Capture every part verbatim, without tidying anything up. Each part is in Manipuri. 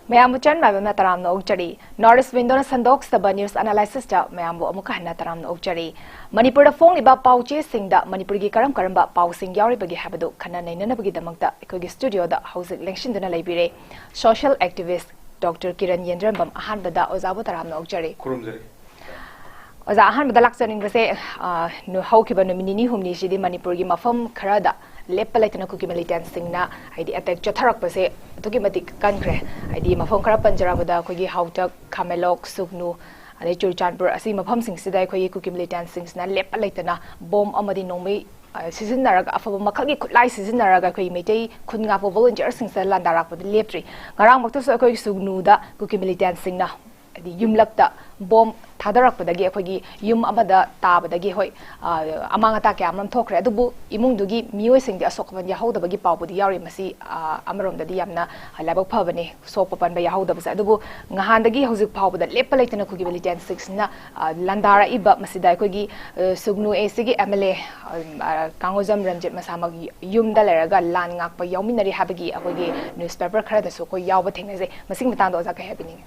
ꯃꯌꯥꯝꯕꯨ ꯆꯟ ꯃꯥꯏꯕꯝꯅ ꯇꯔꯥꯝꯅ ꯑꯣꯛꯆꯔꯤ꯫ North East Window ꯅ ꯁꯟꯗꯣꯛꯆꯕ news analysis ꯇ ꯃꯌꯥꯝꯕꯨ ꯑꯃꯨꯛꯀ ꯍꯟꯅ ꯇꯔꯥꯝꯅ ꯑꯣꯛꯆꯔꯤ꯫ ꯃꯅꯤꯄꯨꯔꯗ ꯐꯣꯡꯂꯤꯕ ꯄꯥꯎꯆꯦꯁꯤꯡꯗ ꯃꯅꯤꯄꯨꯔꯒꯤ ꯀꯔꯝ ꯀꯔꯝꯕ ꯄꯥꯎꯁꯤꯡ ꯌꯥꯎꯔꯤꯕꯒꯦ ꯍꯥꯏꯕꯗꯨ ꯈꯟꯅ ꯅꯩꯅꯅꯕꯒꯤꯗꯃꯛꯇ ꯑꯩꯈꯣꯏꯒꯤ studio ꯗ ꯍꯧꯖꯤꯛ ꯂꯦꯡꯁꯤꯟꯗꯨꯅ ꯂꯩꯕꯤꯔꯦ social activist Doctor ꯀꯤꯔꯟ ꯌꯦꯟꯗ꯭ꯔꯝꯕꯝ꯫ ꯑꯍꯥꯟꯕꯗ ꯑꯣꯖꯥꯕꯨ ꯇꯔꯥꯝꯅ ꯑꯣꯛꯆꯔꯤ꯫ ꯈꯨꯔꯨꯝꯖꯔꯤ꯫ ꯑꯣꯖꯥ, ꯑꯍꯥꯟꯕꯗ ꯂꯥꯛꯆꯅꯤꯡꯕꯁꯦ, ꯑ, ꯅꯨ-, ꯍꯧꯈꯤꯕ ꯅꯨꯃꯤꯠ ꯅꯤꯅꯤ ꯍꯨꯝꯅꯤꯁꯤꯗꯤ ꯃꯅꯤꯄꯨꯔꯒꯤ ꯃꯐꯝ ꯈꯔꯗ ꯂꯦꯞꯄ ꯂꯩꯇꯅ ꯀꯨꯀꯤ militant ꯁꯤꯡꯅ, ꯍꯥꯏꯗꯤ, attack ꯆꯠꯊꯔꯛꯄꯁꯦ ꯑꯗꯨꯛꯀꯤ ꯃꯇꯤꯛ ꯀꯟꯈ꯭ꯔꯦ꯫ ꯍꯥꯏꯗꯤ, ꯃꯐꯝ ꯈꯔ ꯄꯟꯖꯔꯕꯗ ꯑꯩꯈꯣꯏꯒꯤ ꯍꯥꯎꯇꯛ, ꯈꯥꯃꯦꯂꯣꯛ, ꯁꯨꯒꯅꯨ, ꯑꯗꯩ ꯆꯨꯔꯆꯥꯟꯄꯨꯔ, ꯑꯁꯤ ꯃꯐꯝꯁꯤꯡꯁꯤꯗ ꯑꯩꯈꯣꯏꯒꯤ ꯀꯨꯀꯤ militant ꯁꯤꯡꯁꯤꯅ ꯂꯦꯞꯄ ꯂꯩꯇꯅ ꯕꯣꯝ ꯑꯃꯗꯤ ꯅꯣꯡꯃꯩ, ꯑ, ꯁꯤꯖꯤꯟꯅꯔꯒ, ꯑꯐꯕ ꯃꯈꯜꯒꯤ ꯈꯨꯠꯂꯥꯏ ꯁꯤꯖꯤꯟꯅꯔꯒ ꯑꯩꯈꯣꯏꯒꯤ ꯃꯩꯇꯩ ꯈꯨꯟ ꯉꯥꯛꯄ volunteer ꯁꯤꯡꯁꯤꯗ ꯂꯥꯟꯗꯥꯔꯛꯄꯗ ꯂꯦꯞꯇ꯭ꯔꯤ꯫ ꯉꯔꯥꯡꯃꯛꯇꯁꯨ ꯑꯩꯈꯣꯏꯒꯤ ꯁꯨꯒꯅꯨꯗ ꯀꯨꯀꯤ militant ꯁꯤꯡꯅ, ꯍꯥꯏꯗꯤ, ꯌꯨꯝꯂꯛꯇ ꯕꯣꯝ ꯊꯥꯗꯔꯛꯄꯗꯒꯤ ꯑꯩꯈꯣꯏꯒꯤ ꯌꯨꯝ ꯑꯃꯗ ꯇꯥꯕꯗꯒꯤ, ꯍꯣꯏ, ꯑ, ꯑꯃꯥꯡ ꯑꯇꯥ ꯀꯌꯥ ꯑꯃ ꯊꯣꯛꯈ꯭ꯔꯦ, ꯑꯗꯨꯕꯨ ꯏꯃꯨꯡꯗꯨꯒꯤ ꯃꯤꯑꯣꯏꯁꯤꯡꯗꯤ ꯑꯁꯣꯛ ꯑꯄꯟ ꯌꯥꯍꯧꯗꯕꯒꯤ ꯄꯥꯎꯕꯨꯗꯤ ꯌꯥꯎꯔꯤ꯫ ꯃꯁꯤ, ꯑ, ꯑꯃꯔꯣꯝꯗꯗꯤ ꯌꯥꯝꯅ ꯂꯥꯏꯕꯛ ꯐꯕꯅꯤ, ꯁꯣꯛꯄ ꯄꯟꯕ ꯌꯥꯍꯧꯗꯕꯁꯦ꯫ ꯑꯗꯨꯕꯨ ꯉꯍꯥꯟꯗꯒꯤ ꯍꯧꯖꯤꯛ ꯐꯥꯎꯕꯗ ꯂꯦꯞꯄ ꯂꯩꯇꯅ ꯀꯨꯀꯤ militant ꯁꯤꯡꯁꯤꯅ, ꯑ, ꯂꯥꯟꯗꯥꯔꯛꯏꯕ ꯃꯁꯤꯗ ꯑꯩꯈꯣꯏꯒꯤ, ꯑ, ꯁꯨꯒꯅꯨ ꯑꯦ ꯁꯤꯒꯤ M L A, ꯑ, ꯀꯥꯡꯉꯣꯖꯝ ꯔꯟꯖꯤꯠ ꯃꯁꯥꯃꯛ ꯌꯨꯝꯗ ꯂꯩꯔꯒ ꯂꯥꯟ ꯉꯥꯛꯄ ꯌꯥꯎꯃꯤꯟꯅꯔꯤ ꯍꯥꯏꯕꯒꯤ ꯑꯩꯈꯣꯏꯒꯤ newspaper ꯈꯔꯗꯁꯨ ꯑꯩꯈꯣꯏ ꯌꯥꯎꯕ ꯊꯦꯡꯅꯖꯩ꯫ ꯃꯁꯤꯒꯤ ꯃꯇꯥꯡꯗ ꯑꯣꯖꯥ ꯀꯩ ꯍꯥꯏꯕꯤꯅꯤꯡꯉꯤ?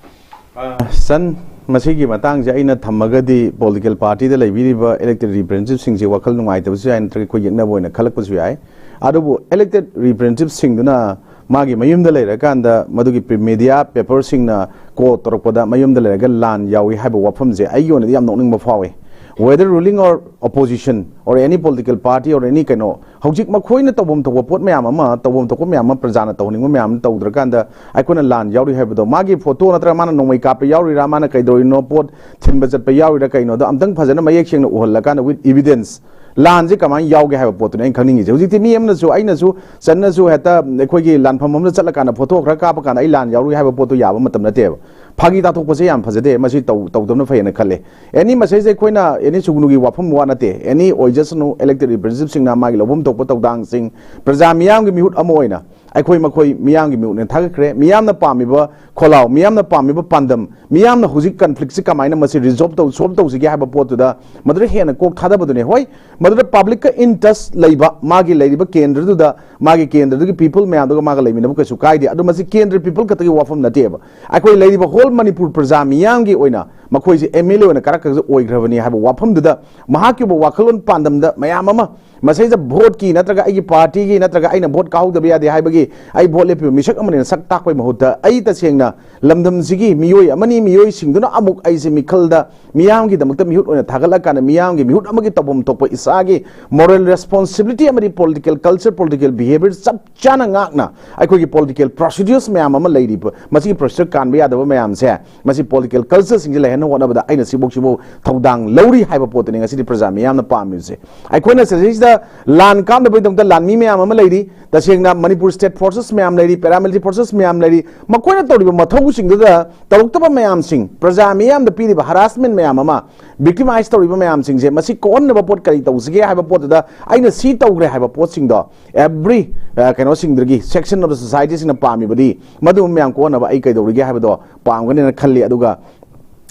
ꯁꯟ, ꯃꯁꯤꯒꯤ ꯃꯇꯥꯡꯁꯦ ꯑꯩꯅ ꯊꯝꯃꯒꯗꯤ political party ꯗ ꯂꯩꯕꯤꯔꯤꯕ elected representative ꯁꯤꯡꯁꯦ ꯋꯥꯈꯜ ꯅꯨꯡꯉꯥꯏꯇꯕꯁꯨ ꯌꯥꯏ, ꯅꯠꯇ꯭ꯔꯒ ꯑꯩꯈꯣꯏ ꯌꯦꯛꯅꯕ ꯑꯣꯏꯅ ꯈꯜꯂꯛꯄꯁꯨ ꯌꯥꯏ꯫ ꯑꯗꯨꯕꯨ elected representative ꯁꯤꯡꯗꯨꯅ ꯃꯥꯒꯤ ꯃꯌꯨꯝꯗ ꯂꯩꯔꯀꯥꯟꯗ ꯃꯗꯨꯒꯤ media paper ꯁꯤꯡꯅ call ꯇꯧꯔꯛꯄꯗ ꯃꯌꯨꯝꯗ ꯂꯩꯔꯒ ꯂꯥꯟ ꯌꯥꯎꯏ ꯍꯥꯏꯕ ꯋꯥꯐꯝꯁꯦ ꯑꯩꯒꯤ ꯑꯣꯏꯅꯗꯤ ꯌꯥꯝ ꯅꯣꯛꯅꯤꯡꯕ ꯐꯥꯎꯏ꯫ Whether ruling or opposition or any political party or any ꯀꯩꯅꯣ, ꯍꯧꯖꯤꯛ ꯃꯈꯣꯏꯅ ꯇꯧꯐꯝ ꯊꯣꯛꯄ ꯄꯣꯠ ꯃꯌꯥꯝ ꯑꯃ, ꯇꯧꯐꯝ ꯊꯣꯛꯄ ꯃꯌꯥꯝ ꯑꯃ ꯄ꯭ꯔꯖꯥꯅ ꯇꯧꯍꯟꯅꯤꯡꯕ ꯃꯌꯥꯝ ꯑꯃ ꯇꯧꯗ꯭ꯔꯀꯥꯟꯗ ꯑꯩꯈꯣꯏꯅ ꯂꯥꯟ ꯌꯥꯎꯔꯤ ꯍꯥꯏꯕꯗꯣ, ꯃꯥꯒꯤ photo ꯅꯠꯇ꯭ꯔꯒ ꯃꯥꯅ ꯅꯣꯡꯃꯩ ꯀꯥꯞꯄ ꯌꯥꯎꯔꯤꯔꯥ, ꯃꯥꯅ ꯀꯩꯗꯧꯔꯤꯅꯣ, ꯄꯣꯠ ꯊꯤꯟꯕ ꯆꯠꯄ ꯌꯥꯎꯔꯤꯔꯥ ꯀꯩꯅꯣꯗꯣ ꯑꯝꯇꯪ ꯐꯖꯅ ꯃꯌꯦꯛ ꯁꯦꯡꯅ ꯎꯍꯜꯂꯀꯥꯟꯗ with evidence ꯂꯥꯟꯁꯦ ꯀꯃꯥꯏꯅ ꯌꯥꯎꯒꯦ ꯍꯥꯏꯕ ꯄꯣꯠꯇꯨꯅꯦ ꯑꯩꯅ ꯈꯪꯅꯤꯡꯉꯤꯁꯦ꯫ ꯍꯧꯖꯤꯛꯇꯤ ꯃꯤ ꯑꯃꯅꯁꯨ, ꯑꯩꯅꯁꯨ, ꯆꯟꯅꯁꯨ ꯍꯦꯛꯇ ꯑꯩꯈꯣꯏꯒꯤ ꯂꯥꯟꯐꯝ ꯑꯃꯗ ꯆꯠꯂꯀꯥꯟꯗ photo ꯈꯔ ꯀꯥꯞꯄ ꯀꯥꯟꯗ ꯑꯩ ꯂꯥꯟ ꯌꯥꯎꯔꯤ ꯍꯥꯏꯕ ꯄꯣꯠꯇꯣ ꯌꯥꯕ ꯃꯇꯝ ꯅꯠꯇꯦꯕ꯫ ꯐꯥꯒꯤ ꯇꯥꯊꯣꯛꯄꯁꯦ ꯌꯥꯝ ꯐꯖꯗꯦ, ꯃꯁꯤ ꯇꯧ-, ꯇꯧꯗꯕꯅ ꯐꯩꯌꯦꯅ ꯈꯜꯂꯦ꯫ Any message ꯁꯦ ꯑꯩꯈꯣꯏꯅ any ꯁꯨꯒꯅꯨꯒꯤ ꯋꯥꯐꯝ ꯋꯥ ꯅꯠꯇꯦ, any ꯑꯣꯏꯖꯁꯅꯨ, elected representative ꯁꯤꯡꯅ ꯃꯥꯒꯤ ꯂꯧꯐꯝ ꯊꯣꯛꯄ ꯊꯧꯗꯥꯡꯁꯤꯡ ꯄ꯭ꯔꯖꯥ ꯃꯤꯌꯥꯝꯒꯤ ꯃꯤꯍꯨꯠ ꯑꯃ ꯑꯣꯏꯅ ꯑꯩꯈꯣꯏ ꯃꯈꯣꯏ ꯃꯤꯌꯥꯝꯒꯤ ꯃꯤꯍꯨꯠꯅꯦꯅ ꯊꯥꯒꯠꯈ꯭ꯔꯦ꯫ ꯃꯤꯌꯥꯝꯅ ꯄꯥꯝꯃꯤꯕ ꯈꯣꯜꯂꯥꯎ, ꯃꯤꯌꯥꯝꯅ ꯄꯥꯝꯃꯤꯕ ꯄꯥꯟꯗꯝ, ꯃꯤꯌꯥꯝꯅ ꯍꯧꯖꯤꯛ ꯀꯟꯐ꯭ꯂꯤꯛꯁꯤ ꯀꯃꯥꯏꯅ ꯃꯁꯤ ꯔꯤꯖꯣꯜꯕ ꯇꯧ, ꯁꯣꯜꯕ ꯇꯧꯁꯤꯒꯦ ꯍꯥꯏꯕ ꯄꯣꯠꯇꯨꯗ ꯃꯗꯨꯗ ꯍꯦꯟꯅ ꯀꯣꯛ ꯊꯥꯗꯕꯗꯨꯅꯦ꯫ ꯍꯣꯏ, ꯃꯗꯨꯗ ꯄꯕ꯭ꯂꯤꯛꯀ ꯏꯟ ꯇꯆ ꯂꯩꯕ, ꯃꯥꯒꯤ ꯂꯩꯔꯤꯕ ꯀꯦꯟꯗ꯭ꯔꯗꯨꯗ, ꯃꯥꯒꯤ ꯀꯦꯟꯗ꯭ꯔꯗꯨꯒꯤ ꯄꯤꯄꯜ ꯃꯌꯥꯝꯗꯨꯒ ꯃꯥꯒ ꯂꯩꯃꯤꯟꯅꯕ ꯀꯩꯁꯨ ꯀꯥꯏꯗꯦ꯫ ꯑꯗꯨ ꯃꯁꯤ ꯀꯦꯟꯗ꯭ꯔ ꯄꯤꯄꯜ ꯈꯛꯇꯒꯤ ꯋꯥꯐꯝ ꯅꯠꯇꯦꯕ꯫ ꯑꯩꯈꯣꯏ ꯂꯩꯔꯤꯕ ꯍꯣꯜ ꯃꯅꯤꯄꯨꯔ ꯄ꯭ꯔꯖꯥ ꯃꯤꯌꯥꯝꯒꯤ ꯑꯣꯏꯅ ꯃꯈꯣꯏꯁꯦ ꯑꯦꯝ ꯑꯦꯜ ꯑꯦ ꯑꯣꯏꯅ ꯀꯥꯔꯛꯈ꯭ꯔꯒꯁꯨ ꯑꯣꯏꯈ꯭ꯔꯕꯅꯤ ꯍꯥꯏꯕ ꯋꯥꯐꯝꯗꯨꯗ ꯃꯍꯥꯛꯀꯤ ꯑꯣꯏꯕ ꯋꯥꯈꯜꯂꯣꯟ ꯄꯥꯟꯗꯝꯗ ꯃꯌꯥꯝ ꯑꯃ ꯃꯁꯤꯗ ꯚꯣꯠꯀꯤ ꯅꯠꯇ꯭ꯔꯒ ꯑꯩꯒꯤ ꯄꯥꯔꯇꯤꯒꯤ ꯅꯠꯇ꯭ꯔꯒ ꯑꯩꯅ ꯚꯣꯠ ꯀꯥꯍꯧꯗꯕ ꯌꯥꯗꯦ ꯍꯥꯏꯕꯒꯤ ꯑꯩ ꯚꯣꯠ ꯂꯦꯞꯄꯤꯕ ꯃꯤꯁꯛ ꯑꯃꯅꯤꯅ ꯁꯛ ꯇꯥꯛꯄꯒꯤ ꯃꯍꯨꯠꯇ, ꯑꯩ ꯇꯁꯦꯡꯅ ꯂꯝꯗꯝꯁꯤꯒꯤ ꯃꯤꯑꯣꯏ ꯑꯃꯅꯤ, ꯃꯤꯑꯣꯏꯁꯤꯡꯗꯨꯅ ꯑꯃꯨꯛ ꯑꯩꯁꯦ ꯃꯤꯈꯜꯗ ꯃꯤꯌꯥꯝꯒꯤꯗꯃꯛꯇ ꯃꯤꯍꯨꯠ ꯑꯣꯏꯅ ꯊꯥꯒꯠꯂꯀꯥꯟꯗ ꯃꯤꯌꯥꯝꯒꯤ ꯃꯤꯍꯨꯠ ꯑꯃꯒꯤ ꯇꯧꯐꯝ ꯊꯣꯛꯄ ꯏꯁꯥꯒꯤ ꯃꯣꯔꯦꯜ ꯔꯦꯁꯄꯣꯟꯁꯤꯕꯤꯂꯤꯇꯤ ꯑꯃꯗꯤ ꯄꯣꯂꯤꯇꯤꯀꯦꯜ ꯀꯜꯆꯔ, ꯄꯣꯂꯤꯇꯤꯀꯦꯜ ꯕꯤꯍꯦꯕꯤꯌꯔ ꯆꯞ ꯆꯥꯅ ꯉꯥꯛꯅ ꯑꯩꯈꯣꯏꯒꯤ ꯄꯣꯂꯤꯇꯤꯀꯦꯜ ꯄ꯭ꯔꯣꯁꯤꯗ꯭ꯌꯨꯔꯁ ꯃꯌꯥꯝ ꯑꯃ ꯂꯩꯔꯤꯕ, ꯃꯁꯤꯒꯤ ꯄ꯭ꯔꯣꯁꯤꯗ꯭ꯌꯨꯔ ꯀꯥꯟꯕ ꯌꯥꯗꯕ ꯃꯌꯥꯝꯁꯦ, ꯃꯁꯤ ꯄꯣꯂꯤꯇꯤꯀꯦꯜ ꯀꯜꯆꯔꯁꯤꯡꯁꯦ ꯂꯩꯍꯟꯅꯕ ꯍꯣꯠꯅꯕꯗ ꯑꯩꯅ ꯁꯤꯐꯧ ꯁꯤꯐꯧ ꯊꯧꯗꯥꯡ ꯂꯧꯔꯤ ꯍꯥꯏꯕ ꯄꯣꯠꯇꯨꯅꯤ ꯉꯁꯤꯗꯤ ꯄ꯭ꯔꯖꯥ ꯃꯤꯌꯥꯝꯅ ꯄꯥꯝꯃꯤꯕꯁꯦ꯫ ꯑꯩꯈꯣꯏꯅ ꯁꯤꯗꯩꯁꯤꯗ ꯂꯥꯟ ꯀꯥꯞꯅꯕꯒꯤꯗꯃꯛꯇ ꯂꯥꯟꯃꯤ ꯃꯌꯥꯝ ꯑꯃ ꯂꯩꯔꯤ꯫ ꯇꯁꯦꯡꯅ ꯃꯅꯤꯄꯨꯔ ꯁ꯭ꯇꯦꯠ ꯐꯣꯔꯁꯦꯁ ꯃꯌꯥꯝ ꯂꯩꯔꯤ, ꯄꯦꯔꯥꯃꯤꯂꯤꯇꯔꯤ ꯐꯣꯔꯁꯦꯁ ꯃꯌꯥꯝ ꯂꯩꯔꯤ꯫ ꯃꯈꯣꯏꯅ ꯇꯧꯔꯤꯕ ꯃꯊꯧꯁꯤꯡꯗꯨꯗ ꯇꯧꯔꯛꯇꯕ ꯃꯌꯥꯝꯁꯤꯡ, ꯄ꯭ꯔꯖꯥ ꯃꯤꯌꯥꯝꯗ ꯄꯤꯔꯤꯕ ꯍꯔꯥꯁꯃꯦꯟ ꯃꯌꯥꯝ ꯑꯃ, ꯚꯤꯛꯇꯤꯃꯥꯏꯁ ꯇꯧꯔꯤꯕ ꯃꯌꯥꯝꯁꯤꯡꯁꯦ ꯃꯁꯤ ꯀꯣꯛꯍꯟꯅꯕ ꯄꯣꯠ ꯀꯔꯤ ꯇꯧꯁꯤꯒꯦ ꯍꯥꯏꯕ ꯄꯣꯠꯇꯨꯗ ꯑꯩꯅ ꯁꯤ ꯇꯧꯈ꯭ꯔꯦ ꯍꯥꯏꯕ ꯄꯣꯠꯁꯤꯡꯗꯣ ꯑꯦꯕ꯭ꯔꯤ ꯀꯩꯅꯣꯁꯤꯡꯗꯒꯤ ꯁꯦꯛꯁꯟ ꯑꯣꯐ ꯁꯣꯁꯥꯏꯇꯤꯁꯤꯡꯅ ꯄꯥꯝꯃꯤꯕꯗꯤ ꯃꯗꯨꯒꯨꯝꯕ ꯃꯌꯥꯝ ꯀꯣꯛꯍꯟꯅꯕ ꯑꯩ ꯀꯩꯗꯧꯔꯤꯒꯦ ꯍꯥꯏꯕꯗꯣ ꯄꯥꯝꯒꯅꯤꯅ ꯈꯜꯂꯤ꯫ ꯑꯗꯨꯒ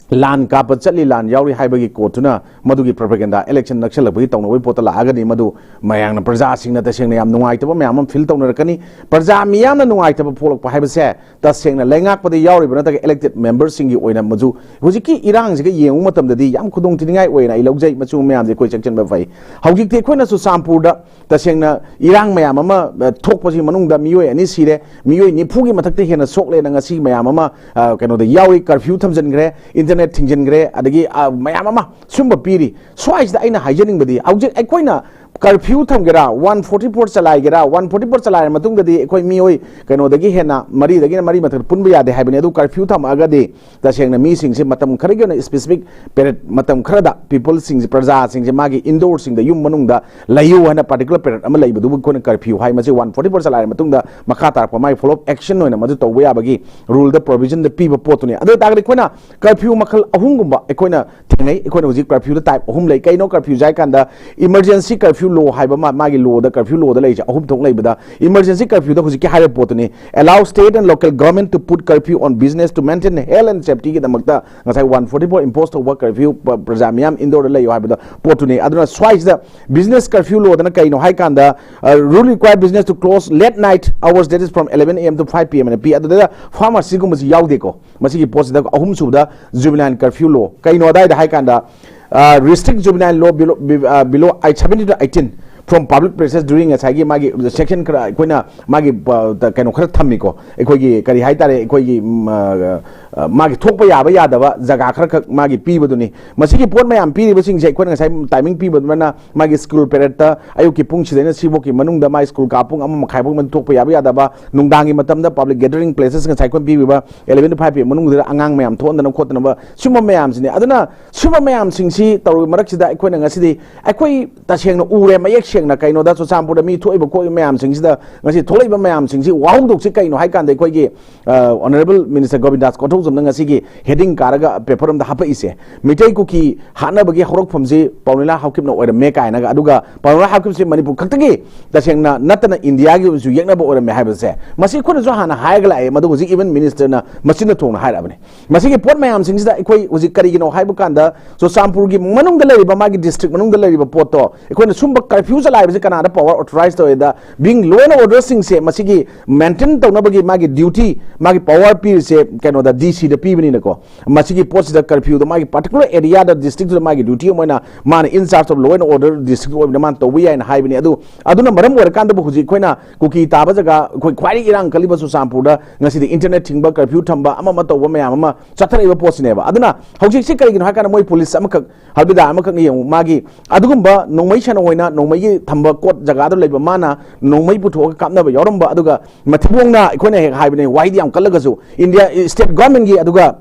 ꯂꯥꯟ ꯀꯥꯞꯄ ꯆꯠꯂꯤ, ꯂꯥꯟ ꯌꯥꯎꯔꯤ ꯍꯥꯏꯕꯒꯤ ꯀꯣꯠꯇꯨꯅ ꯃꯗꯨꯒꯤ ꯄ꯭ꯔꯣꯄꯦꯒꯦꯟꯗꯥ ꯏꯂꯦꯛꯁꯟ ꯅꯛꯁꯜꯂꯛꯄꯒꯤ ꯇꯧꯅꯕꯒꯤ ꯄꯣꯠꯇ ꯂꯥꯛꯑꯒꯗꯤ ꯃꯗꯨ ꯃꯌꯥꯝꯅ, ꯄ꯭ꯔꯖꯥꯁꯤꯡꯅ ꯇꯁꯦꯡꯅ ꯌꯥꯝ ꯅꯨꯡꯉꯥꯏꯇꯕ ꯃꯌꯥꯝ ꯑꯃ ꯐꯤꯜ ꯇꯧꯅꯔꯛꯀꯅꯤ꯫ ꯄ꯭ꯔꯖꯥ ꯃꯤꯌꯥꯝꯅ ꯅꯨꯡꯉꯥꯏꯇꯕ ꯐꯣꯡꯂꯛꯄ ꯍꯥꯏꯕꯁꯦ ꯇꯁꯦꯡꯅ ꯂꯩꯉꯥꯛꯄꯗ ꯌꯥꯎꯔꯤꯕ ꯅꯠꯇ꯭ꯔꯒ ꯏꯂꯦꯛꯇꯦꯗ ꯃꯦꯝꯕꯔꯁꯤꯡꯒꯤ ꯑꯣꯏꯅ ꯃꯗꯨ ꯍꯧꯖꯤꯛꯀꯤ ꯏꯔꯥꯡꯁꯤꯒ ꯌꯦꯡꯕ ꯃꯇꯝꯗꯗꯤ ꯌꯥꯝ ꯈꯨꯗꯣꯡꯊꯤꯅꯤꯡꯉꯥꯏ ꯑꯣꯏꯅ ꯑꯩ ꯂꯧꯖꯩ꯫ ꯃꯆꯨ ꯃꯌꯥꯝꯁꯦ ꯑꯩꯈꯣꯏ ꯆꯦꯛꯁꯤꯟꯕ ꯐꯩ꯫ ꯍꯧꯖꯤꯛꯇꯤ ꯑꯩꯈꯣꯏꯅ ꯆꯨꯔꯆꯥꯟꯄꯨꯔꯗ ꯇꯁꯦꯡꯅ ꯏꯔꯥꯡ ꯃꯌꯥꯝ ꯑꯃ, ꯑ, ꯊꯣꯛꯄꯁꯤ ꯃꯅꯨꯡꯗ ꯃꯤꯑꯣꯏ ꯑꯅꯤ ꯁꯤꯔꯦ, ꯃꯤꯑꯣꯏ ꯅꯤꯐꯨꯒꯤ ꯃꯊꯛꯇ ꯍꯦꯟꯅ ꯁꯣꯛꯂꯦꯅ ꯉꯁꯤ ꯃꯌꯥꯝ ꯑꯃ, ꯑ, ꯀꯩꯅꯣꯗ ꯌꯥꯎꯔꯤ, ꯀꯔꯐ꯭ꯌꯨ ꯊꯝꯖꯤꯟꯈ꯭ꯔꯦ, ꯏꯟꯇꯔꯅꯦꯠ ꯊꯤꯡꯖꯤꯟꯈ꯭ꯔꯦ, ꯑꯗꯒꯤ, ꯑ, ꯃꯌꯥꯝ ꯑꯃ ꯁꯨꯝꯕ ꯄꯤꯔꯤ꯫ ꯁ꯭ꯋꯥꯏꯁꯤꯗ ꯑꯩꯅ ꯍꯥꯏꯖꯅꯤꯡꯕꯗꯤ ꯍꯧꯖꯤꯛ ꯑꯩꯈꯣꯏꯅ ꯀꯔꯐ꯭ꯌꯨ ꯊꯝꯒꯦꯔꯥ, ꯋꯥꯟ ꯐꯣꯔꯇꯤ ꯐꯣꯔ ꯆꯂꯥꯏꯒꯦꯔꯥ, ꯋꯥꯟ ꯐꯣꯔꯇꯤ ꯐꯣꯔ ꯆꯂꯥꯏꯔ ꯃꯇꯨꯡꯗꯗꯤ ꯑꯩꯈꯣꯏ ꯃꯤꯑꯣꯏ ꯀꯩꯅꯣꯗꯒꯤ ꯍꯦꯟꯅ ꯃꯔꯤꯗꯒꯤꯅ ꯃꯔꯤ ꯃꯊꯛꯇ ꯄꯨꯟꯕ ꯌꯥꯗꯦ ꯍꯥꯏꯕꯅꯤ꯫ ꯑꯗꯨ ꯀꯔꯐ꯭ꯌꯨ ꯊꯝꯃꯛꯑꯒꯗꯤ ꯇꯁꯦꯡꯅ ꯃꯤꯁꯤꯡꯁꯦ ꯃꯇꯝ ꯈꯔꯒꯤ ꯑꯣꯏꯅ ꯁ꯭ꯄꯦꯁꯤꯐꯤꯛ ꯄꯦꯔꯦꯗ, ꯃꯇꯝ ꯈꯔꯗ ꯄꯤꯄꯜꯁꯤꯡꯁꯦ, ꯄ꯭ꯔꯖꯥꯁꯤꯡꯁꯦ ꯃꯥꯒꯤ ꯏꯟꯗꯣꯔꯁꯤꯡꯗ, ꯌꯨꯝ ꯃꯅꯨꯡꯗ ꯂꯩꯌꯨ ꯍꯥꯏꯅ ꯄꯥꯔꯇꯤꯀꯨꯂꯔ ꯄꯦꯔꯦꯗ ꯑꯃ ꯂꯩꯕꯗꯨꯕꯨ ꯑꯩꯈꯣꯏꯅ ꯀꯔꯐ꯭ꯌꯨ ꯍꯥꯏ꯫ ꯃꯁꯤ ꯋꯥꯟ ꯐꯣꯔꯇꯤ ꯐꯣꯔ ꯆꯂꯥꯏꯔ ꯃꯇꯨꯡꯗ ꯃꯈꯥ ꯇꯥꯔꯛꯄ ꯃꯥꯒꯤ ꯐꯣꯂꯣ ꯑꯞ ꯑꯦꯛꯁꯟ ꯑꯣꯏꯅ ꯃꯗꯨ ꯇꯧꯕ ꯌꯥꯕꯒꯤ ꯔꯨꯜꯗ ꯄ꯭ꯔꯣꯚꯤꯖꯟꯗ ꯄꯤꯕ ꯄꯣꯠꯇꯨꯅꯤ꯫ ꯑꯗꯨ ꯑꯣꯏ ꯇꯥꯔꯒꯗꯤ ꯑꯩꯈꯣꯏꯅ ꯀꯔꯐ꯭ꯌꯨ ꯃꯈꯜ ꯑꯍꯨꯝꯒꯨꯝꯕ ꯑꯩꯈꯣꯏꯅ ꯊꯦꯡꯅꯩ꯫ ꯑꯩꯈꯣꯏꯅ ꯍꯧꯖꯤꯛ ꯀꯔꯐ꯭ꯌꯨꯗ ꯇꯥꯏꯞ ꯑꯍꯨꯝ ꯂꯩ꯫ ꯀꯩꯅꯣ ꯀꯔꯐ꯭ꯌꯨꯁꯦ ꯍꯥꯏ ꯀꯥꯟꯗ, ꯏꯃꯔꯖꯦꯟꯁꯤ ꯀꯔꯐ꯭ꯌꯨ ꯂꯣ ꯍꯥꯏꯕ ꯑꯃ, ꯃꯥꯒꯤ ꯂꯣꯗ, ꯀꯔꯐ꯭ꯌꯨ ꯂꯣꯗ ꯂꯩꯔꯤꯁꯦ ꯑꯍꯨꯝ ꯊꯣꯛꯅ ꯂꯩꯕꯗ, ꯏꯃꯔꯖꯦꯟꯁꯤ ꯀꯔꯐ꯭ꯌꯨꯗ ꯍꯧꯖꯤꯛꯀꯤ ꯍꯥꯏꯔꯤꯕ ꯄꯣꯠꯇꯨꯅꯤ, allow state and local government to put curfew on business to maintain health and safetyꯒꯤꯗꯃꯛꯇ ꯉꯁꯥꯏ ꯋꯥꯟ ꯐꯣꯔꯇꯤ ꯐꯣꯔ impose ꯇꯧꯕ ꯀꯔꯐ꯭ꯌꯨ, ꯄ-, ꯄ꯭ꯔꯖꯥ ꯃꯤꯌꯥꯝ indoorꯗ ꯂꯩꯌꯨ ꯍꯥꯏꯕꯗ ꯄꯣꯠꯇꯨꯅꯤ꯫ ꯑꯗꯨꯅ ꯁ꯭ꯋꯥꯏꯁꯤꯗ business curfew ꯂꯣꯗꯅ ꯀꯩꯅꯣ ꯍꯥꯏ ꯀꯥꯟꯗ, uh, rule require business to close late night hours, that is from eleven A M to five P M ꯑꯅ ꯄꯤ꯫ ꯑꯗꯨꯗ ꯐꯥꯔꯃꯥꯁꯤꯒꯨꯝꯕꯁꯤ ꯌꯥꯎꯗꯦꯀꯣ꯫ ꯃꯁꯤꯒꯤ ꯄꯣꯠꯁꯤꯗ ꯑꯍꯨꯝꯁꯨꯕꯗ juvenile curfew law꯫ ꯀꯩꯅꯣ ꯑꯗꯥꯏꯗ ꯍꯥꯏ ꯀꯥꯟꯗ, ꯑ, restrict juvenile law below, be-, ꯑ, below seventeen to eighteen from public places during ꯉꯁꯥꯏꯒꯤ ꯃꯥꯒꯤ section ꯈꯔ ꯑꯩꯈꯣꯏꯅ ꯃꯥꯒꯤ, ꯑ, ꯀꯩꯅꯣ ꯈꯔ ꯊꯝꯃꯤꯀꯣ꯫ ꯑꯩꯈꯣꯏꯒꯤ ꯀꯔꯤ ꯍꯥꯏꯇꯥꯔꯦ, ꯑꯩꯈꯣꯏꯒꯤ, ꯎꯝ, ꯑ, ꯑ, ꯃꯥꯒꯤ ꯊꯣꯛꯄ ꯌꯥꯕ ꯌꯥꯗꯕ ꯖꯒꯥ ꯈꯔ ꯈꯛ ꯃꯥꯒꯤ ꯄꯤꯕꯗꯨꯅꯤ꯫ ꯃꯁꯤꯒꯤ ꯄꯣꯠ ꯃꯌꯥꯝ ꯄꯤꯔꯤꯕꯁꯤꯡꯁꯦ ꯑꯩꯈꯣꯏꯅ ꯉꯁꯥꯏ timing ꯄꯤꯕ ꯑꯗꯨꯃꯥꯏꯅ ꯃꯥꯒꯤ school periodꯇ ꯑꯌꯨꯛꯀꯤ ꯄꯨꯡ ꯁꯤꯗꯩꯅ ꯁꯤꯐꯥꯎꯒꯤ ꯃꯅꯨꯡꯗ ꯃꯥꯒꯤ school ꯀꯥ ꯄꯨꯡ ꯑꯃ ꯃꯈꯥꯏꯐꯥꯎ ꯃꯅꯨꯡꯗ ꯊꯣꯛꯄ ꯌꯥꯕ ꯌꯥꯗꯕ, ꯅꯨꯡꯗꯥꯡꯒꯤ ꯃꯇꯝꯗ public gathering places ꯉꯁꯥꯏ ꯑꯩꯈꯣꯏꯅ ꯄꯤꯕꯤꯕ eleven to five P M ꯃꯅꯨꯡꯗꯨꯗ ꯑꯉꯥꯡ ꯃꯌꯥꯝ ꯊꯣꯛꯍꯟꯗꯅ ꯈꯣꯠꯇꯅꯕ ꯁꯤꯒꯨꯝꯕ ꯃꯌꯥꯝꯁꯤꯅꯤ꯫ ꯑꯗꯨꯅ ꯁꯤꯒꯨꯝꯕ ꯃꯌꯥꯝꯁꯤꯡꯁꯤ ꯇꯧꯔꯤꯕ ꯃꯔꯛꯁꯤꯗ ꯑꯩꯈꯣꯏꯅ ꯉꯁꯤꯗꯤ ꯑꯩꯈꯣꯏ ꯇꯁꯦꯡꯅ ꯎꯔꯦ ꯃꯌꯦꯛ ꯁꯦꯡꯅ꯫ ꯀꯩꯅꯣꯗ ꯆꯨꯔꯆꯥꯟꯄꯨꯔꯗ ꯃꯤ ꯊꯣꯛꯏꯕ ꯈꯣꯠꯂꯤꯕ ꯃꯌꯥꯝꯁꯤꯡꯁꯤꯗ ꯉꯁꯤ ꯊꯣꯛꯂꯛꯏꯕ ꯃꯌꯥꯝꯁꯤꯡꯁꯤ ꯋꯥꯍꯧꯗꯣꯛꯁꯤ ꯀꯩꯅꯣ ꯍꯥꯏ ꯀꯥꯟꯗ ꯑꯩꯈꯣꯏꯒꯤ, ꯑ, Honourable Minister ꯒꯣꯕꯤꯟꯗꯥꯁ ꯀꯣꯊꯧꯖꯝꯅ ꯉꯁꯤꯒꯤ heading ꯀꯥꯔꯒ paper ꯑꯃꯗ ꯍꯥꯞꯄꯛꯏꯁꯦ, ꯃꯤꯇꯩ ꯀꯨꯀꯤ ꯍꯥꯠꯅꯕꯒꯤ ꯍꯧꯔꯛꯐꯝꯁꯤ ꯄꯥꯎꯅꯤꯂꯥ ꯍꯥꯎꯀꯤꯞꯅ ꯑꯣꯏꯔꯝꯃꯦ ꯀꯥꯏꯅꯒ, ꯑꯗꯨꯒ ꯄꯥꯎꯅꯤꯂꯥ ꯍꯥꯎꯀꯤꯞꯁꯤ ꯃꯅꯤꯄꯨꯔ ꯈꯛꯇꯒꯤ ꯇꯁꯦꯡꯅ ꯅꯠꯇꯅ ꯏꯟꯗꯤꯌꯥꯒꯤ ꯑꯣꯏꯅꯁꯨ ꯌꯦꯛꯅꯕ ꯑꯣꯏꯔꯝꯃꯦ ꯍꯥꯏꯕꯁꯦ ꯃꯁꯤ ꯑꯩꯈꯣꯏꯅꯁꯨ ꯍꯥꯟꯅ ꯍꯥꯏꯔꯒ ꯂꯥꯛꯑꯦ, ꯃꯗꯨ ꯍꯧꯖꯤꯛ even minister ꯅ ꯃꯆꯤꯟꯅ ꯊꯣꯡꯅ ꯍꯥꯏꯔꯛꯑꯕꯅꯤ꯫ ꯃꯁꯤꯒꯤ ꯄꯣꯠ ꯃꯌꯥꯝꯁꯤꯡꯁꯤꯗ ꯑꯩꯈꯣꯏ ꯍꯧꯖꯤꯛ ꯀꯔꯤꯒꯤꯅꯣ ꯍꯥꯏꯕ ꯀꯥꯟꯗ ꯆꯨꯔꯆꯥꯟꯄꯨꯔꯒꯤ ꯃꯅꯨꯡꯗ ꯂꯩꯔꯤꯕ ꯃꯥꯒꯤ district ꯃꯅꯨꯡꯗ ꯂꯩꯔꯤꯕ ꯄꯣꯠꯇꯣ ꯑꯩꯈꯣꯏꯅ ꯁꯨꯝꯕ curfew ꯆꯂꯥꯏꯕꯁꯦ ꯀꯅꯥꯗ power authorise ꯇꯧꯋꯦꯗ, being law and order ꯁꯤꯡꯁꯦ ꯃꯁꯤꯒꯤ maintain ꯇꯧꯅꯕꯒꯤ ꯃꯥꯒꯤ duty, ꯃꯥꯒꯤ power ꯄꯤꯔꯤꯁꯦ ꯀꯩꯅꯣꯗ D C ꯗ ꯄꯤꯕꯅꯤꯅꯀꯣ꯫ ꯃꯁꯤꯒꯤ ꯄꯣꯠꯁꯤꯗ curfew ꯗꯣ ꯃꯥꯒꯤ particular area ꯗ district ꯇꯨꯗ ꯃꯥꯒꯤ duty ꯑꯃ ꯑꯣꯏꯅ ꯃꯥꯅ in charge of law and order district ꯑꯣꯏꯕꯅ ꯃꯥꯅ ꯇꯧꯕ ꯌꯥꯏꯅ ꯍꯥꯏꯕꯅꯤ꯫ ꯑꯗꯨ, ꯑꯗꯨꯅ ꯃꯔꯝ ꯑꯣꯏꯔꯀꯥꯟꯗꯕꯨ ꯍꯧꯖꯤꯛ ꯑꯩꯈꯣꯏꯅ ꯀꯨꯀꯤ ꯇꯥꯕ ꯖꯒꯥ, ꯑꯩꯈꯣꯏ ꯈ꯭ꯋꯥꯏꯗꯒꯤ ꯏꯔꯥꯡ ꯀꯜꯂꯤꯕ ꯆꯨꯔꯆꯥꯟꯄꯨꯔꯗ ꯉꯁꯤꯗꯤ internet ꯊꯤꯡꯕ, curfew ꯊꯝꯕ, ꯑꯃ ꯑꯃ ꯇꯧꯕ ꯃꯌꯥꯝ ꯑꯃ ꯆꯠꯊꯔꯛꯏꯕ ꯄꯣꯠꯁꯤꯅꯦꯕ꯫ ꯑꯗꯨꯅ ꯍꯧꯖꯤꯛꯁꯤ ꯀꯔꯤꯒꯤꯅꯣ ꯍꯥꯏ ꯀꯥꯟꯗ ꯃꯣꯏ ꯄꯨꯂꯤꯁ ꯑꯃꯈꯛ, ꯍꯜꯕꯤꯗꯥ ꯑꯃꯈꯛꯅ ꯌꯦꯡꯉꯨ, ꯃꯥꯒꯤ ꯑꯗꯨꯒꯨꯝꯕ ꯅꯣꯡꯃꯩ ꯁꯥꯟꯅ ꯑꯣꯏꯅ ꯅꯣꯡꯃꯩꯒꯤ ꯊꯝꯕ ꯀꯣꯠ ꯖꯒꯥꯗ ꯂꯩꯕ ꯃꯥꯅ ꯅꯣꯡꯃꯩ ꯄꯨꯊꯣꯛꯑꯒ ꯀꯥꯞꯅꯕ ꯌꯥꯎꯔꯝꯕ, ꯑꯗꯨꯒ ꯃꯊꯤꯕꯣꯡꯅ ꯑꯩꯈꯣꯏꯅ ꯍꯦꯛ ꯍꯥꯏꯕꯅꯦ, ꯋꯥꯍꯩꯗꯤ ꯌꯥꯝ ꯀꯜꯂꯒꯁꯨ ꯏꯟꯗꯤꯌꯥ state government ꯀꯤ, ꯑꯗꯨꯒ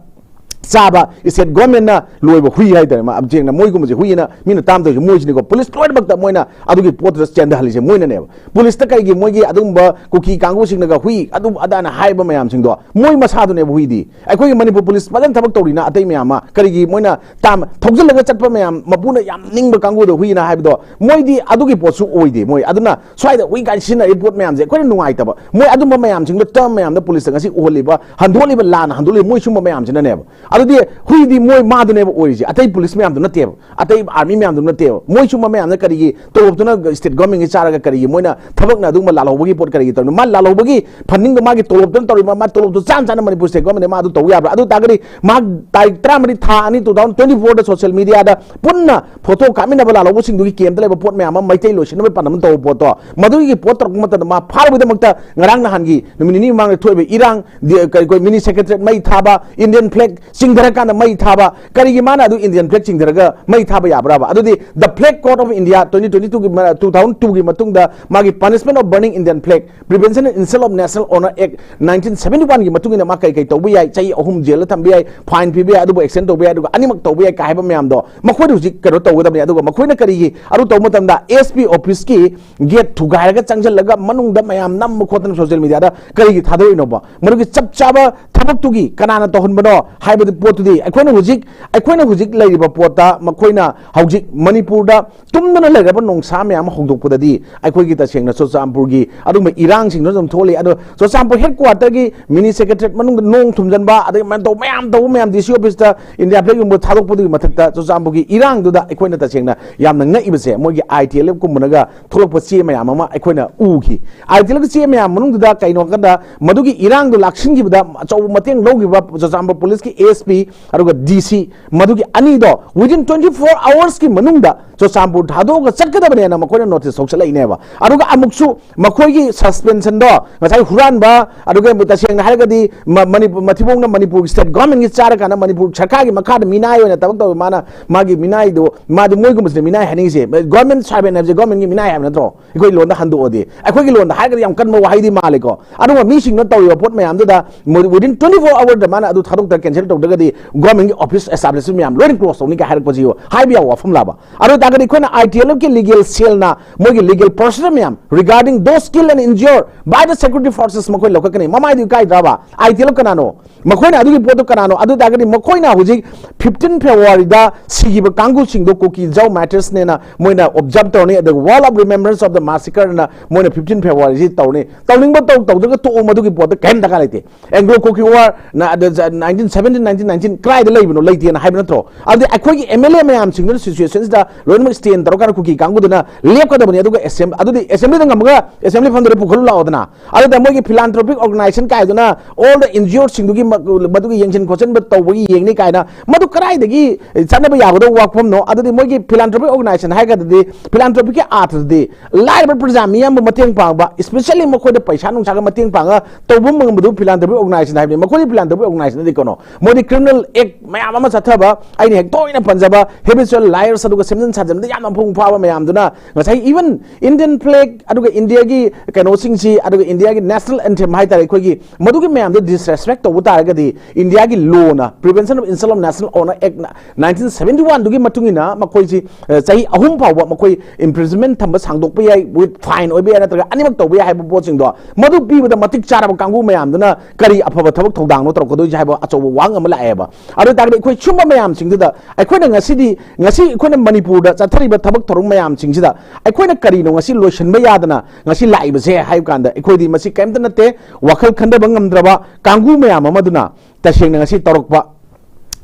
ꯆꯥꯕ, state government ꯅ ꯂꯣꯏꯕ ꯍꯨꯏ ꯍꯥꯏꯇꯥꯔꯦ, ꯃꯥ ꯁꯦꯡꯅ ꯃꯣꯏꯒꯨꯝꯕꯁꯦ ꯍꯨꯏꯅ ꯃꯤꯅ ꯇꯥꯝꯗꯣꯏꯁꯦ ꯃꯣꯏꯁꯤꯅꯤꯀꯣ꯫ ꯄꯨꯂꯤꯁ ꯂꯣꯏꯅꯃꯛꯇ ꯃꯣꯏꯅ ꯑꯗꯨꯒꯤ ꯄꯣꯠꯇꯨꯗ ꯆꯦꯟꯊꯍꯜꯂꯤꯁꯦ ꯃꯣꯏꯅꯅꯦꯕ꯫ ꯄꯨꯂꯤꯁꯇ ꯀꯩꯒꯤ ꯃꯣꯏꯒꯤ ꯑꯗꯨꯒꯨꯝꯕ ꯀꯨꯀꯤ ꯀꯥꯡꯕꯨꯁꯤꯡꯅꯒ ꯍꯨꯏ ꯑꯗꯨ ꯑꯗꯥꯅ ꯍꯥꯏꯕ ꯃꯌꯥꯝꯁꯤꯡꯗꯣ ꯃꯣꯏ ꯃꯁꯥꯗꯨꯅꯦꯕ ꯍꯨꯏꯗꯤ꯫ ꯑꯩꯈꯣꯏꯒꯤ ꯃꯅꯤꯄꯨꯔ ꯄꯨꯂꯤꯁ ꯐꯖꯅ ꯊꯕꯛ ꯇꯧꯔꯤꯅ ꯑꯇꯩ ꯃꯌꯥꯝ ꯑꯃ ꯀꯔꯤꯒꯤ ꯃꯣꯏꯅ ꯇꯥꯝ ꯊꯧꯖꯤꯜꯂꯒ ꯆꯠꯄ ꯃꯌꯥꯝ ꯃꯄꯨꯅ ꯌꯥꯝ ꯅꯤꯡꯕ ꯀꯥꯡꯕꯨꯗ ꯍꯨꯏꯅ ꯍꯥꯏꯕꯗꯣ ꯃꯣꯏꯗꯤ ꯑꯗꯨꯒꯤ ꯄꯣꯠꯁꯨ ꯑꯣꯏꯗꯦ꯫ ꯃꯣꯏ ꯑꯗꯨꯅ ꯁ꯭ꯋꯥꯏꯗ ꯍꯨꯏ ꯀꯥꯏꯅ ꯁꯤꯖꯤꯟꯅꯔꯤꯕ ꯄꯣꯠ ꯃꯌꯥꯝꯁꯦ ꯑꯩꯈꯣꯏꯅ ꯅꯨꯡꯉꯥꯏꯇꯕ꯫ ꯃꯣꯏ ꯑꯗꯨꯝꯕ ꯃꯌꯥꯝꯁꯤꯡꯗꯣ ꯇꯔꯝ ꯃꯌꯥꯝꯗ ꯄꯨꯂꯤꯁꯇ ꯉꯁꯤ ꯎꯍꯜꯂꯤꯕ, ꯍꯟꯗꯣꯛꯂꯤꯕ, ꯂꯥꯟꯅ ꯍꯟꯗꯣꯛꯂꯤꯕ ꯃꯣꯏ ꯁꯨꯝꯕ ꯃꯌꯥꯝꯁꯤꯅꯅꯦꯕ꯫ ꯑꯗꯨꯗꯤ ꯍꯨꯏꯗꯤ ꯃꯣꯏ ꯃꯥꯗꯨꯅꯦꯕ ꯑꯣꯏꯔꯤꯁꯦ, ꯑꯇꯩ ꯄꯨꯂꯤꯁ ꯃꯌꯥꯝꯗꯨ ꯅꯠꯇꯦꯕ, ꯑꯇꯩ ꯑꯥꯔꯃꯤ ꯃꯌꯥꯝꯗꯨ ꯅꯠꯇꯦꯕ꯫ ꯃꯣꯏ ꯁꯨꯝꯕ ꯃꯌꯥꯝꯅ ꯀꯔꯤꯒꯤ ꯇꯣꯂꯣꯞꯇꯨꯅ state government ꯀꯤ ꯆꯥꯔꯒ ꯀꯔꯤꯒꯤ ꯃꯣꯏꯅ ꯊꯕꯛꯅ ꯑꯗꯨꯒꯨꯝꯕ ꯂꯥꯜꯍꯧꯕꯒꯤ ꯄꯣꯠ ꯀꯔꯤꯒꯤ ꯇꯧꯔꯤꯅꯣ? ꯃꯥ ꯂꯥꯜꯍꯧꯕꯒꯤ funding ꯗꯣ ꯃꯥꯒꯤ ꯇꯣꯂꯣꯞꯇꯨꯅ ꯇꯧꯔꯤꯕ, ꯃꯥ ꯇꯣꯂꯣꯞꯇꯨ ꯆꯥꯅ ꯆꯥꯅ ꯃꯅꯤꯄꯨꯔ state government ꯅ ꯃꯥ ꯑꯗꯨ ꯇꯧ ꯌꯥꯕ꯭ꯔꯥ? ꯑꯗꯨ ꯇꯥꯔꯒꯗꯤ ꯃꯍꯥꯛ ꯇꯥꯔꯤꯛ ꯇꯔꯥꯃꯔꯤ ꯊꯥ ꯑꯅꯤ two thousand twenty four ꯗ social media ꯗ ꯄꯨꯟꯅ ꯐꯣꯇꯣ ꯀꯥꯞꯃꯤꯟꯅꯕ ꯂꯥꯜꯍꯧꯕꯁꯤꯡꯗꯨꯒꯤ camp ꯇ ꯂꯩꯕ ꯄꯣꯠ ꯃꯌꯥꯝ ꯑꯃ ꯃꯩꯇꯩ ꯂꯣꯏꯁꯤꯟꯅꯕꯒꯤ ꯄꯥꯟꯗꯝ ꯇꯧꯕ ꯄꯣꯠꯇꯣ, ꯃꯗꯨꯒꯤ ꯄꯣꯠ ꯇꯧꯔꯛꯄ ꯃꯇꯝꯗ ꯃꯥ ꯐꯥꯔꯨꯕꯒꯤꯗꯃꯛꯇ ꯉꯔꯥꯡ ꯅꯍꯥꯟꯒꯤ ꯅꯨꯃꯤꯠ ꯅꯤꯅꯤ ꯃꯃꯥꯡꯗ ꯊꯣꯛꯏꯕ ꯏꯔꯥꯡ, ꯗꯤ-, ꯀꯔꯤ, ꯑꯩꯈꯣꯏ mini secretariat ꯃꯩ ꯊꯥꯕ, Indian flag ꯆꯤꯡꯊꯔꯀꯥꯟꯗ ꯃꯩ ꯊꯥꯕ, ꯀꯔꯤꯒꯤ ꯃꯥꯅ ꯑꯗꯨ Indian flag ꯆꯤꯡꯊꯔꯒ ꯃꯩ ꯊꯥꯕ ꯌꯥꯕ꯭ꯔꯥꯕ? ꯑꯗꯨꯗꯤ the Flag Code of India twenty twenty two ꯒꯤ ꯃ-, two thousand two ꯒꯤ ꯃꯇꯨꯡꯗ ꯃꯥꯒꯤ punishment of burning Indian flag, Prevention and Insult of National Honor Act nineteen seventy one ꯒꯤ ꯃꯇꯨꯡ ꯏꯟꯅ ꯃꯥ ꯀꯩ ꯀꯩ ꯇꯧꯕ ꯌꯥꯏ, ꯆꯍꯤ ꯑꯍꯨꯝ ꯖꯦꯜꯗ ꯊꯝꯕ ꯌꯥꯏ, fine ꯄꯤꯕ ꯌꯥꯏ, ꯑꯗꯨꯕꯨ extend ꯇꯧꯕ ꯌꯥꯏ, ꯑꯗꯨꯒ ꯑꯅꯤꯃꯛ ꯇꯧꯕ ꯌꯥꯏ ꯀꯥꯏ ꯍꯥꯏꯕ ꯃꯌꯥꯝꯗꯣ ꯃꯈꯣꯏꯅ ꯍꯧꯖꯤꯛ ꯀꯩꯅꯣ ꯇꯧꯒꯗꯕꯅꯤ꯫ ꯑꯗꯨꯒ ꯃꯈꯣꯏꯅ ꯀꯔꯤꯒꯤ ꯑꯗꯨ ꯇꯧꯕ ꯃꯇꯝꯗ S P office ꯀꯤ gate ꯊꯨꯒꯥꯏꯔꯒ ꯆꯪꯁꯤꯜꯂꯒ ꯃꯅꯨꯡꯗ ꯃꯌꯥꯝ ꯅꯝꯕ ꯈꯣꯠꯇꯅ social media ꯗ ꯀꯔꯤꯒꯤ ꯊꯥꯗꯣꯛꯏꯅꯣꯕ? ꯃꯗꯨꯒꯤ ꯆꯞ ꯆꯥꯕ ꯊꯕꯛꯇꯨꯒꯤ ꯀꯅꯥꯅ ꯇꯧꯍꯟꯕꯅꯣ ꯍꯥꯏꯕꯗꯤ ꯄꯣꯠꯇꯨꯗꯤ ꯑꯩꯈꯣꯏꯅ ꯍꯧꯖꯤꯛ, ꯑꯩꯈꯣꯏꯅ ꯍꯧꯖꯤꯛ ꯂꯩꯔꯤꯕ ꯄꯣꯠꯇ ꯃꯈꯣꯏꯅ ꯍꯧꯖꯤꯛ ꯃꯅꯤꯄꯨꯔꯗ ꯇꯨꯝꯗꯅ ꯂꯩꯔꯕ ꯅꯣꯡꯁꯥ ꯃꯌꯥꯝ ꯑꯃ ꯍꯧꯗꯣꯛꯄꯗꯗꯤ ꯑꯩꯈꯣꯏꯒꯤ ꯇꯁꯦꯡꯅ ꯆꯨꯔꯆꯥꯟꯄꯨꯔꯒꯤ ꯑꯗꯨꯒꯨꯝꯕ ꯏꯔꯥꯡꯁꯤꯡꯗꯨ ꯑꯗꯨꯝ ꯊꯣꯛꯂꯛꯏ꯫ ꯑꯗꯣ ꯆꯨꯔꯆꯥꯟꯄꯨꯔ headquarter ꯒꯤ mini secretariat ꯃꯅꯨꯡꯗ ꯅꯣꯡ ꯊꯨꯝꯖꯤꯟꯕ, ꯑꯗꯒꯤ ꯃꯌꯥꯝ ꯇꯧꯕ ꯃꯌꯥꯝ, D C office ꯇ India flag ꯌꯨꯝꯕ ꯊꯥꯗꯣꯛꯄꯗꯨꯒꯤ ꯃꯊꯛꯇ ꯆꯨꯔꯆꯥꯟꯄꯨꯔꯒꯤ ꯏꯔꯥꯡꯗꯨꯗ ꯑꯩꯈꯣꯏꯅ ꯇꯁꯦꯡꯅ ꯌꯥꯝꯅ ꯉꯛꯏꯕꯁꯦ ꯃꯣꯏꯒꯤ I T L F ꯀꯨꯝꯕꯅꯒ ꯊꯣꯛꯂꯛꯄ ꯆꯦ ꯃꯌꯥꯝ ꯑꯃ ꯑꯩꯈꯣꯏꯅ ꯎꯈꯤ꯫ I T L F ꯀꯤ ꯆꯦ ꯃꯌꯥꯝ ꯃꯅꯨꯡꯗꯨꯗ ꯀꯩꯅꯣ ꯍꯥꯏꯀꯥꯟꯗ ꯃꯗꯨꯒꯤ ꯏꯔꯥꯡꯗꯣ ꯂꯥꯛꯁꯤꯟꯈꯤꯕꯗ ꯑꯆꯧꯕ ꯃꯇꯦꯡ ꯂꯧꯈꯤꯕ ꯆꯨꯔꯆꯥꯟꯄꯨꯔ ꯄꯨꯂꯤꯁꯀꯤ S P ꯑꯗꯨꯒ D C ꯃꯗꯨꯒꯤ ꯑꯅꯤꯗꯣ within twenty four hours ꯀꯤ ꯃꯅꯨꯡꯗ ꯆꯨꯔꯆꯥꯟꯄꯨꯔ ꯊꯥꯗꯣꯛꯑꯒ ꯆꯠꯀꯗꯕꯅꯦꯅ ꯃꯈꯣꯏꯅ notice ꯊꯣꯛꯆꯜꯂꯛꯏꯅꯦꯕ꯫ ꯑꯗꯨꯒ ꯑꯃꯨꯛꯁꯨ ꯃꯈꯣꯏꯒꯤ suspension ꯗꯣ ꯉꯁꯥꯏ ꯍꯨꯔꯥꯟꯕ, ꯑꯗꯨꯒ ꯇꯁꯦꯡꯅ ꯍꯥꯏꯔꯒꯗꯤ ꯃ-, ꯃꯅꯤꯄꯨꯔ, ꯃꯊꯤꯕꯣꯡꯅ ꯃꯅꯤꯄꯨꯔꯒꯤ state government ꯀꯤ ꯆꯥꯔꯀꯥꯟꯗ ꯃꯅꯤꯄꯨꯔ ꯁꯔꯀꯥꯔꯒꯤ ꯃꯈꯥꯗ ꯃꯤꯅꯥꯏ ꯑꯣꯏꯅ ꯊꯕꯛ ꯇꯧꯕ ꯃꯥꯅ, ꯃꯥꯒꯤ ꯃꯤꯅꯥꯏꯗꯣ, ꯃꯥꯗꯤ ꯃꯣꯏꯒꯨꯝꯕꯁꯤꯅ ꯃꯤꯅꯥꯏ ꯍꯥꯏꯅꯤꯡꯉꯤꯁꯦ꯫ Government servant ꯍꯥꯏꯕꯁꯦ government ꯀꯤ ꯃꯤꯅꯥꯏ ꯍꯥꯏꯕ ꯅꯠꯇ꯭ꯔꯣ? ꯑꯩꯈꯣꯏ ꯂꯣꯟꯗ ꯍꯟꯗꯣꯛꯑꯗꯤ, ꯑꯩꯈꯣꯏꯒꯤ ꯂꯣꯟꯗ ꯍꯥꯏꯔꯒꯗꯤ ꯌꯥꯝ ꯀꯟꯕ ꯋꯥꯍꯩꯗꯤ ꯃꯥꯜꯂꯦꯀꯣ꯫ ꯑꯗꯨꯒ ꯃꯤꯁꯤꯡꯅ ꯇꯧꯔꯤꯕ ꯄꯣꯠ ꯃꯌꯥꯝꯗꯨꯗ ꯃꯣꯏ within Twenty four hour ꯗ ꯃꯥꯅ ꯑꯗꯨ ꯊꯥꯗꯣꯛꯇ꯭ꯔ, cancel ꯇꯧꯗ꯭ꯔꯒꯗꯤ government ꯒꯤ office establishment ꯃꯌꯥꯝ ꯂꯣꯏꯅ close ꯇꯧꯅꯤ ꯀꯥꯏ ꯍꯥꯏꯔꯛꯄꯁꯤ ꯍꯥꯏꯕ ꯌꯥꯕ ꯋꯥꯐꯝ ꯂꯥꯕ? ꯑꯗꯨ ꯑꯣꯏꯇꯥꯔꯒꯗꯤ ꯑꯩꯈꯣꯏꯅ I T L F ꯀꯤ legal cell ꯅ ꯃꯣꯏꯒꯤ legal procedure ꯃꯌꯥꯝ regarding those killed and injured by the security forces ꯃꯈꯣꯏ ꯂꯧꯈꯠꯀꯅꯤ꯫ ꯃꯃꯥꯏꯗꯨ ꯏꯀꯥꯏꯗ꯭ꯔꯕ? I T L F ꯀꯅꯥꯅꯣ? ꯃꯈꯣꯏꯅ ꯑꯗꯨꯒꯤ ꯄꯣꯠꯇꯨ ꯀꯅꯥꯅꯣ? ꯑꯗꯨ ꯑꯣꯏꯇꯥꯔꯒꯗꯤ ꯃꯈꯣꯏꯅ ꯍꯧꯖꯤꯛ fifteen February ꯗ ꯁꯤꯈꯤꯕ ꯀꯥꯡꯕꯨꯁꯤꯡꯗꯣ Kuki Zo Martyrs ꯅꯦꯅ ꯃꯣꯏꯅ observe ꯇꯧꯔꯅꯤ, ꯑꯗꯨꯒ Wall of Remembrance of the Massacre ꯅ ꯃꯣꯏꯅ fifteen February ꯁꯤ ꯇꯧꯔꯅꯤ꯫ ꯇꯧꯅꯤꯡꯕ ꯇꯧ, ꯇꯧꯗ꯭ꯔꯒ ꯇꯣꯛꯑꯣ, ꯃꯗꯨꯒꯤ ꯄꯣꯠꯇ ꯀꯔꯤꯝ ꯗꯔꯀꯥꯔ ꯂꯩꯇꯦ꯫ Anglo Kuki War ꯅ ꯑꯗ ꯖ-, nineteen seventeen, nineteen nineteen ꯀꯗꯥꯏꯗ ꯂꯩꯕꯅꯣ? ꯂꯩꯇꯦꯅ ꯍꯥꯏꯕ ꯅꯠꯇ꯭ꯔꯣ? ꯑꯗꯨꯗꯤ ꯑꯩꯈꯣꯏꯒꯤ M L A ꯃꯌꯥꯝꯁꯤꯡꯗꯨꯅ situation ꯁꯤꯗ ꯂꯣꯏꯅꯃꯛ stand ꯇꯧꯔꯀꯥꯟꯗ ꯀꯨꯀꯤ ꯀꯥꯡꯕꯨꯗꯨꯅ ꯂꯦꯞꯀꯗꯕꯅꯤ꯫ ꯑꯗꯨꯒ assembly, ꯑꯗꯨꯗꯤ assembly ꯗ ꯉꯝꯃꯒ assembly ꯐꯝꯗꯨꯗ ꯄꯨꯈꯠꯂꯨ ꯂꯥꯛꯑꯣꯗꯅ꯫ ꯑꯗꯨꯗ ꯃꯣꯏꯒꯤ philanthropic organization ꯀꯥꯏꯗꯨꯅ all the injured ꯁꯤꯡꯗꯨꯒꯤ ꯃ-, ꯃꯗꯨꯒꯤ ꯌꯦꯡꯁꯤꯟ ꯈꯣꯠꯆꯤꯟꯕ ꯇꯧꯕꯒꯤ ꯌꯦꯡꯅꯤ ꯀꯥꯏꯅ, ꯃꯗꯨ ꯀꯗꯥꯏꯗꯒꯤ ꯆꯠꯅꯕ ꯌꯥꯒꯗꯧꯕ ꯋꯥꯐꯝꯅꯣ? ꯑꯗꯨꯗꯤ ꯃꯣꯏꯒꯤ philanthropic organization ꯍꯥꯏꯔꯒꯗꯤ, philanthropic ꯀꯤ ꯑꯥꯔꯊꯗꯗꯤ ꯂꯥꯏꯔꯕ ꯄ꯭ꯔꯖꯥ ꯃꯤꯌꯥꯝꯕꯨ ꯃꯇꯦꯡ ꯄꯥꯡꯕ, especially ꯃꯈꯣꯏꯗ ꯄꯩꯁꯥ ꯅꯨꯡꯁꯥꯒ ꯃꯇꯦꯡ ꯄꯥꯡꯉ ꯇꯧꯕ ꯉꯝꯕꯗꯨ philanthropic organization ꯍꯥꯏꯕꯅꯤ꯫ ꯃꯈꯣꯏꯗꯤ philanthropic organization ꯅꯠꯇꯦ ꯀꯩꯅꯣ, ꯃꯣꯏꯗꯤ criminal act ꯃꯌꯥꯝ ꯑꯃ ꯆꯠꯊꯕ, ꯑꯩꯅ ꯍꯦꯛ ꯇꯣꯏꯅ ꯄꯟꯖꯕ habitual liars, ꯑꯗꯨꯒ ꯁꯦꯝꯖꯤꯟ ꯁꯥꯖꯤꯟꯕꯗ ꯌꯥꯝꯅ ꯃꯄꯨꯡ ꯐꯥꯕ ꯃꯌꯥꯝꯗꯨꯅ ꯉꯁꯥꯏ even Indian flag, ꯑꯗꯨꯒ ꯏꯟꯗꯤꯌꯥꯒꯤ ꯀꯩꯅꯣꯁꯤꯡꯁꯤ, ꯑꯗꯨꯒ ꯏꯟꯗꯤꯌꯥꯒꯤ national anthem ꯍꯥꯏꯇꯥꯔꯦ ꯑꯩꯈꯣꯏꯒꯤ, ꯃꯗꯨꯒꯤ ꯃꯌꯥꯝꯗꯣ disrespect ꯇꯧꯕ ꯇꯥꯔꯒꯗꯤ, ꯏꯟꯗꯤꯌꯥꯒꯤ law ꯅ, Prevention of Insult on National Honour Act nineteen seventy one ꯗꯨꯒꯤ ꯃꯇꯨꯡ ꯏꯟꯅ ꯃꯈꯣꯏꯁꯤ, ꯑ, ꯆꯍꯤ ꯑꯍꯨꯝ ꯐꯥꯎꯕ ꯃꯈꯣꯏ imprisonment ꯊꯝꯕ ꯁꯥꯡꯗꯣꯛꯄ ꯌꯥꯏ, with fine ꯑꯣꯏꯕ ꯌꯥꯏ, ꯅꯠꯇ꯭ꯔꯒ ꯑꯅꯤꯃꯛ ꯇꯧꯕ ꯌꯥꯏ ꯍꯥꯏꯕ ꯄꯣꯠꯁꯤꯡꯗꯣ, ꯃꯗꯨ ꯄꯤꯕꯗ ꯃꯇꯤꯛ ꯆꯥꯔꯕ ꯀꯥꯡꯕꯨ ꯃꯌꯥꯝꯗꯨꯅ ꯀꯔꯤ ꯑꯐꯕ ꯊꯕꯛ ꯊꯧꯗꯥꯡꯅꯣ ꯇꯧꯔꯛꯀꯗꯣꯏꯁꯦ ꯍꯥꯏꯕ ꯑꯆꯧꯕ ꯋꯥꯍꯪ ꯑꯃ ꯂꯥꯛꯑꯦꯕ꯫ ꯑꯗꯨ ꯑꯣꯏ ꯇꯥꯔꯒꯗꯤ ꯑꯩꯈꯣꯏ ꯁꯨꯝꯕ ꯃꯌꯥꯝꯁꯤꯡꯗꯨꯗ ꯑꯩꯈꯣꯏꯅ ꯉꯁꯤꯗꯤ, ꯉꯁꯤ ꯑꯩꯈꯣꯏꯅ ꯃꯅꯤꯄꯨꯔꯗ ꯆꯠꯊꯔꯤꯕ ꯊꯕꯛ ꯊꯧꯔꯝ ꯃꯌꯥꯝꯁꯤꯡꯁꯤꯗ ꯑꯩꯈꯣꯏꯅ ꯀꯔꯤꯅꯣ ꯉꯁꯤ ꯂꯣꯏꯁꯤꯟꯕ ꯌꯥꯗꯅ ꯉꯁꯤ ꯂꯥꯛꯏꯕꯁꯦ ꯍꯥꯏꯕ ꯀꯥꯟꯗ, ꯑꯩꯈꯣꯏꯗꯤ ꯃꯁꯤ ꯀꯔꯤꯝꯇ ꯅꯠꯇꯦ, ꯋꯥꯈꯜ ꯈꯟꯊꯕ ꯉꯝꯗ꯭ꯔꯕ ꯀꯥꯡꯕꯨ ꯃꯌꯥꯝ ꯑꯃꯗꯨꯅ ꯇꯁꯦꯡꯅ ꯉꯁꯤ ꯇꯧꯔꯛꯄ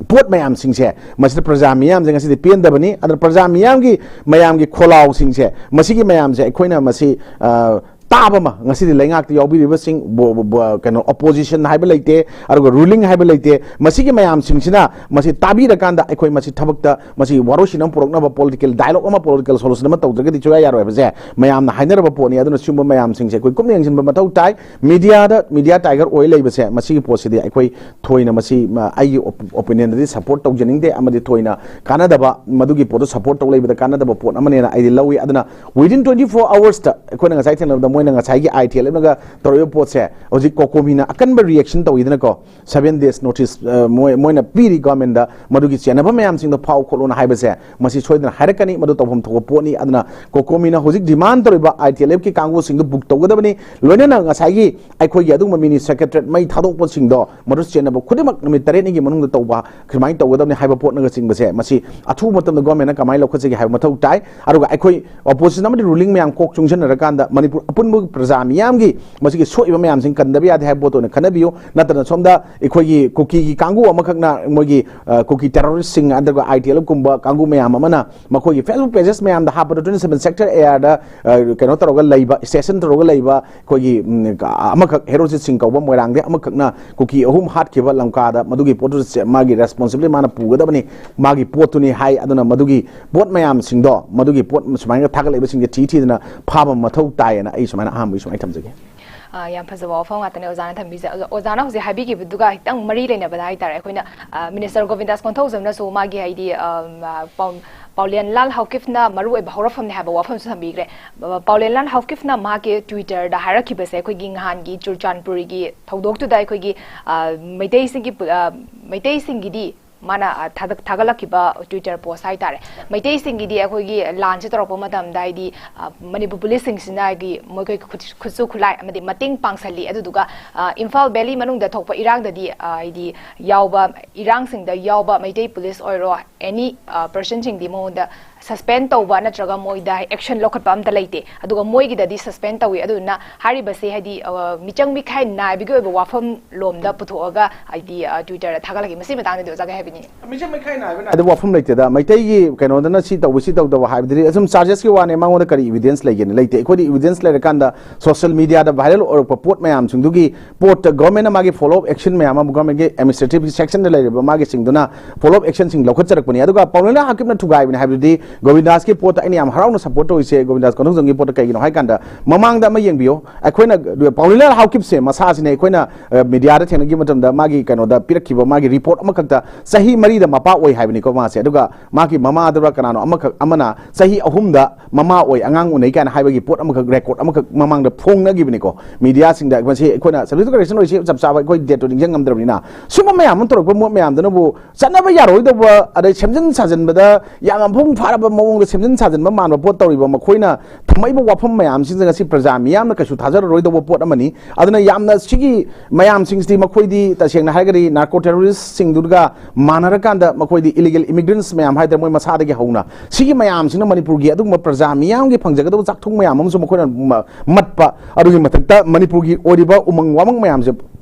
ꯄꯣꯠ ꯃꯌꯥꯝꯁꯤꯡꯁꯦ, ꯃꯁꯤꯗ ꯄ꯭ꯔꯖꯥ ꯃꯤꯌꯥꯝꯁꯦ ꯉꯁꯤꯗꯤ ꯄꯦꯟꯗꯕꯅꯤ꯫ ꯑꯗꯨꯅ ꯄ꯭ꯔꯖꯥ ꯃꯤꯌꯥꯝꯒꯤ, ꯃꯌꯥꯝꯒꯤ ꯈꯣꯜꯂꯥꯎꯁꯤꯡꯁꯦ, ꯃꯁꯤꯒꯤ ꯃꯌꯥꯝꯁꯦ ꯑꯩꯈꯣꯏꯅ ꯃꯁꯤ, ꯑ, ꯇꯥꯕ ꯑꯃ, ꯉꯁꯤꯗꯤ ꯂꯩꯉꯥꯛꯇ ꯌꯥꯎꯕꯤꯔꯤꯕꯁꯤꯡ, ꯕꯣ-, ꯕꯣ-, ꯕꯣ-, ꯀꯩꯅꯣ, opposition ꯍꯥꯏꯕ ꯂꯩꯇꯦ, ꯑꯗꯨꯒ ruling ꯍꯥꯏꯕ ꯂꯩꯇꯦ, ꯃꯁꯤꯒꯤ ꯃꯌꯥꯝꯁꯤꯡꯁꯤꯅ ꯃꯁꯤ ꯇꯥꯕꯤꯔꯀꯥꯟꯗ ꯑꯩꯈꯣꯏ ꯃꯁꯤ ꯊꯕꯛꯇ ꯃꯁꯤ ꯋꯥꯔꯣꯏꯁꯤꯟ ꯑꯃ ꯄꯨꯔꯛꯅꯕ political dialogue ꯑꯃ, political solution ꯑꯃ ꯇꯧꯗ꯭ꯔꯒꯗꯤ ꯁꯨꯡꯌꯥ ꯌꯥꯔꯣꯏ ꯍꯥꯏꯕꯁꯦ ꯃꯌꯥꯝꯅ ꯍꯥꯏꯅꯔꯕ ꯄꯣꯠꯅꯤ꯫ ꯑꯗꯨꯅ ꯁꯤꯒꯨꯝꯕ ꯃꯌꯥꯝꯁꯤꯡꯁꯦ ꯑꯩꯈꯣꯏ ꯀꯨꯞꯅ ꯌꯦꯡꯁꯤꯟꯕ ꯃꯊꯧ ꯇꯥꯏ꯫ Media ꯗ, media tiger ꯑꯣꯏ ꯂꯩꯕꯁꯦ, ꯃꯁꯤꯒꯤ ꯄꯣꯠꯁꯤꯗꯤ ꯑꯩꯈꯣꯏ ꯊꯣꯏꯅ ꯃꯁꯤ, ꯃ-, ꯑꯩꯒꯤ op-, opinion ꯗꯗꯤ support ꯇꯧꯖꯅꯤꯡꯗꯦ, ꯑꯃꯗꯤ ꯊꯣꯏꯅ ꯀꯥꯟꯅꯗꯕ, ꯃꯗꯨꯒꯤ ꯄꯣꯠꯇꯣ support ꯇꯧ ꯂꯩꯕꯗ ꯀꯥꯟꯅꯗꯕ ꯄꯣꯠ ꯑꯃꯅꯦꯅ ꯑꯩꯗꯤ ꯂꯧꯏ꯫ ꯑꯗꯨꯅ within twenty four hours ꯇ ꯑꯩꯈꯣꯏꯅ ꯉꯁꯥꯏ ꯊꯦꯡꯅꯕꯗ ꯃꯣꯏ ꯑꯩꯅ ꯉꯁꯥꯏꯒꯤ ITLFꯅꯒ ꯇꯧꯔꯤꯕ ꯄꯣꯠꯁꯦ ꯍꯧꯖꯤꯛ COCOMIꯅ ꯑꯀꯟꯕ reaction ꯇꯧꯏꯗꯅꯀꯣ, seven days notice, ꯑ, ꯃꯣꯏ, ꯃꯣꯏꯅ ꯄꯤꯔꯤ governmentꯗ, ꯃꯗꯨꯒꯤ ꯆꯦꯟꯅꯕ ꯃꯌꯥꯝꯁꯤꯡꯗꯣ ꯐꯥꯎ ꯈꯣꯠꯂꯣꯅ ꯍꯥꯏꯕꯁꯦ, ꯃꯁꯤ ꯁꯣꯏꯗꯅ ꯍꯥꯏꯔꯛꯀꯅꯤ, ꯃꯗꯨ ꯇꯧꯐꯝ ꯊꯣꯛꯄ ꯄꯣꯠꯅꯤ꯫ ꯑꯗꯨꯅ COCOMIꯅ ꯍꯧꯖꯤꯛ demand ꯇꯧꯔꯤꯕ ITLFꯀꯤ ꯀꯥꯡꯕꯨꯁꯤꯡꯗꯨ book ꯇꯧꯒꯗꯕꯅꯤ, ꯂꯣꯏꯅꯅ ꯉꯁꯥꯏꯒꯤ ꯑꯩꯈꯣꯏꯒꯤ ꯑꯗꯨꯒꯨꯝꯕ mini secretariat ꯃꯩ ꯊꯥꯗꯣꯛꯄꯁꯤꯡꯗꯣ, ꯃꯗꯨ ꯆꯦꯟꯅꯕ ꯈꯨꯗꯤꯡꯃꯛ ꯅꯨꯃꯤꯠ ꯇꯔꯦꯠꯅꯤꯒꯤ ꯃꯅꯨꯡꯗ ꯇꯧꯕ, ꯁꯨꯃꯥꯏꯅ ꯇꯧꯒꯗꯕꯅꯤ ꯍꯥꯏꯕ ꯄꯣꯠꯅꯒꯆꯤꯡꯕꯁꯦ, ꯃꯁꯤ ꯑꯊꯨꯕ ꯃꯇꯝꯗ governmentꯅ ꯀꯃꯥꯏꯅ ꯂꯧꯈꯠꯆꯒꯦ ꯍꯥꯏꯕ ꯃꯊꯧ ꯇꯥꯏ꯫ ꯑꯗꯨꯒ ꯑꯩꯈꯣꯏ opposition ꯑꯃꯗꯤ ruling ꯃꯌꯥꯝ ꯀꯣꯛ ꯆꯨꯡꯁꯤꯟꯅꯔꯀꯥꯟꯗ ꯃꯅꯤꯄꯨꯔ ꯑꯄꯨꯟꯕ ꯄ꯭ꯔꯖꯥ ꯃꯤꯌꯥꯝꯒꯤ ꯃꯁꯤꯒꯤ ꯁꯣꯛꯏꯕ ꯃꯌꯥꯝꯁꯤꯡ ꯀꯟꯗꯕ ꯌꯥꯗꯦ ꯍꯥꯏꯕ ꯄꯣꯠꯇ ꯑꯣꯏꯅ ꯈꯟꯅꯕꯤꯌꯨ꯫ ꯅꯠꯇ꯭ꯔꯅ ꯁꯣꯝꯗ ꯑꯩꯈꯣꯏꯒꯤ ꯀꯨꯀꯤꯒꯤ ꯀꯥꯡꯕꯨ ꯑꯃꯈꯛꯅ, ꯃꯣꯏꯒꯤ, ꯑ, ꯀꯨꯀꯤ terroristꯁꯤꯡ, ꯑꯗꯨꯒ ITLFꯀꯨꯝꯕ ꯀꯥꯡꯕꯨ ꯃꯌꯥꯝ ꯑꯃꯅ ꯃꯈꯣꯏꯒꯤ Facebook pages ꯃꯌꯥꯝꯗ ꯍꯥꯞꯄꯗ, twenty seven sector ARꯗ, ꯑ, ꯀꯩꯅꯣ ꯇꯧꯔꯒ ꯂꯩꯕ, station ꯇꯧꯔꯒ ꯂꯩꯕ ꯑꯩꯈꯣꯏꯒꯤ, ꯎꯝ, ꯑꯃꯈꯛ ꯍꯦꯔꯣꯖꯤꯠ ꯁꯤꯡ ꯀꯧꯕ ꯃꯣꯏꯔꯥꯡꯗꯒꯤ ꯑꯃꯈꯛꯅ ꯀꯨꯀꯤ ꯑꯍꯨꯝ ꯍꯥꯠꯈꯤꯕ ꯂꯝꯀꯥꯗ, ꯃꯗꯨꯒꯤ ꯄꯣꯠꯇꯨ ꯆꯦ-, ꯃꯥꯒꯤ responsibility ꯃꯥꯅ ꯄꯨꯒꯗꯕꯅꯤ, ꯃꯥꯒꯤ ꯄꯣꯠꯇꯨꯅꯤ ꯍꯥꯏ꯫ ꯑꯗꯨꯅ ꯃꯗꯨꯒꯤ ꯄꯣꯠ ꯃꯌꯥꯝꯁꯤꯡꯗꯣ, ꯃꯗꯨꯒꯤ ꯄꯣꯠ ꯁꯨꯃꯥꯏꯅ ꯊꯥꯒꯠꯂꯛꯏꯕꯁꯤꯡꯁꯦ ꯊꯤ ꯊꯤꯗꯅ ꯐꯥꯕ ꯃꯊꯧ ꯇꯥꯏꯌꯦꯅ ꯑꯩ ꯁꯨꯃꯥꯏꯅ ꯑꯍꯥꯟꯕꯒꯤ ꯁꯨꯃꯥꯏꯅ ꯊꯝꯖꯒꯦ꯫ ꯑ, ꯌꯥꯝ ꯐꯖꯕ ꯋꯥꯐꯝ ꯉꯥꯛꯇꯅꯦ ꯑꯣꯖꯥꯅ ꯊꯝꯕꯤꯁꯦ꯫ ꯑꯣꯖꯥ-, ꯑꯣꯖꯥꯅ ꯍꯧꯖꯤꯛ ꯍꯥꯏꯕꯤꯈꯤꯕꯗꯨꯒ ꯈꯤꯇꯪ ꯃꯔꯤ ꯂꯩꯅꯕꯗ ꯍꯥꯏꯇꯥꯔꯦ, ꯑꯩꯈꯣꯏꯅ, ꯑ, Minister ꯒꯣꯕꯤꯟꯗꯥꯁ ꯀꯣꯟꯊꯧꯖꯝꯅꯁꯨ ꯃꯥꯒꯤ ꯍꯥꯏꯗꯤ, ꯑ, ꯃ, ꯄꯥꯎ-, ꯄꯥꯎꯂꯦꯟꯂꯥꯜ ꯍꯥꯎꯀꯤꯞꯅ ꯃꯔꯨꯑꯣꯏꯕ ꯍꯧꯔꯛꯐꯝꯅꯦ ꯍꯥꯏꯕ ꯋꯥꯐꯝꯁꯨ ꯊꯝꯕꯤꯈ꯭ꯔꯦ꯫ ꯑ, ꯄꯥꯎꯂꯦꯟꯂꯥꯜ ꯍꯥꯎꯀꯤꯞꯅ ꯃꯍꯥꯛꯀꯤ Twitterꯗ ꯍꯥꯏꯔꯛꯈꯤꯕꯁꯦ, ꯑꯩꯈꯣꯏꯒꯤ ꯅꯍꯥꯟꯒꯤ ꯆꯨꯔꯆꯥꯟꯄꯨꯔꯒꯤ ꯊꯧꯗꯣꯛꯇꯨꯗ ꯑꯩꯈꯣꯏꯒꯤ, ꯑ, ꯃꯩꯇꯩꯁꯤꯡꯒꯤ ꯄꯨ-, ꯑ, ꯃꯩꯇꯩꯁꯤꯡꯒꯤꯗꯤ ꯃꯥꯅ, ꯑ, ꯊꯥꯒꯠ-, ꯊꯥꯒꯠꯂꯛꯈꯤꯕ Twitter post ꯍꯥꯏꯇꯥꯔꯦ, ꯃꯩꯇꯩꯁꯤꯡꯒꯤꯗꯤ ꯑꯩꯈꯣꯏꯒꯤ ꯂꯥꯟꯁꯦ ꯇꯧꯔꯛꯄ ꯃꯇꯝꯗ ꯍꯥꯏꯗꯤ, ꯑ, ꯃꯅꯤꯄꯨꯔ ꯄꯨꯂꯤꯁꯁꯤꯡꯁꯤꯅ ꯍꯥꯏꯗꯤ ꯃꯈꯣꯏ ꯈꯨꯠ-, ꯈꯨꯠꯁꯨ ꯈꯨꯠꯂꯥꯏ ꯑꯃꯗꯤ ꯃꯇꯦꯡ ꯄꯥꯡꯁꯜꯂꯤ꯫ ꯑꯗꯨꯗꯨꯒ, ꯑ, ꯏꯝꯐꯥꯜ ꯚꯦꯂꯤ ꯃꯅꯨꯡꯗ ꯊꯣꯛꯄ ꯏꯔꯥꯡꯗꯗꯤ, ꯑ, ꯍꯥꯏꯗꯤ ꯌꯥꯎꯕ, ꯏꯔꯥꯡꯁꯤꯡꯗ ꯌꯥꯎꯕ ꯃꯩꯇꯩ ꯄꯨꯂꯤꯁ ꯑꯣꯏꯔꯣ, any, ꯑ, personꯁꯤꯡꯗꯤ ꯃꯉꯣꯟꯗ suspend ꯇꯧꯕ ꯅꯠꯇ꯭ꯔꯒ ꯃꯣꯏꯗ action ꯂꯧꯈꯠꯄ ꯑꯝꯇ ꯂꯩꯇꯦ꯫ ꯑꯗꯨꯒ ꯃꯣꯏꯒꯤꯗꯗꯤ suspend ꯇꯧꯏ꯫ ꯑꯗꯨꯗꯨꯅ ꯍꯥꯏꯔꯤꯕꯁꯦ ꯍꯥꯏꯗꯤ, ꯑ, ꯃꯤꯆꯪ ꯃꯤꯈꯥꯏ ꯅꯥꯏꯕꯒꯤ ꯑꯣꯏꯕ ꯋꯥꯐꯝ ꯂꯣꯝꯗ ꯄꯨꯊꯣꯛꯑꯒ ꯍꯥꯏꯗꯤ, ꯑ, Twitterꯗ ꯊꯥꯒꯠꯂꯛꯈꯤ꯫ ꯃꯁꯤ ꯃꯇꯥꯡꯗꯗꯤ ꯑꯣꯖꯥ ꯀꯩ ꯍꯥꯏꯕꯤꯅꯤꯡꯉꯤ? ꯃꯤꯆꯪ ꯃꯤꯈꯥꯏ ꯅꯥꯏꯕ ꯅꯥꯏꯗꯕ ꯋꯥꯐꯝ ꯂꯩꯇꯦꯗ꯫ ꯃꯩꯇꯩꯒꯤ ꯀꯩꯅꯣꯗꯅ ꯁꯤ ꯇꯧꯕ, ꯁꯤ ꯇꯧꯗꯕ ꯍꯥꯏꯕꯗꯨꯗꯤ ꯑꯁꯨꯝ chargesꯀꯤ ꯋꯥꯅꯦ, ꯃꯉꯣꯟꯗ ꯀꯔꯤ evidence ꯂꯩꯒꯦꯅ? ꯂꯩꯇꯦ꯫ ꯑꯩꯈꯣꯏꯗꯤ evidence ꯂꯩꯔꯀꯥꯟꯗ social mediaꯗ viral ꯑꯣꯏꯔꯛꯄ ꯄꯣꯠ ꯃꯌꯥꯝꯁꯤꯡꯗꯨꯒꯤ ꯄꯣꯠꯇ governmentꯅ ꯃꯥꯒꯤ follow up action ꯃꯌꯥꯝ ꯑꯃ governmentꯀꯤ administrative sectionꯗ ꯂꯩꯔꯤꯕ ꯃꯥꯒꯤꯁꯤꯡꯗꯨꯅ follow up actionꯁꯤꯡ ꯂꯧꯈꯠꯆꯔꯛꯄꯅꯤ꯫ ꯑꯗꯨꯒ ꯄꯥꯎꯂꯦꯟꯂꯥꯜ ꯍꯥꯎꯀꯤꯞꯅ ꯊꯨꯒꯥꯏꯕꯅꯤ ꯍꯥꯏꯕꯗꯨꯗꯤ ꯒꯣꯕꯤꯟꯗꯥꯁꯀꯤ ꯄꯣꯠꯇ ꯑꯩꯅ ꯌꯥꯝ ꯍꯔꯥꯎꯅ ꯁꯞꯄꯣꯔꯠ ꯇꯧꯔꯤꯁꯦ ꯒꯣꯕꯤꯟꯗꯥꯁ ꯀꯣꯟꯊꯧꯖꯝꯒꯤ ꯄꯣꯠꯇ ꯀꯩꯒꯤꯅꯣ ꯍꯥꯏ ꯀꯥꯟꯗ, ꯃꯃꯥꯡꯗ ꯑꯃ ꯌꯦꯡꯕꯤꯌꯣ, ꯑꯩꯈꯣꯏꯅ ꯄꯥꯎꯂꯤꯂꯥꯜ ꯍꯥꯎꯀꯤꯞꯁꯦ ꯃꯁꯥꯁꯤꯅ ꯑꯩꯈꯣꯏꯅ ꯃꯤꯗꯤꯌꯥꯗ ꯊꯦꯡꯅꯈꯤꯕ ꯃꯇꯝꯗ ꯃꯥꯒꯤ ꯀꯩꯅꯣꯗ ꯄꯤꯔꯛꯈꯤꯕ ꯃꯥꯒꯤ ꯔꯤꯄꯣꯔꯠ ꯑꯃꯈꯛꯇ ꯆꯍꯤ ꯃꯔꯤꯗ ꯃꯄꯥ ꯑꯣꯏ ꯍꯥꯏꯕꯅꯤꯀꯣ ꯃꯥꯁꯦ꯫ ꯑꯗꯨꯒ ꯃꯥꯒꯤ ꯃꯃꯥꯗꯨꯔ ꯀꯅꯥꯅꯣ ꯑꯃꯈꯛ ꯑꯃꯅ ꯆꯍꯤ ꯑꯍꯨꯝꯗ ꯃꯃꯥ ꯑꯣꯏ ꯑꯉꯥꯡ ꯎꯅꯩ ꯀꯥꯏꯅ ꯍꯥꯏꯕꯒꯤ ꯄꯣꯠ ꯑꯃꯈꯛ, ꯔꯦꯀꯣꯔꯠ ꯑꯃꯈꯛ ꯃꯃꯥꯡꯗ ꯐꯣꯡꯅꯈꯤꯕꯅꯤꯀꯣ ꯃꯤꯗꯤꯌꯥꯁꯤꯡꯗ꯫ ꯃꯁꯤ ꯑꯩꯈꯣꯏꯅ ꯁꯕꯖꯦꯛꯇꯨ ꯀꯔꯦꯛꯁꯟ ꯑꯣꯏꯁꯤ ꯆꯞ ꯆꯥꯕ ꯑꯩꯈꯣꯏ ꯗꯦꯠꯇꯨ ꯅꯤꯡꯁꯤꯡ ꯉꯝꯗ꯭ꯔꯕꯅꯤꯅ, ꯁꯨꯝꯕ ꯃꯌꯥꯝ ꯑꯃ ꯇꯧꯔꯛꯄ ꯃꯣꯠ ꯃꯌꯥꯝꯗꯨꯅꯕꯨ ꯆꯠꯅꯕ ꯌꯥꯔꯣꯏꯗꯧꯕ, ꯑꯗꯩ ꯁꯦꯝꯖꯤꯟ ꯁꯥꯖꯤꯟꯕꯗ ꯌꯥꯝꯅ ꯃꯄꯨꯡ ꯐꯥꯔꯕ ꯃꯑꯣꯡꯗ ꯁꯦꯝꯖꯤꯟ ꯁꯥꯖꯤꯟꯕ ꯃꯥꯟꯕ ꯄꯣꯠ ꯇꯧꯔꯤꯕ ꯃꯈꯣꯏꯅ ꯊꯝꯃꯛꯏꯕ ꯋꯥꯐꯝ ꯃꯌꯥꯝꯁꯤꯡꯁꯦ ꯉꯁꯤ ꯄ꯭ꯔꯖꯥ ꯃꯤꯌꯥꯝꯅ ꯀꯩꯁꯨ ꯊꯥꯖꯔꯔꯣꯏꯗꯧꯕ ꯄꯣꯠ ꯑꯃꯅꯤ꯫ ꯑꯗꯨꯅ ꯌꯥꯝꯅ ꯁꯤꯒꯤ ꯃꯌꯥꯝꯁꯤꯡꯁꯤꯗꯤ ꯃꯈꯣꯏꯗꯤ ꯇꯁꯦꯡꯅ ꯍꯥꯏꯔꯒꯗꯤ ꯅꯥꯔꯀꯣ ꯇꯦꯔꯣꯔꯤꯁꯁꯤꯡꯗꯨꯒ ꯃꯥꯟꯅꯔꯀꯥꯟꯗ ꯃꯈꯣꯏꯗꯤ ꯏꯂꯤꯒꯦꯜ ꯏꯃꯤꯒ꯭ꯔꯦꯟꯠꯁ ꯃꯌꯥꯝ ꯍꯥꯏꯇꯥꯔꯦ, ꯃꯣꯏ ꯃꯁꯥꯗꯒꯤ ꯍꯧꯅ ꯁꯤꯒꯤ ꯃꯌꯥꯝꯁꯤꯅ ꯃꯅꯤꯄꯨꯔꯒꯤ ꯑꯗꯨꯒꯨꯝꯕ ꯄ꯭ꯔꯖꯥ ꯃꯤꯌꯥꯝꯒꯤ ꯐꯪꯖꯒꯗꯕ ꯆꯥꯛꯊꯨꯡ ꯃꯌꯥꯝ ꯑꯃꯁꯨ ꯃꯈꯣꯏꯅ ꯃ-, ꯃꯠꯄ, ꯑꯗꯨꯒꯤ ꯃꯊꯛꯇ ꯃꯅꯤꯄꯨꯔꯒꯤ ꯑꯣꯏꯔꯤꯕ ꯎꯃꯪ ꯋꯥꯃꯪ ꯃꯌꯥꯝꯁꯦ